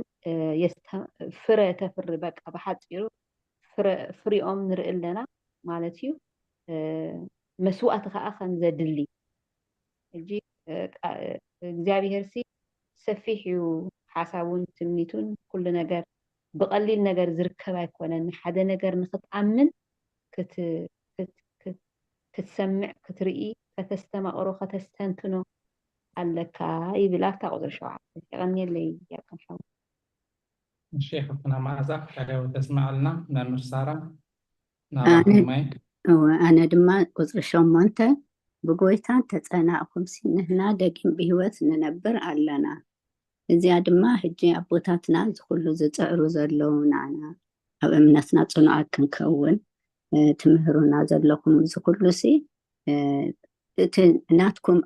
ፍረ ተፍሪ በቃ ብሓፂሩ ፍሪኦም ንርኢ ኣለና ማለት እዩ። መስዋእቲ ከዓ ከም ዘድሊ ሕጂ እግዚኣብሄር ሲ ሰፊሕ እዩ ሓሳቡን ትምኒቱን ኩሉ ነገር ብቐሊል ነገር ዝርከብ ኣይኮነን። ሓደ ነገር ንክትኣምን ክትሰምዕ ክትርኢ ከተስተማቕሮ ከተስተንትኖ ኣለካ ይብል ኣብታ ቁፅሪ ሸውዓተ የቐንየለይ ያቀን ሓው እሺ ሓፍትና መዓዛ ቃለ ሕይወት ተስምዓልና መምህር ሳራ ናባኹም ማይክ እወ ኣነ ድማ ቁፅሪ ሸሞንተ ብጎይታ እንተፀናእኩምሲ ንህና ደጊም ብህይወት ንነብር ኣለና እዚኣ ድማ ሕጂ ኣቦታትና እዚ ኩሉ ዝፅዕሩ ዘለዉ ንዓና ኣብ እምነትና ፅኑዓት ክንከውን ትምህሩና ዘለኹም እዚ ኩሉ ሲ እቲ ናትኩም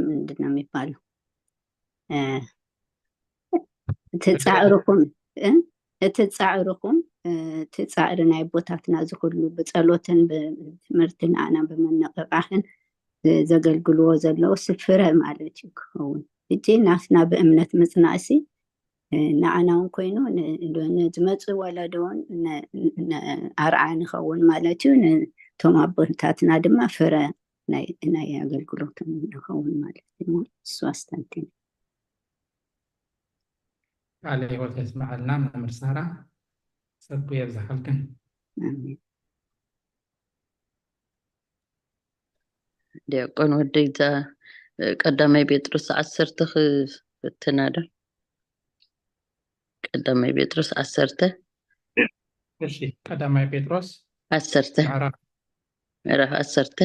ምንድን ነው የሚባለው እቲ ፃዕርኹም እቲ ፃዕርኹም እቲ ፃዕሪ ናይ ኣቦታትና እዚ ኩሉ ብፀሎትን ብትምህርትን ኣና ብምንቕቃሕን ዘገልግልዎ ዘለዉ ስፍረ ማለት እዩ ክኸውን እቲ ናትና ብእምነት ምፅናእሲ ንዓና እውን ኮይኑ ንዝመፁ ወለዶ እውን ኣርዓ ንኸውን ማለት እዩ። ነቶም ኣቦታትና ድማ ፍረ ናይ ኣገልግሎቶም ንኸውን ማለት እዩ። እሱ ኣስተንትን ቃለ ሕይወት የስምዓልና መምህር ሳራ ጸጉ የብዝሓልክን። ኣሜን። ዲያቆን ወደይ እዛ ቀዳማይ ጴጥሮስ ዓሰርተ ክፍትና ዶ ቀዳማይ ጴጥሮስ ዓሰርተ እሺ ቀዳማይ ጴጥሮስ ዓሰርተ ምዕራፍ ምዕራፍ ዓሰርተ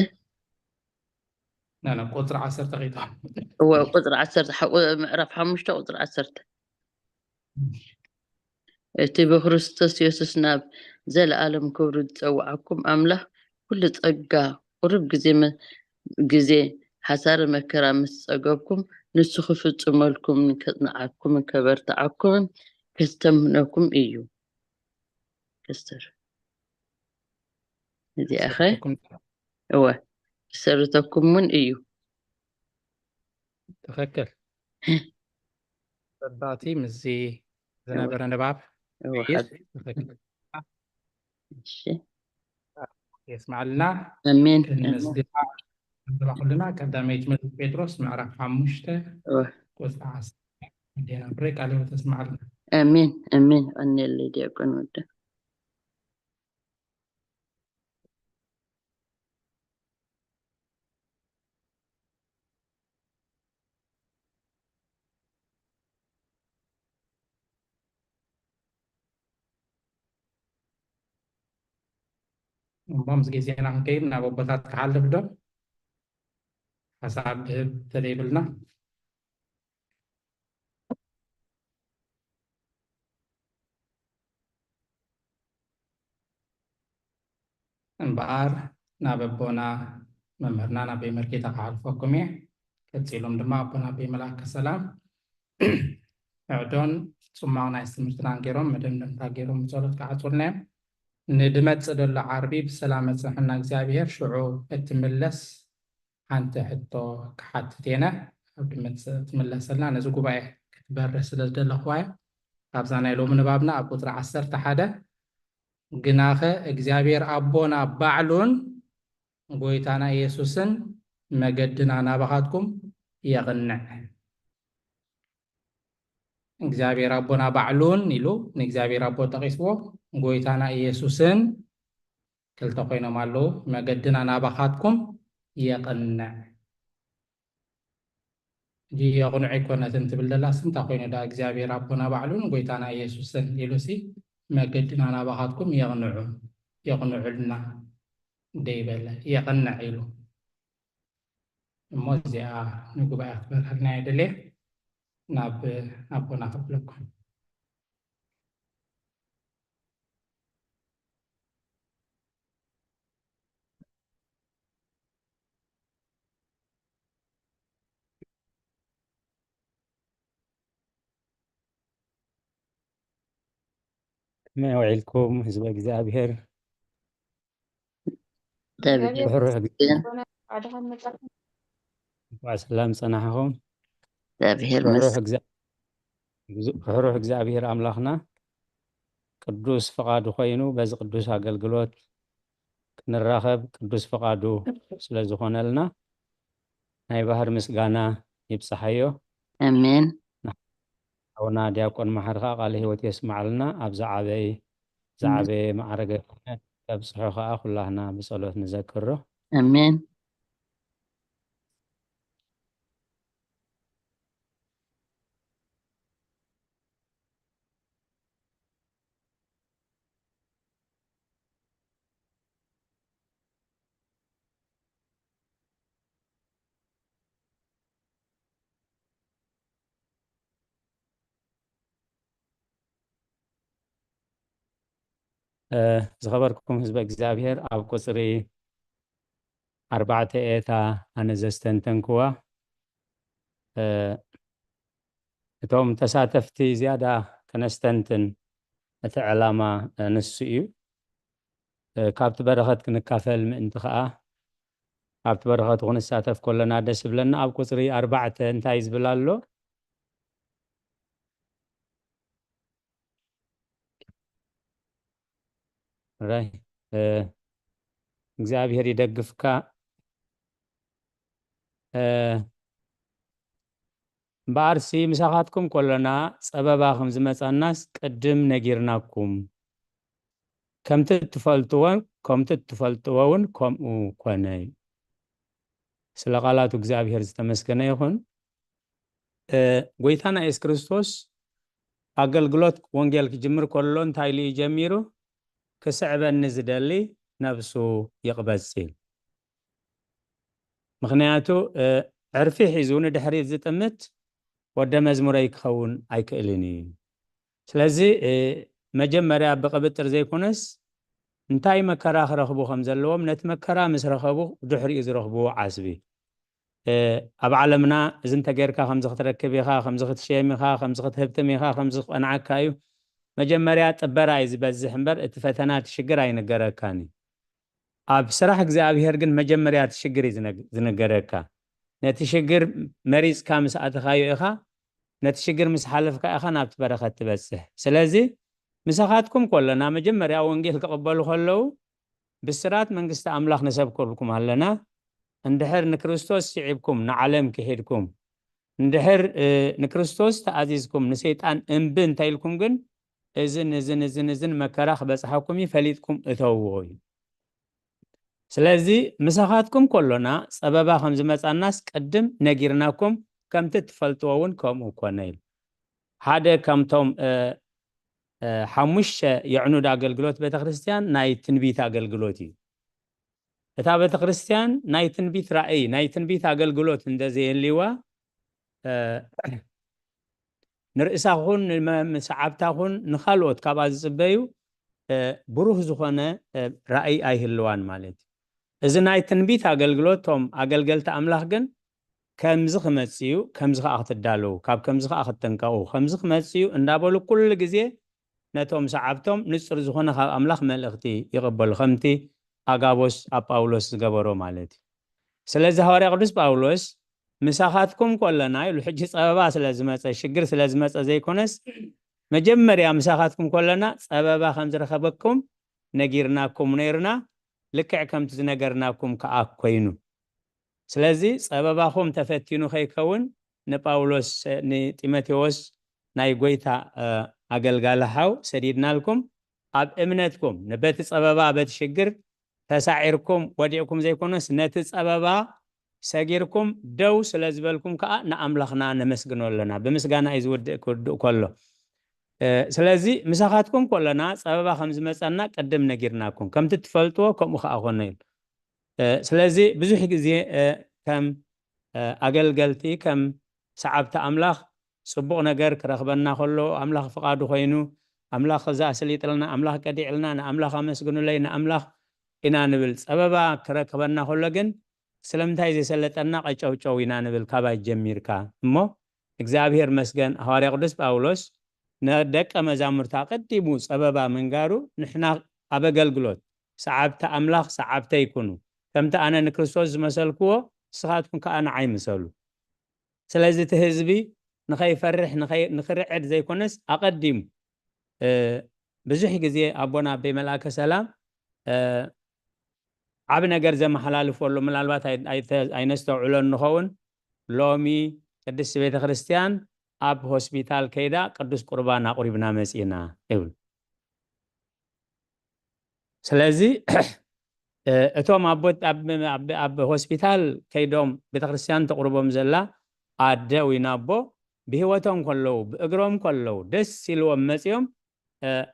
ና ና ቁፅሪ ዓሰርተ ከይትኾን እወ ቁፅሪ ዓሰርተ ሓ- ምዕራፍ ሓሙሽተ ቁፅሪ ዓሰርተ እቲ ብክርስቶስ የሱስ ናብ ዘለኣለም ክብሩ ዝጸውዓኩም ኣምላኽ፣ ኩሉ ጸጋ ቁሩብ ግዜ መ-፣ ግዜ ሓሳረ መከራ ምስ ጸገብኩም፣ ንሱ ክፍጽመልኩምን ከጽንዓኩምን ከበርትዓኩምን ከስተምህነኩም እዩ። ከስተር። እዚኣ ኸ? ክሰርተኩም። እወ፣ ክሰርተኩም እውን እዩ። ትኽክል። ጸባእቲ ምስዚ ዝነበረ ንባብ እወ፣ እዩ። ሓቂ። ትኽክል። እሺ። የስማዕልና። ኣሜን። ክንምስግና ንዘባ ኩልና ቀዳመይቲ መልእኽቲ ጴጥሮስ ምዕራፍ ሓሙሽተ እወ። ቁጽሪ ዓሰርተ ኣዴና ፍሬ ቃለ ሕይወት የስማዕልና። ኣሜን፣ ኣሜን። ቀንየለይ ዲያቆን ወደ። እሞ ምስ ግዜና ክንከይድ ናብ ኣቦታት ክሓልፍ ዶ? ሓሳብ ክህብ ተደይብልና? እምበኣር ናብ ኣቦና መምህርና ናብ ኣቦይ መርጌታ ክሓልፈኩም እየ። ቀጺሎም ድማ ኣቦና ኣቦይ መልኣከ ሰላም ዕዕዶን ጽማቕ ናይ ትምህርትናን ገይሮም መደምደምታ ገይሮም ብጸሎት ክዓጹልና እዮም። ንድመጽእ ዘሎ ዓርቢ ብሰላም ኣጽንሐና እግዚኣብሔር። ሽዑ እትምለስ ሓንቲ ሕቶ ክሓትት እየ። ኣብ ድመጽእ ትምለሰልና ነዚ ጉባኤ ክትበርህ ስለ ዝደለኽዋ እያ። ካብዛ ናይ ሎሚ ንባብና ኣብ ቁጽሪ ዓሰርተ ሓደ ግናኸ እግዚኣብሔር ኣቦና ባዕሉን ጎይታና ኢየሱስን መገድና ናባኻትኩም የቕንዕ። እግዚኣብሔር ኣቦና ባዕሉን ኢሉ ንእግዚኣብሔር ኣቦ ጠቒስዎ፣ ጎይታና ኢየሱስን ክልተ ኮይኖም ኣለዉ፣ መገድና ናባኻትኩም የቕንዕ። እንጂ የቕንዑ ኣይኮነትን ትብል ዘላስ እንታይ ኮይኑ ደኣ እግዚኣብሔር ኣቦና ባዕሉን ጎይታና ኢየሱስን ኢሉሲ መገድና ናባኻትኩም የቕንዑ፣ የቕንዑልና ደይበለ፣ የቕንዕ ኢሉ። እሞ እዚኣ ንጉባኤ ክትበርሃልና እየ ደልየ። ናብ ኣቦና ከብለኩም። ከመይ ውዒልኩም ህዝበ እግዚኣብሔር? እግዚኣብሔር ብሕሩሕ ይመስገን። እንኳዕ ሰላም ጸናሕኹም። እግዚኣብሔር ብሕሩሕ ይመስገን። እግዚ-፣ ርሕሩሕ እግዚኣብሔር ኣምላኽና ቅዱስ ፍቓዱ ኮይኑ በዚ ቅዱስ ኣገልግሎት ክንራኸብ ቅዱስ ፍቓዱ ስለ ዝኾነልና ናይ ባህር ምስጋና ይብጽሓዮ። ኣሜን። ሓውና ዲያቆን መሓሪ ኸዓ ቃለ ህይወት የስምዓልና። ኣብ ዝዓበይ-፣ ዝዓበየ ማዕረገ ክህነት ከብጽሖ ኸዓ ኩላህና ብጸሎት ንዘክሮ። ኣሜን። እ፣ ዝኸበርኩም ህዝበ እግዚኣብሔር፣ ኣብ ቁጽሪ ኣርባዕተ እየ እታ ኣነ ዘስተንተንክዋ። እ፣ እቶም ተሳተፍቲ ዝያዳ ከነስተንትን እቲ ዕላማ፣ እ፣ ንሱ እዩ። እ፣ ካብቲ በረኸት ክንካፈል ምእንቲ ኸዓ፣ ኣብቲ በረኸት ክንሳተፍ ከለና ደስ ይብለና። ኣብ ቁጽሪ ኣርባዕተ እንታይ ዝብል ኣሎ? ራይ፣ እ፣ እግዚኣብሔር ይደግፍካ። እ፣ እምበኣርሲ ምሳኻትኩም ከሎና ጸበባ ከም ዝመጻናስ ቅድም ነጊርናኩም። ከምቲ እትፈልጥዎን፣ ከምቲ እትፈልጥዎ እውን ከምኡ ኮነ። ስለ ቃላቱ እግዚኣብሔር ዝተመስገነ ይኹን። እ፣ ጎይታና የሱስ ክርስቶስ ኣገልግሎት ወንጌል ክጅምር ከሎ እንታይ ኢሉ እዩ ጀሚሩ? "ክስዕበኒ ዝደሊ ነብሱ ይቕበጽ" ኢሉ። ምኽንያቱ፣ እ፣ ዕርፊ ሒዙ ንድሕሪት ዝጥምት ወደ መዝሙረይ ክኸውን ኣይክእልን እዩ። ስለዚ፣ እ፣ መጀመርያ ብቕብጥር ዘይኮነስ እንታይ መከራ ክረኽቡ ከም ዘለዎም፣ ነቲ መከራ ምስ ረኸቡ ድሕሪኡ ዝረኽብዎ ዓስቢ። ኣብ ዓለምና እዚ እንተጌርካ ከምዚ ክትረክብ ኢኻ፣ ከምዚ ክትሸየም ኢኻ፣ ከምዚ ክትህብትም ኢኻ፣ ከምዚ ክቐንዓካ እዩ። መጀመርያ ጥበራ እዩ ዝበዝሕ እምበር እቲ ፈተና፣ እቲ ሽግር ኣይንገረካን እዩ። ኣብ ስራሕ እግዚኣብሔር ግን መጀመርያ እቲ ሽግር እዩ ዝነግ- ዝንገረካ። ነቲ ሽግር መሪጽካ ምስ ኣተኻዮ ኢኻ፣ ነቲ ሽግር ምስ ሓለፍካ ኢኻ ናብቲ በረኸት ትበጽሕ። ስለዚ ምሳኻትኩም ከለና መጀመርያ ወንጌል ክቕበሉ ከለዉ ብስራት መንግስቲ ኣምላኽ ንሰብከልኩም ኣለና። እንድሕር ንክርስቶስ ስዒብኩም ንዓለም ክሒድኩም፣ እንድሕር ንክርስቶስ ተኣዚዝኩም ንሰይጣን እምቢ እንተኢልኩም ግን እዝን እዝን እዝን እዝን መከራ ክበጽሓኩም እዩ፣ ፈሊጥኩም እተውዎ እዩ። ስለዚ ምሳኻትኩም ከሎና ጸበባ ከም ዝመጻናስ ቅድም ነጊርናኩም፣ ከምቲ ትፈልጥዎ እውን ከምኡ ኮነ ኢሉ። ሓደ ከምቶም ሓሙሽተ የዕኑድ ኣገልግሎት ቤተክርስትያን ናይ ትንቢት ኣገልግሎት እዩ። እታ ቤተክርስትያን ናይ ትንቢት ራእይ፣ ናይ ትንቢት ኣገልግሎት እንተዘየልዋ ንርእሳ ኹን ንሰዓብታ ኹን ንኻልኦት ካብኣ ዝፅበዩ ብሩህ ዝኾነ ራእይ ኣይህልዋን ማለት እዩ። እዚ ናይ ትንቢት ኣገልግሎት፣ እቶም ኣገልገልቲ ኣምላኽ ግን ከምዚ ክመጽእ እዩ፣ ከምዚ ከኣ ክትዳለዉ፣ ካብ ከምዚ ከኣ ክትጥንቀቑ፣ ከምዚ ክመጽእ እዩ እንዳበሉ ኩሉ ግዜ ነቶም ሰዓብቶም ንጹር ዝኾነ ካብ ኣምላኽ መልእኽቲ ይቕበሉ፣ ከምቲ ኣጋቦስ ኣብ ጳውሎስ ዝገበሮ ማለት እዩ። ስለዚ ሃዋርያ ቅዱስ ጳውሎስ ምሳኻትኩም ኮለና ኢሉ፣ ሕጂ ጸበባ ስለ ዝመጸ፣ ሽግር ስለ ዝመጸ ዘይኮነስ፣ መጀመርያ ምሳኻትኩም ኮለና ጸበባ ከም ዝረኸበኩም ነጊርናኩም ነይርና፣ ልክዕ ከምቲ ዝነገርናኩም ከኣ ኮይኑ። ስለዚ ጸበባኹም ተፈቲኑ ከይከውን ንጳውሎስ ንጢሞቴዎስ ናይ ጎይታ ኣገልጋሊ ሓው ሰዲድናልኩም፣ ኣብ እምነትኩም ንበቲ ጸበባ በቲ ሽግር ተሳዒርኩም ወዲቕኩም ዘይኮነስ ነቲ ጸበባ ሰጊርኩም ደው ስለ ዝበልኩም ከኣ ንኣምላኽና ነመስግኖ ኣለና። ብምስጋና እዩ ዝውድእ ክውድእ ከሎ። ስለዚ ምሳኻትኩም ከለና ጸበባ ከም ዝመጸና ቅድም ነጊርናኩም፣ ከምቲ ትፈልጥዎ ከምኡ ከኣ ኮነ ኢሉ። ስለዚ ብዙሕ ግዜ ከም ኣገልገልቲ፣ ከም ሰዓብቲ ኣምላኽ ጽቡቕ ነገር ክረኽበና ከሎ፣ ኣምላኽ ፍቓዱ ኮይኑ፣ ኣምላኽ እዛ ኣስሊጥልና፣ ኣምላኽ ቀዲዕልና፣ ንኣምላኽ ኣመስግኑለይ፣ ንኣምላኽ ኢና ንብል። ጸበባ ክረክበና ከሎ ግን ስለምንታይ ዘይሰለጠና ቀጨውጨው ኢና ንብል ካባይ ጀሚርካ። እሞ እግዚኣብሔር መስገን፣ ሃዋርያ ቅዱስ ጳውሎስ ንደቀ መዛሙርቱ ኣቐዲሙ ጸበባ ምንጋሩ፣ ንሕና ኣብ ኣገልግሎት ሰዓብቲ ኣምላኽ ሰዓብተይ ኩኑ፣ ከምቲ ኣነ ንክርስቶስ ዝመሰልክዎ ንስኻትኩም ከኣ ንዓይ ምሰሉ። ስለዚ እቲ ህዝቢ ንኸይፈርሕ ንኸይ- ንኽርዕድ ዘይኮነስ ኣቐዲሙ ብዙሕ ግዜ ኣቦና ኣበይ መልኣከ ሰላም ዓቢ ነገር ዘመሓላልፈሉ ምናልባት ኣይነስተውዕሎን ንኸውን። ሎሚ ቅድስቲ ቤተ ክርስቲያን ኣብ ሆስፒታል ከይዳ ቅዱስ ቁርባን ኣቑሪብና መጺእና ይብል። ስለዚ እቶም ኣብ ሆስፒታል ከይዶም ቤተክርስትያን ተቕርቦም ዘላ ኣደ ወይ ናቦ ብህይወቶም ከለዉ ብእግሮም ከለዉ ደስ ኢልዎም መፂኦም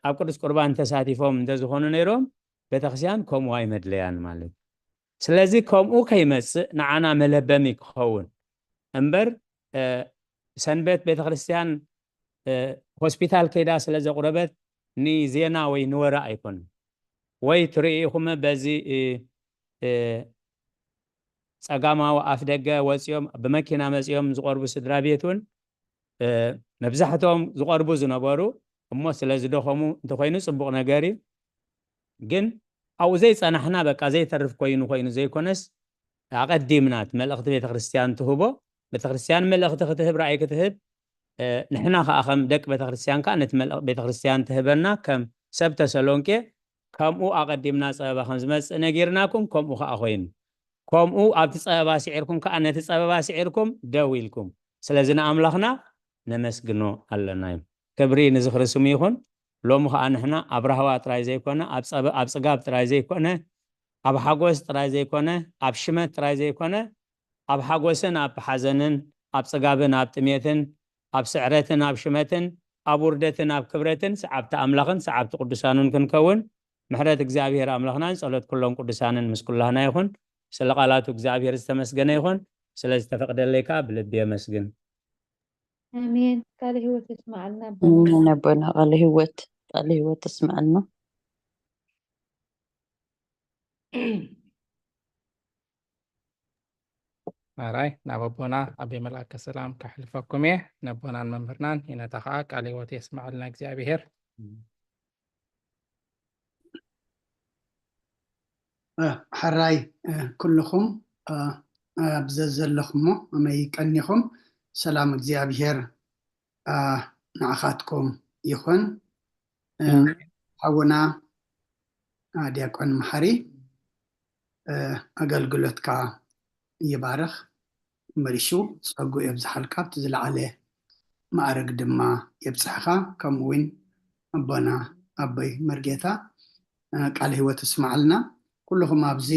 ኣብ ቅዱስ ቁርባን ተሳቲፎም እንተዝኾኑ ነይሮም ቤተክርስትያን ከምኡ ኣይመድለያን ማለት እዩ። ስለዚ ከምኡ ከይመፅእ ንዓና መለበሚ ክኸውን እምበር ሰንበት ቤተክርስትያን ሆስፒታል ከይዳ ስለ ዘቑረበት ንዜና ወይ ንወረ ኣይኮነን። ወይ ትርእይኹም በዚ ፀጋማዊ ኣፍ ደገ ወፂኦም ብመኪና መፂኦም ዝቐርቡ ስድራ ቤት እውን መብዛሕትኦም ዝቐርቡ ዝነበሩ እሞ ስለ ዝደኸሙ እንተኮይኑ ፅቡቕ ነገር እዩ። ግን ኣብኡ ዘይፀናሕና በቃ ዘይተርፍ ኮይኑ ኮይኑ ዘይኮነስ ኣቐዲምና እቲ መልእኽቲ ቤተክርስትያን ትህቦ፣ ቤተክርስትያን መልእኽቲ ክትህብ ራእይ ክትህብ ንሕና ከዓ ከም ደቂ ቤተክርስትያን ከዓ ነቲ መልእኽቲ ቤተክርስትያን ትህበና ከም ሰብ ተሰሎንቄ ከምኡ ኣቐዲምና ፀበባ ከም ዝመፅእ ነጊርናኩም ከምኡ ከዓ ኮይኑ ከምኡ ኣብቲ ፀበባ ስዒርኩም ከዓ ነቲ ፀበባ ስዒርኩም ደው ኢልኩም ስለዚ ንኣምላኽና ነመስግኖ ኣለና እዩ። ክብሪ ንዝኽሪ ስሙ ይኹን። ሎሚ ከዓ ንሕና ኣብ ራህዋ ጥራይ ዘይኮነ ኣብ ፅጋብ ጥራይ ዘይኮነ ኣብ ሓጎስ ጥራይ ዘይኮነ ኣብ ሽመት ጥራይ ዘይኮነ ኣብ ሓጎስን ኣብ ሓዘንን ኣብ ፅጋብን ኣብ ጥሜትን ኣብ ስዕረትን ኣብ ሽመትን ኣብ ውርደትን ኣብ ክብረትን ሰዓብቲ ኣምላኽን ሰዓብቲ ቅዱሳኑን ክንከውን ምሕረት እግዚኣብሔር ኣምላኽናን ጸሎት ኩሎም ቅዱሳንን ምስ ኩላህና ይኹን። ስለ ቃላቱ እግዚኣብሔር ዝተመስገነ ይኹን። ስለ ዝተፈቅደለይ ከዓ ብልቢ የመስግን። ኣሜን። ቃለ ህይወት የስማዓልና ኣቦና። ኣሜን ኣቦና ቃለ ህይወት። ቃለ ህይወት ተስምዐልና። ኣራይ ናብ ኣቦና ኣቤ መልኣከ ሰላም ከሕልፈኩም እየ። ነቦናን መምህርናን ይነታ ከዓ ቃለ ህይወት የስምዐልና እግዚኣብሔር። ሕራይ ኩልኹም ኣብ ዘዘለኹሞ ኣመይ ቀኒኹም ሰላም እግዚኣብሔር ንዓኻትኩም ይኹን። ሓውና ዲያቆን መሓሪ ኣገልግሎትካ ይባርኽ፣ መሊሹ ጸጉ የብዝሓልካ፣ ኣብቲ ዝለዓለ ማዕረግ ድማ የብጽሕኻ። ከምኡ እውን ኣቦና ኣቦይ መርጌታ ቃል ህይወት እስማዓልና። ኩልኹም ኣብዚ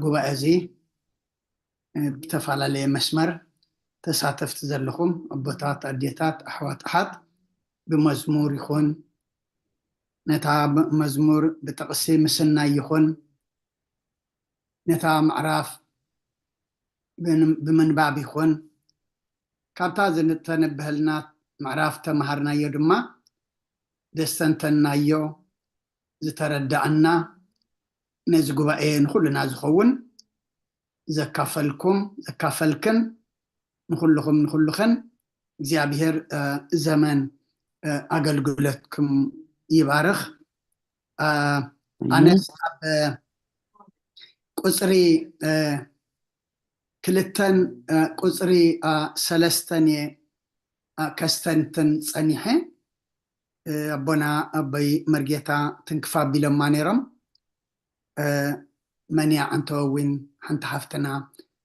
ጉባኤ እዚ ብተፈላለየ መስመር ተሳተፍቲ ዘለኹም ኣቦታት፣ ኣዴታት፣ ኣሕዋት፣ ኣሓት ብመዝሙር ይኹን ነታ መዝሙር ብጥቕሲ ምስናይ ይኹን ነታ ምዕራፍ ብምንባብ ይኹን ካብታ ዝተነበሀልና ምዕራፍ ተምሃርናዮ ድማ ዘስተንተናዮ ዝተረዳእና ነዚ ጉባኤ ንኹልና ዝኸውን ዘካፈልኩም ዘካፈልክን ንኹልኹም ንኹልኽን እግዚኣብሔር ዘመን ኣገልግሎትኩም ይባርኽ። ኣነስ ኣብ ቁፅሪ ክልተን ቁፅሪ ሰለስተን እየ ከስተንትን ፀኒሐ። ኣቦና ኣቦይ መርጌታ ትንክፍ ኣቢሎማ ነይሮም። መንያ ኣንተወዊን ሓንቲ ሓፍትና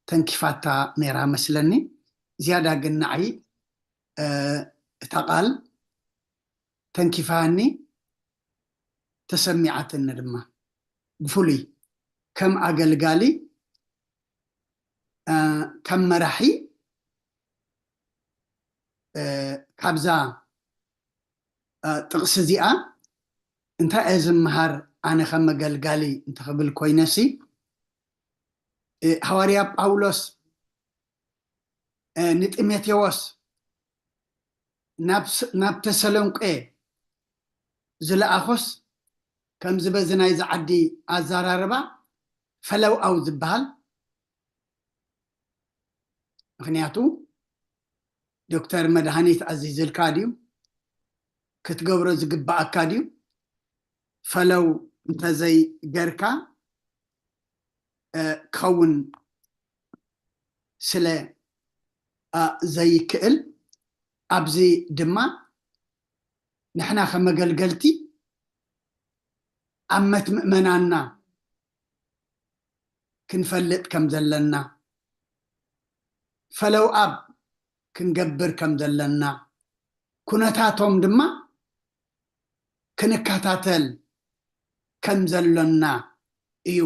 ተንኪፋታ ነይራ መስለኒ። ዝያዳ ግን ንዓይ እታ ቃል ተንኪፋኒ ተሰሚዓትኒ ድማ ብፍሉይ ከም ኣገልጋሊ ከም መራሒ ካብዛ ጥቕሲ እዚኣ እንታይ እየ ዝምሃር ኣነ ከም መገልጋሊ እንተኽብል ኮይነሲ ሃዋርያ ጳውሎስ ንጢሞቴዎስ ናብ ተሰሎንቄ ዝለኣኾስ ከምዚ በዚ ናይዚ ዓዲ ኣዘራርባ ፈለውኣው ዝበሃል ምክንያቱ ዶክተር መድሃኒት ኣዚዝልካ ድዩ ክትገብሮ ዝግባኣካ ድዩ ፈለው እንተዘይ ገርካ ክኸውን ስለ ዘይክእል ኣብዚ ድማ ንሕና ከመገልገልቲ ኣብ መትምእመናና ክንፈልጥ ከም ዘለና ፈለው ኣብ ክንገብር ከም ዘለና ኩነታቶም ድማ ክንከታተል ከም ዘሎና እዩ።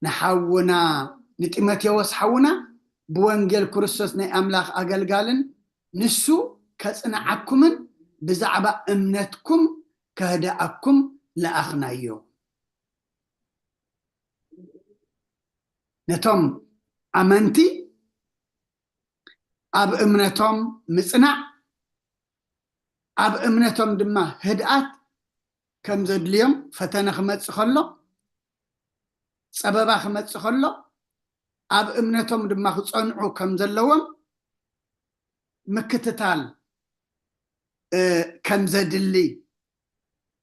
ንሓውና ንጢሞቴዎስ ሓውና ብወንጌል ክርስቶስ ናይ ኣምላኽ ኣገልጋልን ንሱ ከጽንዓኩምን ብዛዕባ እምነትኩም ከህድኣኩም ለኣኽናዮ። ነቶም ኣመንቲ ኣብ እምነቶም ምጽናዕ ኣብ እምነቶም ድማ ህድኣት ከም ዘድልዮም ፈተነ ክመጽእ ከሎ ጸበባ ክመጽእ ከሎ ኣብ እምነቶም ድማ ክጸንዑ ከም ዘለዎም ምክትታል ከም ዘድሊ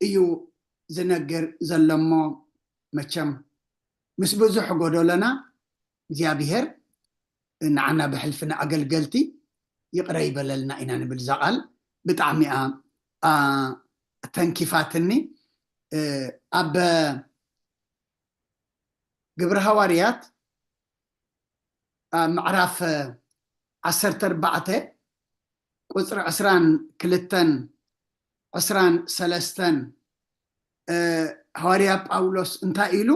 እዩ ዝነግር ዘሎ እሞ መቸም ምስ ብዙሕ ጎደሎና እግዚኣብሔር ንዓና ብሕልፊ ንኣገልገልቲ ይቕረ ይበለልና ኢና ንብል እዛ ቃል ብጣዕሚ እያ ተንኪፋትኒ ኣብ ግብሪ ሃዋርያት ምዕራፍ ዓሰርተ ኣርባዕተ ቁፅሪ ዕስራን ክልተን ዕስራን ሰለስተን ሃዋርያ ጳውሎስ እንታይ ኢሉ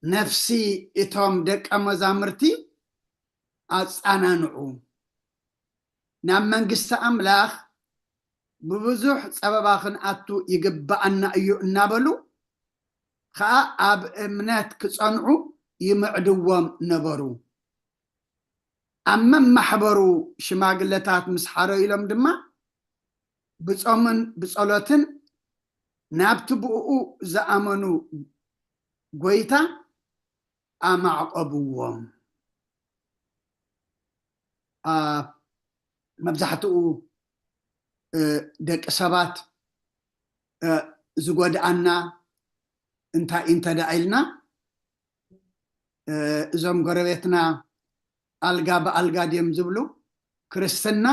ነፍሲ እቶም ደቀ መዛምርቲ ኣፃናንዑ ናብ መንግስቲ ኣምላኽ ብብዙሕ ጸበባ ክንኣቱ ይግብኣና እዩ እናበሉ ከኣ ኣብ እምነት ክጸንዑ ይምዕድዎም ነበሩ። ኣብ መማሕበሩ ሽማግለታት ምስ ሓረዩሎም ድማ ብጾምን ብጸሎትን ናብቲ ብእኡ ዝኣመኑ ጎይታ ኣማዕቆብዎም። መብዛሕትኡ ደቂ ሰባት ዝጎድኣና እንታይ እንተዳ ኢልና፣ እዞም ጎረቤትና ኣልጋ ብኣልጋ ድዮም ዝብሉ? ክርስትና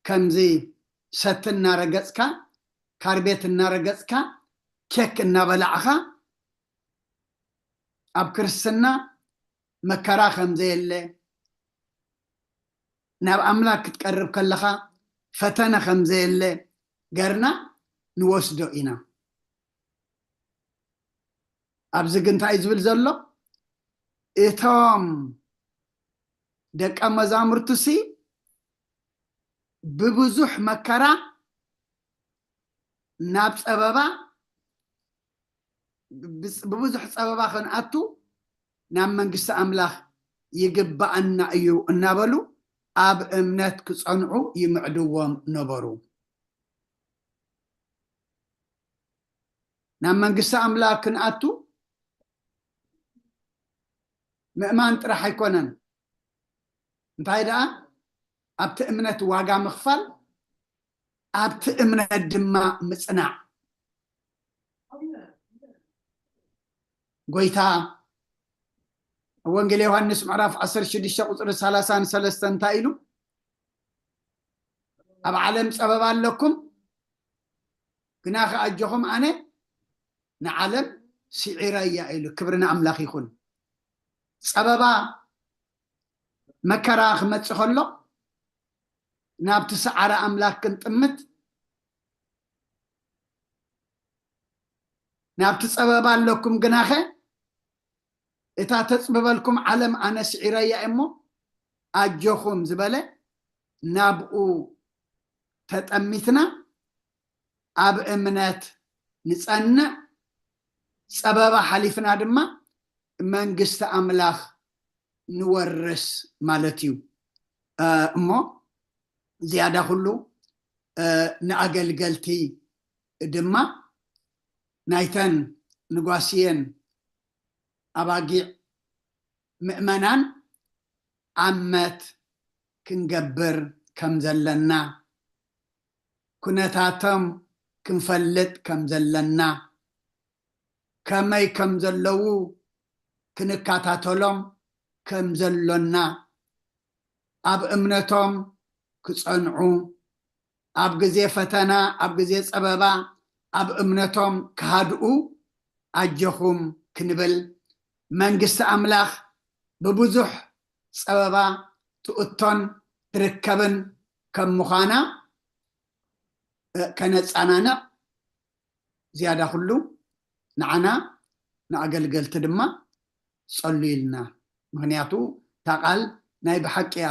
ከምዚ ሰቲ እናረገፅካ፣ ካርቤት እናረገፅካ፣ ኬክ እናበላዕኻ፣ ኣብ ክርስትና መከራ ከም ዘየለ፣ ናብ ኣምላክ ክትቀርብ ከለኻ ፈተነ ከም ዘየለ ገርና ንወስዶ ኢና። ኣብዚ ግን እንታይ እዩ ዝብል ዘሎ? እቶም ደቀ መዛሙርቱሲ ብብዙሕ መከራ ናብ ጸበባ፣ ብብዙሕ ጸበባ ክንኣቱ ናብ መንግስቲ ኣምላኽ ይግባኣና እዩ እናበሉ ኣብ እምነት ክጸንዑ ይምዕድዎም ነበሩ። ናብ መንግስቲ ኣምላኽ ክንኣቱ ምእማን ጥራሕ ኣይኮነን። እንታይ ደኣ፣ ኣብቲ እምነት ዋጋ ምኽፋል፣ ኣብቲ እምነት ድማ ምጽናዕ። ጎይታ ወንጌል ዮሃንስ ምዕራፍ ዓሰርተ ሽዱሽተ ቁጽሪ ሰላሳን ሰለስተን እንታይ ኢሉ? ኣብ ዓለም ጸበባ ኣለኩም፣ ግና ከኣጆኹም ኣነ ንዓለም ስዒረያ ኢሉ። ክብሪ ንኣምላኽ ይኹን። ጸበባ መከራ ክመጽእ ከሎ ናብቲ ሰዓረ ኣምላኽ ክንጥምት፣ ናብቲ ጸበባ ኣለኩም ግናኸ እታ ተጽብበልኩም ዓለም ኣነ ስዒረያ እሞ ኣጆኹም ዝበለ ናብኡ ተጠሚትና ኣብ እምነት ንጸንዕ፣ ጸበባ ሓሊፍና ድማ መንግስቲ ኣምላኽ ንወርስ ማለት እዩ። እሞ ዝያዳ ኩሉ ንኣገልገልቲ ድማ ናይተን ንጓስየን ኣባጊዕ ምእመናን ኣመት ክንገብር ከም ዘለና፣ ኩነታቶም ክንፈልጥ ከም ዘለና፣ ከመይ ከም ዘለዉ ክንከታተሎም ከም ዘሎና፣ ኣብ እምነቶም ክጸንዑ፣ ኣብ ግዜ ፈተና፣ ኣብ ግዜ ጸበባ ኣብ እምነቶም ክሃድኡ ኣጆኹም ክንብል፣ መንግስቲ ኣምላኽ ብብዙሕ ጸበባ ትእቶን ትርከብን ከም ምዃና ከነጸናንዕ ዝያዳ ኩሉ ንዓና ንኣገልገልቲ ድማ ጸልዩልና። ምኽንያቱ እታ ቃል ናይ ብሓቂ እያ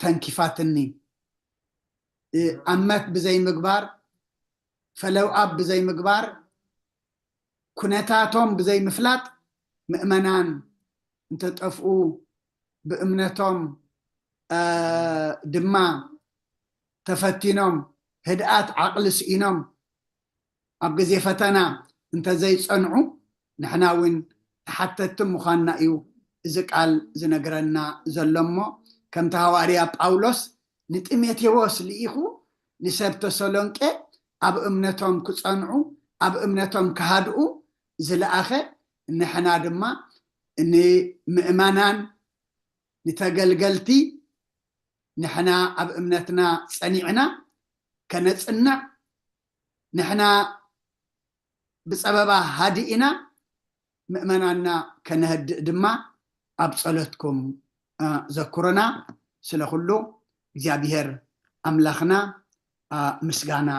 ተንኪፋትኒ። ኣመት ብዘይምግባር፣ ፈለው ኣብ ብዘይምግባር፣ ኩነታቶም ብዘይምፍላጥ ምእመናን እንተጠፍኡ ብእምነቶም ድማ ተፈቲኖም ህድኣት ዓቕሊ ስኢኖም ኣብ ግዜ ፈተና እንተዘይጸንዑ ንሕና እውን ተሓተቲ ምዃንና እዩ እዚ ቃል ዝነግረና ዘሎ። እሞ ከምቲ ሃዋርያ ጳውሎስ ንጢሞቴዎስ ልኢኹ ንሰብ ተሰሎንቄ ኣብ እምነቶም ክጸንዑ ኣብ እምነቶም ክሃድኡ ዝለኣኸ ንሕና ድማ ንምእመናን ንተገልገልቲ ንሕና ኣብ እምነትና ጸኒዕና ከነጽንዕ ንሕና ብጸበባ ሃዲእና ምእመናንና ከነህድእ ድማ ኣብ ጸሎትኩም ዘኩሩና። ስለ ኩሉ እግዚኣብሔር ኣምላኽና ምስጋና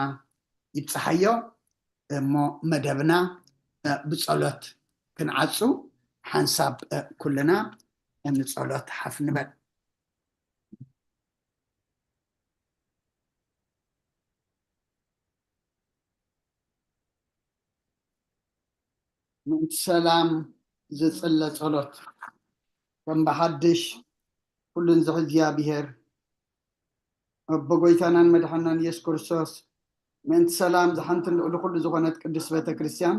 ይብጽሓዮ። እሞ መደብና ብጸሎት ክንዓጹ ሓንሳብ ኩልና ንጸሎት ሓፍ ንበል። ምእንቲ ሰላም ዝጽለ ጸሎት። ከም ብሓድሽ ኩሉን ዝሕዝ እግዚኣብሔር ኣቦ ጎይታናን መድሓናን ኢየሱስ ክርስቶስ ምእንቲ ሰላም ዝሓንትን ልዕሊ ኩሉ ዝኾነት ቅድስት ቤተ ክርስቲያን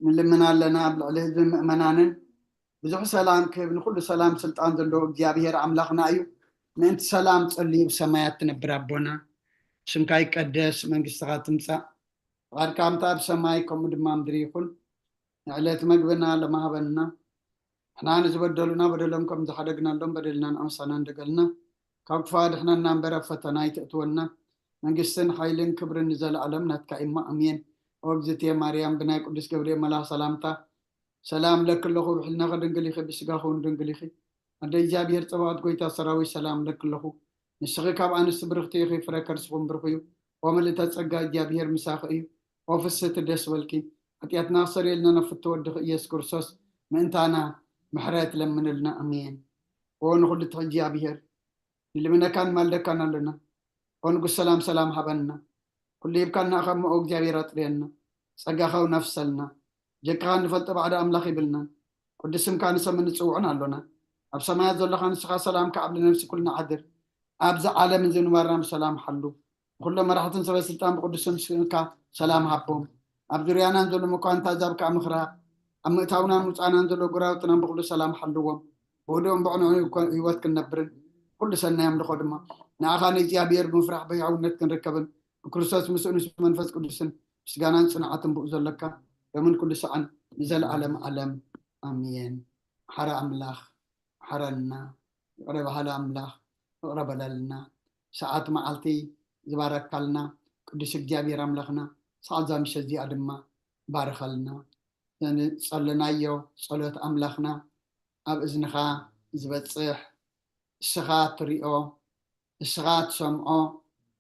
ንልምን ኣለና። ኣብ ልዕሊ ህዝቢ ምእመናንን ብዙሕ ሰላም ክህብ ንኩሉ ሰላም ስልጣን ዘለዎ እግዚኣብሔር ኣምላኽና እዩ። ምእንቲ ሰላም ጸልዩ። ብሰማያት ትነብር ኣቦና፣ ስምካ ይቀደስ፣ መንግስትኻ ትምጻእ፣ ፍቓድካ ከምታ ኣብ ሰማይ ከምኡ ድማ ምድሪ ይኹን። ንዕለት መግብና ሎሚ ሃበና። ንሕና ንዝበደሉና በደሎም ከም ዝሓደግናሎም በደልና ንኣምሳና እንደገልና፣ ካብ ክፉ ኣድሕነና እምበር ኣብ ፈተና ኣይተእትወና። መንግስትን ሓይልን ክብርን ንዘለኣለም ናትካ እሞ፣ ኣሜን። ኦ እግዝእትየ ማርያም፣ ብናይ ቅዱስ ገብርኤል መልኣኽ ሰላምታ ሰላም እለኪ ኣለኹ፣ ብሕልናኺ ድንግል ኢኺ፣ ብስጋኺ እውን ድንግል ኢኺ። ኣደ እግዚኣብሔር ጸባኦት፣ ጎይታ ሰራዊት፣ ሰላም እለኪ ኣለኹ። ንስኺ ካብ ኣንስቲ ብርኽቲ ኢኺ፣ ፍረ ከርስኹም ብሩኽ እዩ። ኦ ምልእተ ጸጋ፣ እግዚኣብሔር ምሳኺ እዩ። ኦ ፍስህቲ፣ ደስ በልኪ። ሓጢኣትና ክሰርየልና ናብ ፍትው ወድኺ ኢየሱስ ክርስቶስ ምእንታና ምሕረት ለምንልና። ኣሜን። ኦ ንኹሉ ትኽእል እግዚኣብሔር፣ ንልምነካን ማልደካን ኣለና። ኦ ንጉስ ሰላም፣ ሰላም ሃበና። ኩሉ ሂብካና እኻ እሞ፣ ኦ እግዚኣብሔር፣ ኣጥርየና። ጸጋኻ እውን ኣፍሰልና። ጀካኻ እንፈልጦ ባዕዲ ኣምላኽ ይብልናን፣ ቅዱስ ስምካ ንሰምን ንጽውዕን ኣሎና። ኣብ ሰማያት ዘለኻ ንስኻ ሰላምካ ኣብ ልነብሲ ኩልና ሓድር። ኣብዚ ዓለም እዚ ምንባርና ብሰላም ሓሉ። ንኹሎም መራሕትን ሰበ ስልጣን ብቅዱስ ስምካ ሰላም ሃቦም። ኣብ ዙርያናን ዘሎ መኳንንት ኣዛብ ከኣ ምኽራ፣ ኣብ ምእታውናን ምውጻእናን ዘሎ ጉራውትናን ብኹሉ ሰላም ሓልዎም። ብህድኦም ብቕንዑ ህይወት ክንነብርን ኩሉ ሰናይ ኣምልኾ ድማ ንኣኻ ንእግዚኣብሔር ብምፍራሕ ብሕያውነት ክንርከብን ብክርስቶስ ምስኡ ምስ መንፈስ ቅዱስን ምስጋናን ጽንዓትን ብኡ ዘለካ ሎምን ኩሉ ሰዓን ንዘለዓለም ዓለም ኣሜን። ሓረ ኣምላኽ ሓረና፣ ይቕረ በሃሊ ኣምላኽ ይቕረ በለልና። ሰዓት መዓልቲ ዝባረካልና ቅዱስ እግዚኣብሔር ኣምላኽና ሰዓት እዛ ምሸት እዚኣ ድማ ባርኸልና። ዘንጸለናዮ ጸሎት ኣምላኽና ኣብ እዝንኻ ዝበጽሕ፣ እስኻ ትሪኦ፣ እስኻ ትሰምዖ፣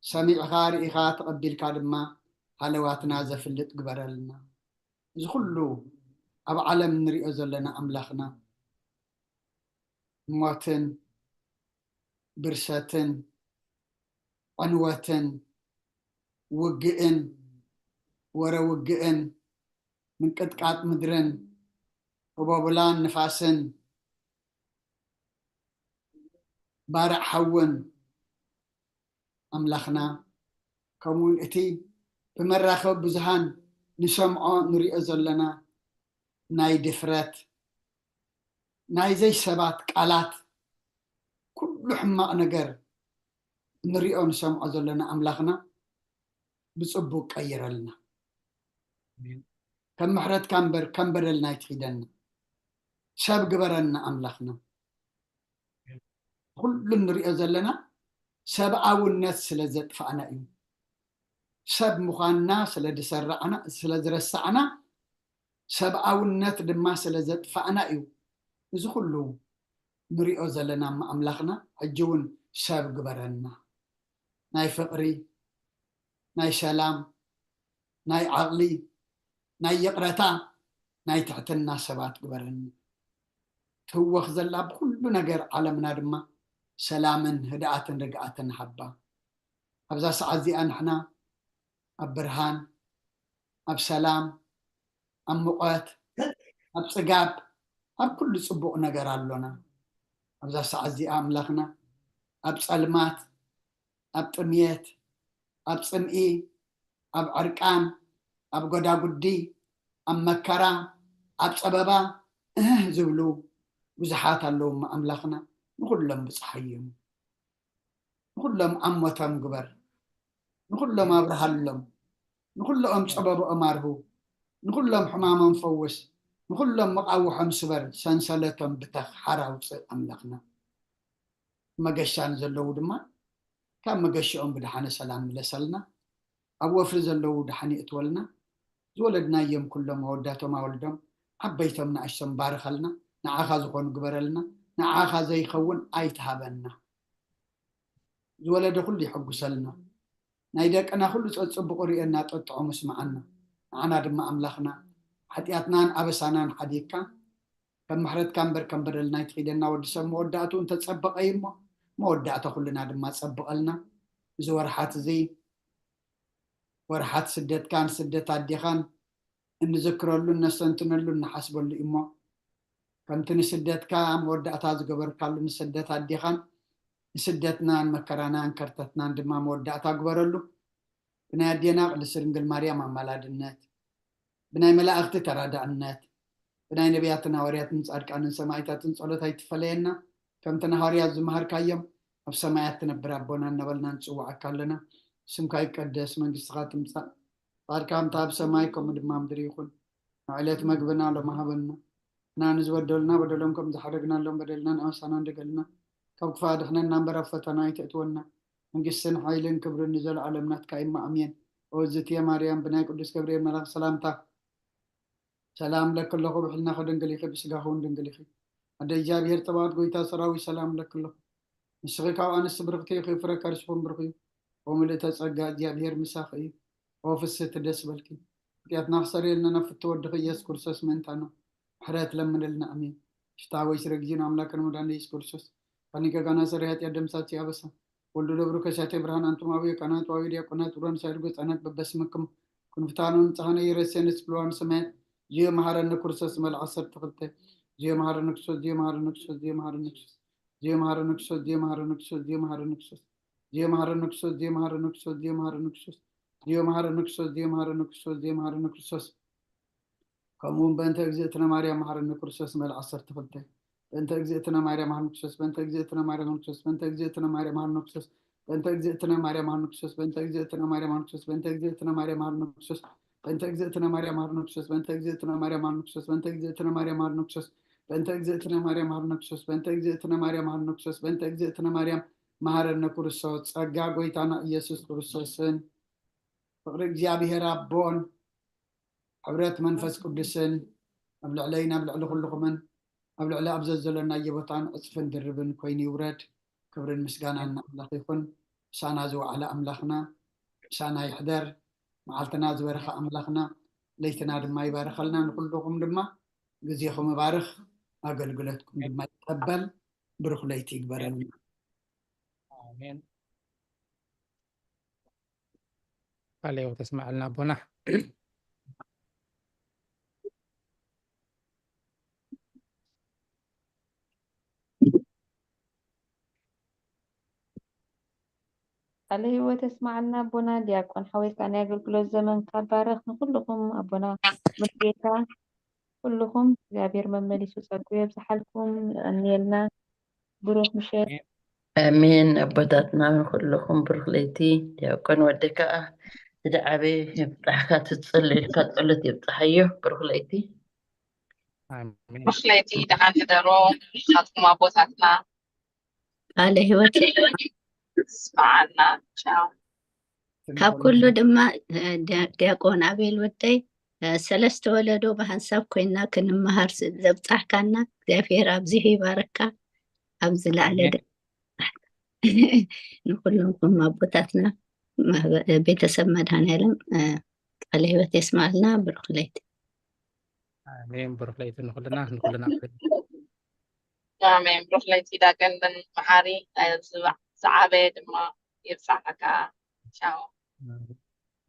ሰሚዕኻ ርኢኻ ተቐቢልካ ድማ ሃለዋትና ዘፍልጥ ግበረልና። እዚ ኩሉ ኣብ ዓለም ንሪኦ ዘለና ኣምላኽና ሞትን ብርሰትን ዕንወትን ውግእን ወረ ውግእን ምንቅጥቃጥ ምድርን ህቦብላን ንፋስን ባርዕ ሓውን ኣምላኽና፣ ከምኡውን እቲ ብመራኸቢ ብዙሃን ንሰምዖ ንሪኦ ዘለና ናይ ድፍረት ናይ ዘይሰባት ቃላት፣ ኩሉ ሕማቕ ነገር ንሪኦ ንሰምዖ ዘለና ኣምላኽና ብጽቡቕ ቀይረልና። ከም ምሕረትካ እምበር ከም በደልና ኣይትኺደና። ሰብ ግበረና ኣምላኽና። ኩሉ ንሪኦ ዘለና ሰብኣውነት ስለ ዘጥፋእና እዩ። ሰብ ምዃንና ስለ ዝሰራዕና፣ ስለ ዝረሳዕና፣ ሰብኣውነት ድማ ስለ ዘጥፋእና እዩ። እዚ ኩሉ ንሪኦ ዘለና እሞ ኣምላኽና ሕጂ እውን ሰብ ግበረና። ናይ ፍቕሪ፣ ናይ ሰላም፣ ናይ ዓቕሊ፣ ናይ ይቕረታ፣ ናይ ትሕትና ሰባት ግበረኒ። ትህወኽ ዘላ ብኹሉ ነገር ዓለምና ድማ ሰላምን ህድኣትን ርግኣትን ሃባ። ኣብዛ ሰዓት እዚኣ ንሕና ኣብ ብርሃን፣ ኣብ ሰላም፣ ኣብ ሙቐት፣ ኣብ ጽጋብ፣ ኣብ ኩሉ ጽቡቕ ነገር ኣሎና። ኣብዛ ሰዓት እዚኣ ኣምላኽና ኣብ ጸልማት፣ ኣብ ጥምየት፣ ኣብ ጽምኢ፣ ኣብ ዕርቃን፣ ኣብ ጎዳጉዲ፣ ኣብ መከራ፣ ኣብ ጸበባ እህ ዝብሉ ብዙሓት ኣለዉ እሞ ኣምላኽና ንኹሎም ብጽሓዮም። ንኹሎም ዓሞቶም ግበር። ንኹሎም ኣብርሃሎም። ንኹሎም ጸበብኦም ኣርሁ። ንኹሎም ሕማሞም ፈውስ። ንኹሎም መቓውሖም ስበር፣ ሰንሰለቶም ብተኽ፣ ሓራ ኣውጽእ ኣምላኽና። መገሻ ንዘለዉ ድማ ካብ መገሽኦም ብደሓነ ሰላም ምለሰልና። ኣብ ወፍሪ ዘለዉ ደሓን የእትወልና። ዝወለድናዮም ኩሎም ኣወዳቶም ኣወልዶም ዓበይቶም ንኣሽቶም ባርኸልና። ንዓኻ ዝኾኑ ግበረልና። ንዓኻ ዘይኸውን ኣይትሃበና። ዝወለደ ኩሉ ይሐጉሰልና። ናይ ደቅና ኩሉ ጸጽብቑ ርእየና ጠጥዖ ምስምዓና። ንዓና ድማ ኣምላኽና ሓጢኣትናን ኣበሳናን ሓዲግካ ከም ምሕረትካ እምበር ከም በደልና ኣይትኺደና። ወዲ ሰብ መወዳእትኡ እንተጸበቐ እዩ እሞ መወዳእታ ኩልና ድማ ጸብቐልና። እዚ ወርሓት እዚ ወርሓት ስደትካን ስደት ኣዴኻን እንዝክረሉን ነስተንትነሉን ንሓስበሉ እዩ እሞ ከምቲ ንስደትካ መወዳእታ ዝገበርካሉ ንስደት ኣዴኻን ንስደትናን መከራናን ከርተትናን ድማ መወዳእታ ግበረሉ። ብናይ ኣዴና ቅድስቲ ድንግል ማርያም ኣማላድነት፣ ብናይ መላእኽቲ ተራዳእነት፣ ብናይ ነቢያትን ሃዋርያትን ጻድቃንን ሰማዕታትን ጸሎት ኣይትፈለየና። ከምቲ ንሃዋርያት ዝመሃርካዮም፣ ኣብ ሰማያት ትነብር ኣቦና እናበልና ንጽውዓካ ኣለና። ስምካ ይቀደስ፣ መንግስትኻ ትምጻእ፣ ፍቓድካ ከምታ ኣብ ሰማይ ከምኡ ድማ ኣብ ምድሪ ይኹን። ንዕለት መግብና ሎም ሃበና። እና ንዝበደሉና በደሎም ከም ዝሓደግናሎም በደልና ንኣምሳና እንደገልና። ካብ ክፋ ድሕነና እምበር ኣብ ፈተና ኣይተእትወና። መንግስትን ሓይልን ክብርን ንዘለኣለም ናትካ እማ ኣሜን። ኦዝትየ ማርያም ብናይ ቅዱስ ገብርኤል መልኣኽ ሰላምታ ሰላም ለኪ ኣለኹ፣ ብሕልና ከድንግል ኢኺ፣ ብስጋኺ እውን ድንግል ኢኺ። ኣደ እግዚኣብሔር ጸባኦት ጎይታ ሰራዊት ሰላም ለኪ ኣለኹ። ንስኺ ካብ ኣንስቲ ብርኽቲ ኢኺ፣ ፍረ ከርስኹም ብሩኽ እዩ። ኦ ምልእተ ጸጋ እግዚኣብሔር ምሳኺ እዩ። ኦ ፍስህቲ ደስ በልኪ። ኃጢኣትና ክሰርየልና ናብ ፍትወ ወድኺ ኢየሱስ ክርስቶስ ምእንታና ምሕረት ለምንልና። ኣሜን። ሽታ ወይ ስረ ጊዜን ኣምላክን መድኃኒት ኢየሱስ ክርስቶስ ካኒከ ጋና ሰሪ ኃጢኣት ደምሳት ያበሳ ወልዱ ደብሩ ከሳቴ ብርሃን ኣንቱም ኣብዮ ካህናት ዋዊ ዲያቆናት ብሮን ሳይድ ጎጻናት በበስምክም ክንፍታኑ ንጽሃነ ይረሴን ስብልዋን ሰማያት ዚዮ መሃረኒ ክርስቶስ መልዓ ዓሰርተ ክልተ ዚዮ መሃረኒ ክርስቶስ ዚዮ መሃረኒ ክርስቶስ ዚዮ መሃረኒ ክርስቶስ ዚዮ መሃረኒ ክርስቶስ ዚዮ መሃረኒ ክርስቶስ ዚዮ መሃረኒ ክርስቶስ ዚዮ መሃረኒ ክርስቶስ ዚዮ መሃረኒ ክርስቶስ ዚዮ መሃረኒ ክርስቶስ ዚዮ መሃረኒ ክርስቶስ ዚዮ መሃረኒ ክርስቶስ ዚዮ መሃረኒ ክርስቶስ ከምኡ እውን በእንተ እግዝእትነ ማርያም መሃረኒ ክርስቶስ መልዓ ዓሰርተ ክልተ በእንተ እግዝእትነ ማርያም መሃረኒ ክርስቶስ በእንተ እግዝእትነ ማርያም መሃረኒ ክርስቶስ በእንተ እግዝእትነ ማርያም መሃረኒ ክርስቶስ በእንተ እግዝእትነ ማርያም መሃረኒ ክርስቶስ በእንተ እግዝእትነ ማርያም መሃረኒ ክርስቶስ በእንተ እግዝእትነ ማርያም መሃረኒ ክርስቶስ በእንተ እግዝእትነ ማርያም መሃረኒ ክርስቶስ በእንተ እግዝእትነ ማርያም መሃረኒ ክርስቶስ በእንተ እግዝእትነ ማርያም መሃረኒ ክርስቶስ በእንተ እግዝእትነ ማርያም መሃረኒ ክርስቶስ በእንተ እግዝእትነ ማርያም መሃረኒ ክርስቶስ በእንተ እግዝእትነ ማርያም መሃረኒ ክርስቶስ ጸጋ ጎይታና ኢየሱስ ክርስቶስን ፍቕሪ እግዚኣብሔር ኣቦን ሕብረት መንፈስ ቅዱስን ኣብ ልዕለይን ኣብ ልዕሊ ኩልኹምን ኣብ ልዕሊ ኣብ ዘዘለናዮ ቦታን ዕፅፍን ድርብን ኮይኑ ይውረድ። ክብርን ምስጋናን ንኣምላኽ ይኹን። ምሳና ዝወዓለ ኣምላኽና ምሳና ይሕደር። መዓልትና ዝበረኸ ኣምላኽና ለይትና ድማ ይባርኸልና። ንኩልኹም ድማ ግዜኹም ይባርኽ፣ ኣገልግሎትኩም ድማ ይቀበል። ብሩኽ ለይቲ ይግበረልና። ኣሜን። ቃለ ሕይወት የስመዐልና ኣቦና። ቃለ ሕይወት የስመዐልና ኣቦና። ዲያቆን ሓወይ ከዓ ናይ ኣገልግሎት ዘመንካ ባረኽ። ንኩልኹም ኣቦና ሙሉጌታ ኩልኹም እግዚኣብሔር መመሊሱ ጸጉ የብዝሓልኩም። የቐንየልና። ብሩኽ ምሸት። ኣሜን። ኣቦታትና ንኩልኹም ብሩኽ ለይቲ። ዲያቆን ወዲ ከዓ ዝደዓበ የብጻሕካ፣ ትጽልልካ ጸሎት የብጻሓዮ። ብሩኽ ለይቲ። ብሩኽ ለይቲ። ደሓን ሕደሩ። ንስኻትኩም ኣቦታትና ቃለ ህይወት ስማዓና። ቻው። ካብ ኩሉ ድማ ዲያቆን ኣቤል ወደይ ሰለስተ ወለዶ ብሃንሳብ ኮይና ክንመሃር ዘብጻሕካና እግዚኣብሔር ኣብዚሑ ይባረካ። ኣብ ዝለዓለ ንኩሎምኩም ኣቦታትና ቤተሰብ መድሃኔዓለም ቃለ ህይወት የስማዓልና። ብሩክ ለይቲ። ኣሜን። ብሩክ ለይቲ ንኩልና ንኩልና። ኣሜን። ብሩክ ለይቲ ዳገን መሓሪ ዝዓበየ ድማ ይብጻሕካ። ቻው።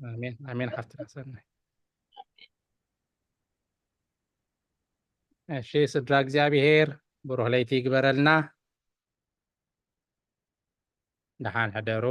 ኣሜን ኣሜን። ሓፍትና ሰናይ። እሺ ስድራ እግዚኣብሔር ብሩክ ለይቲ ይግበረልና። ደሓን ሕደሩ።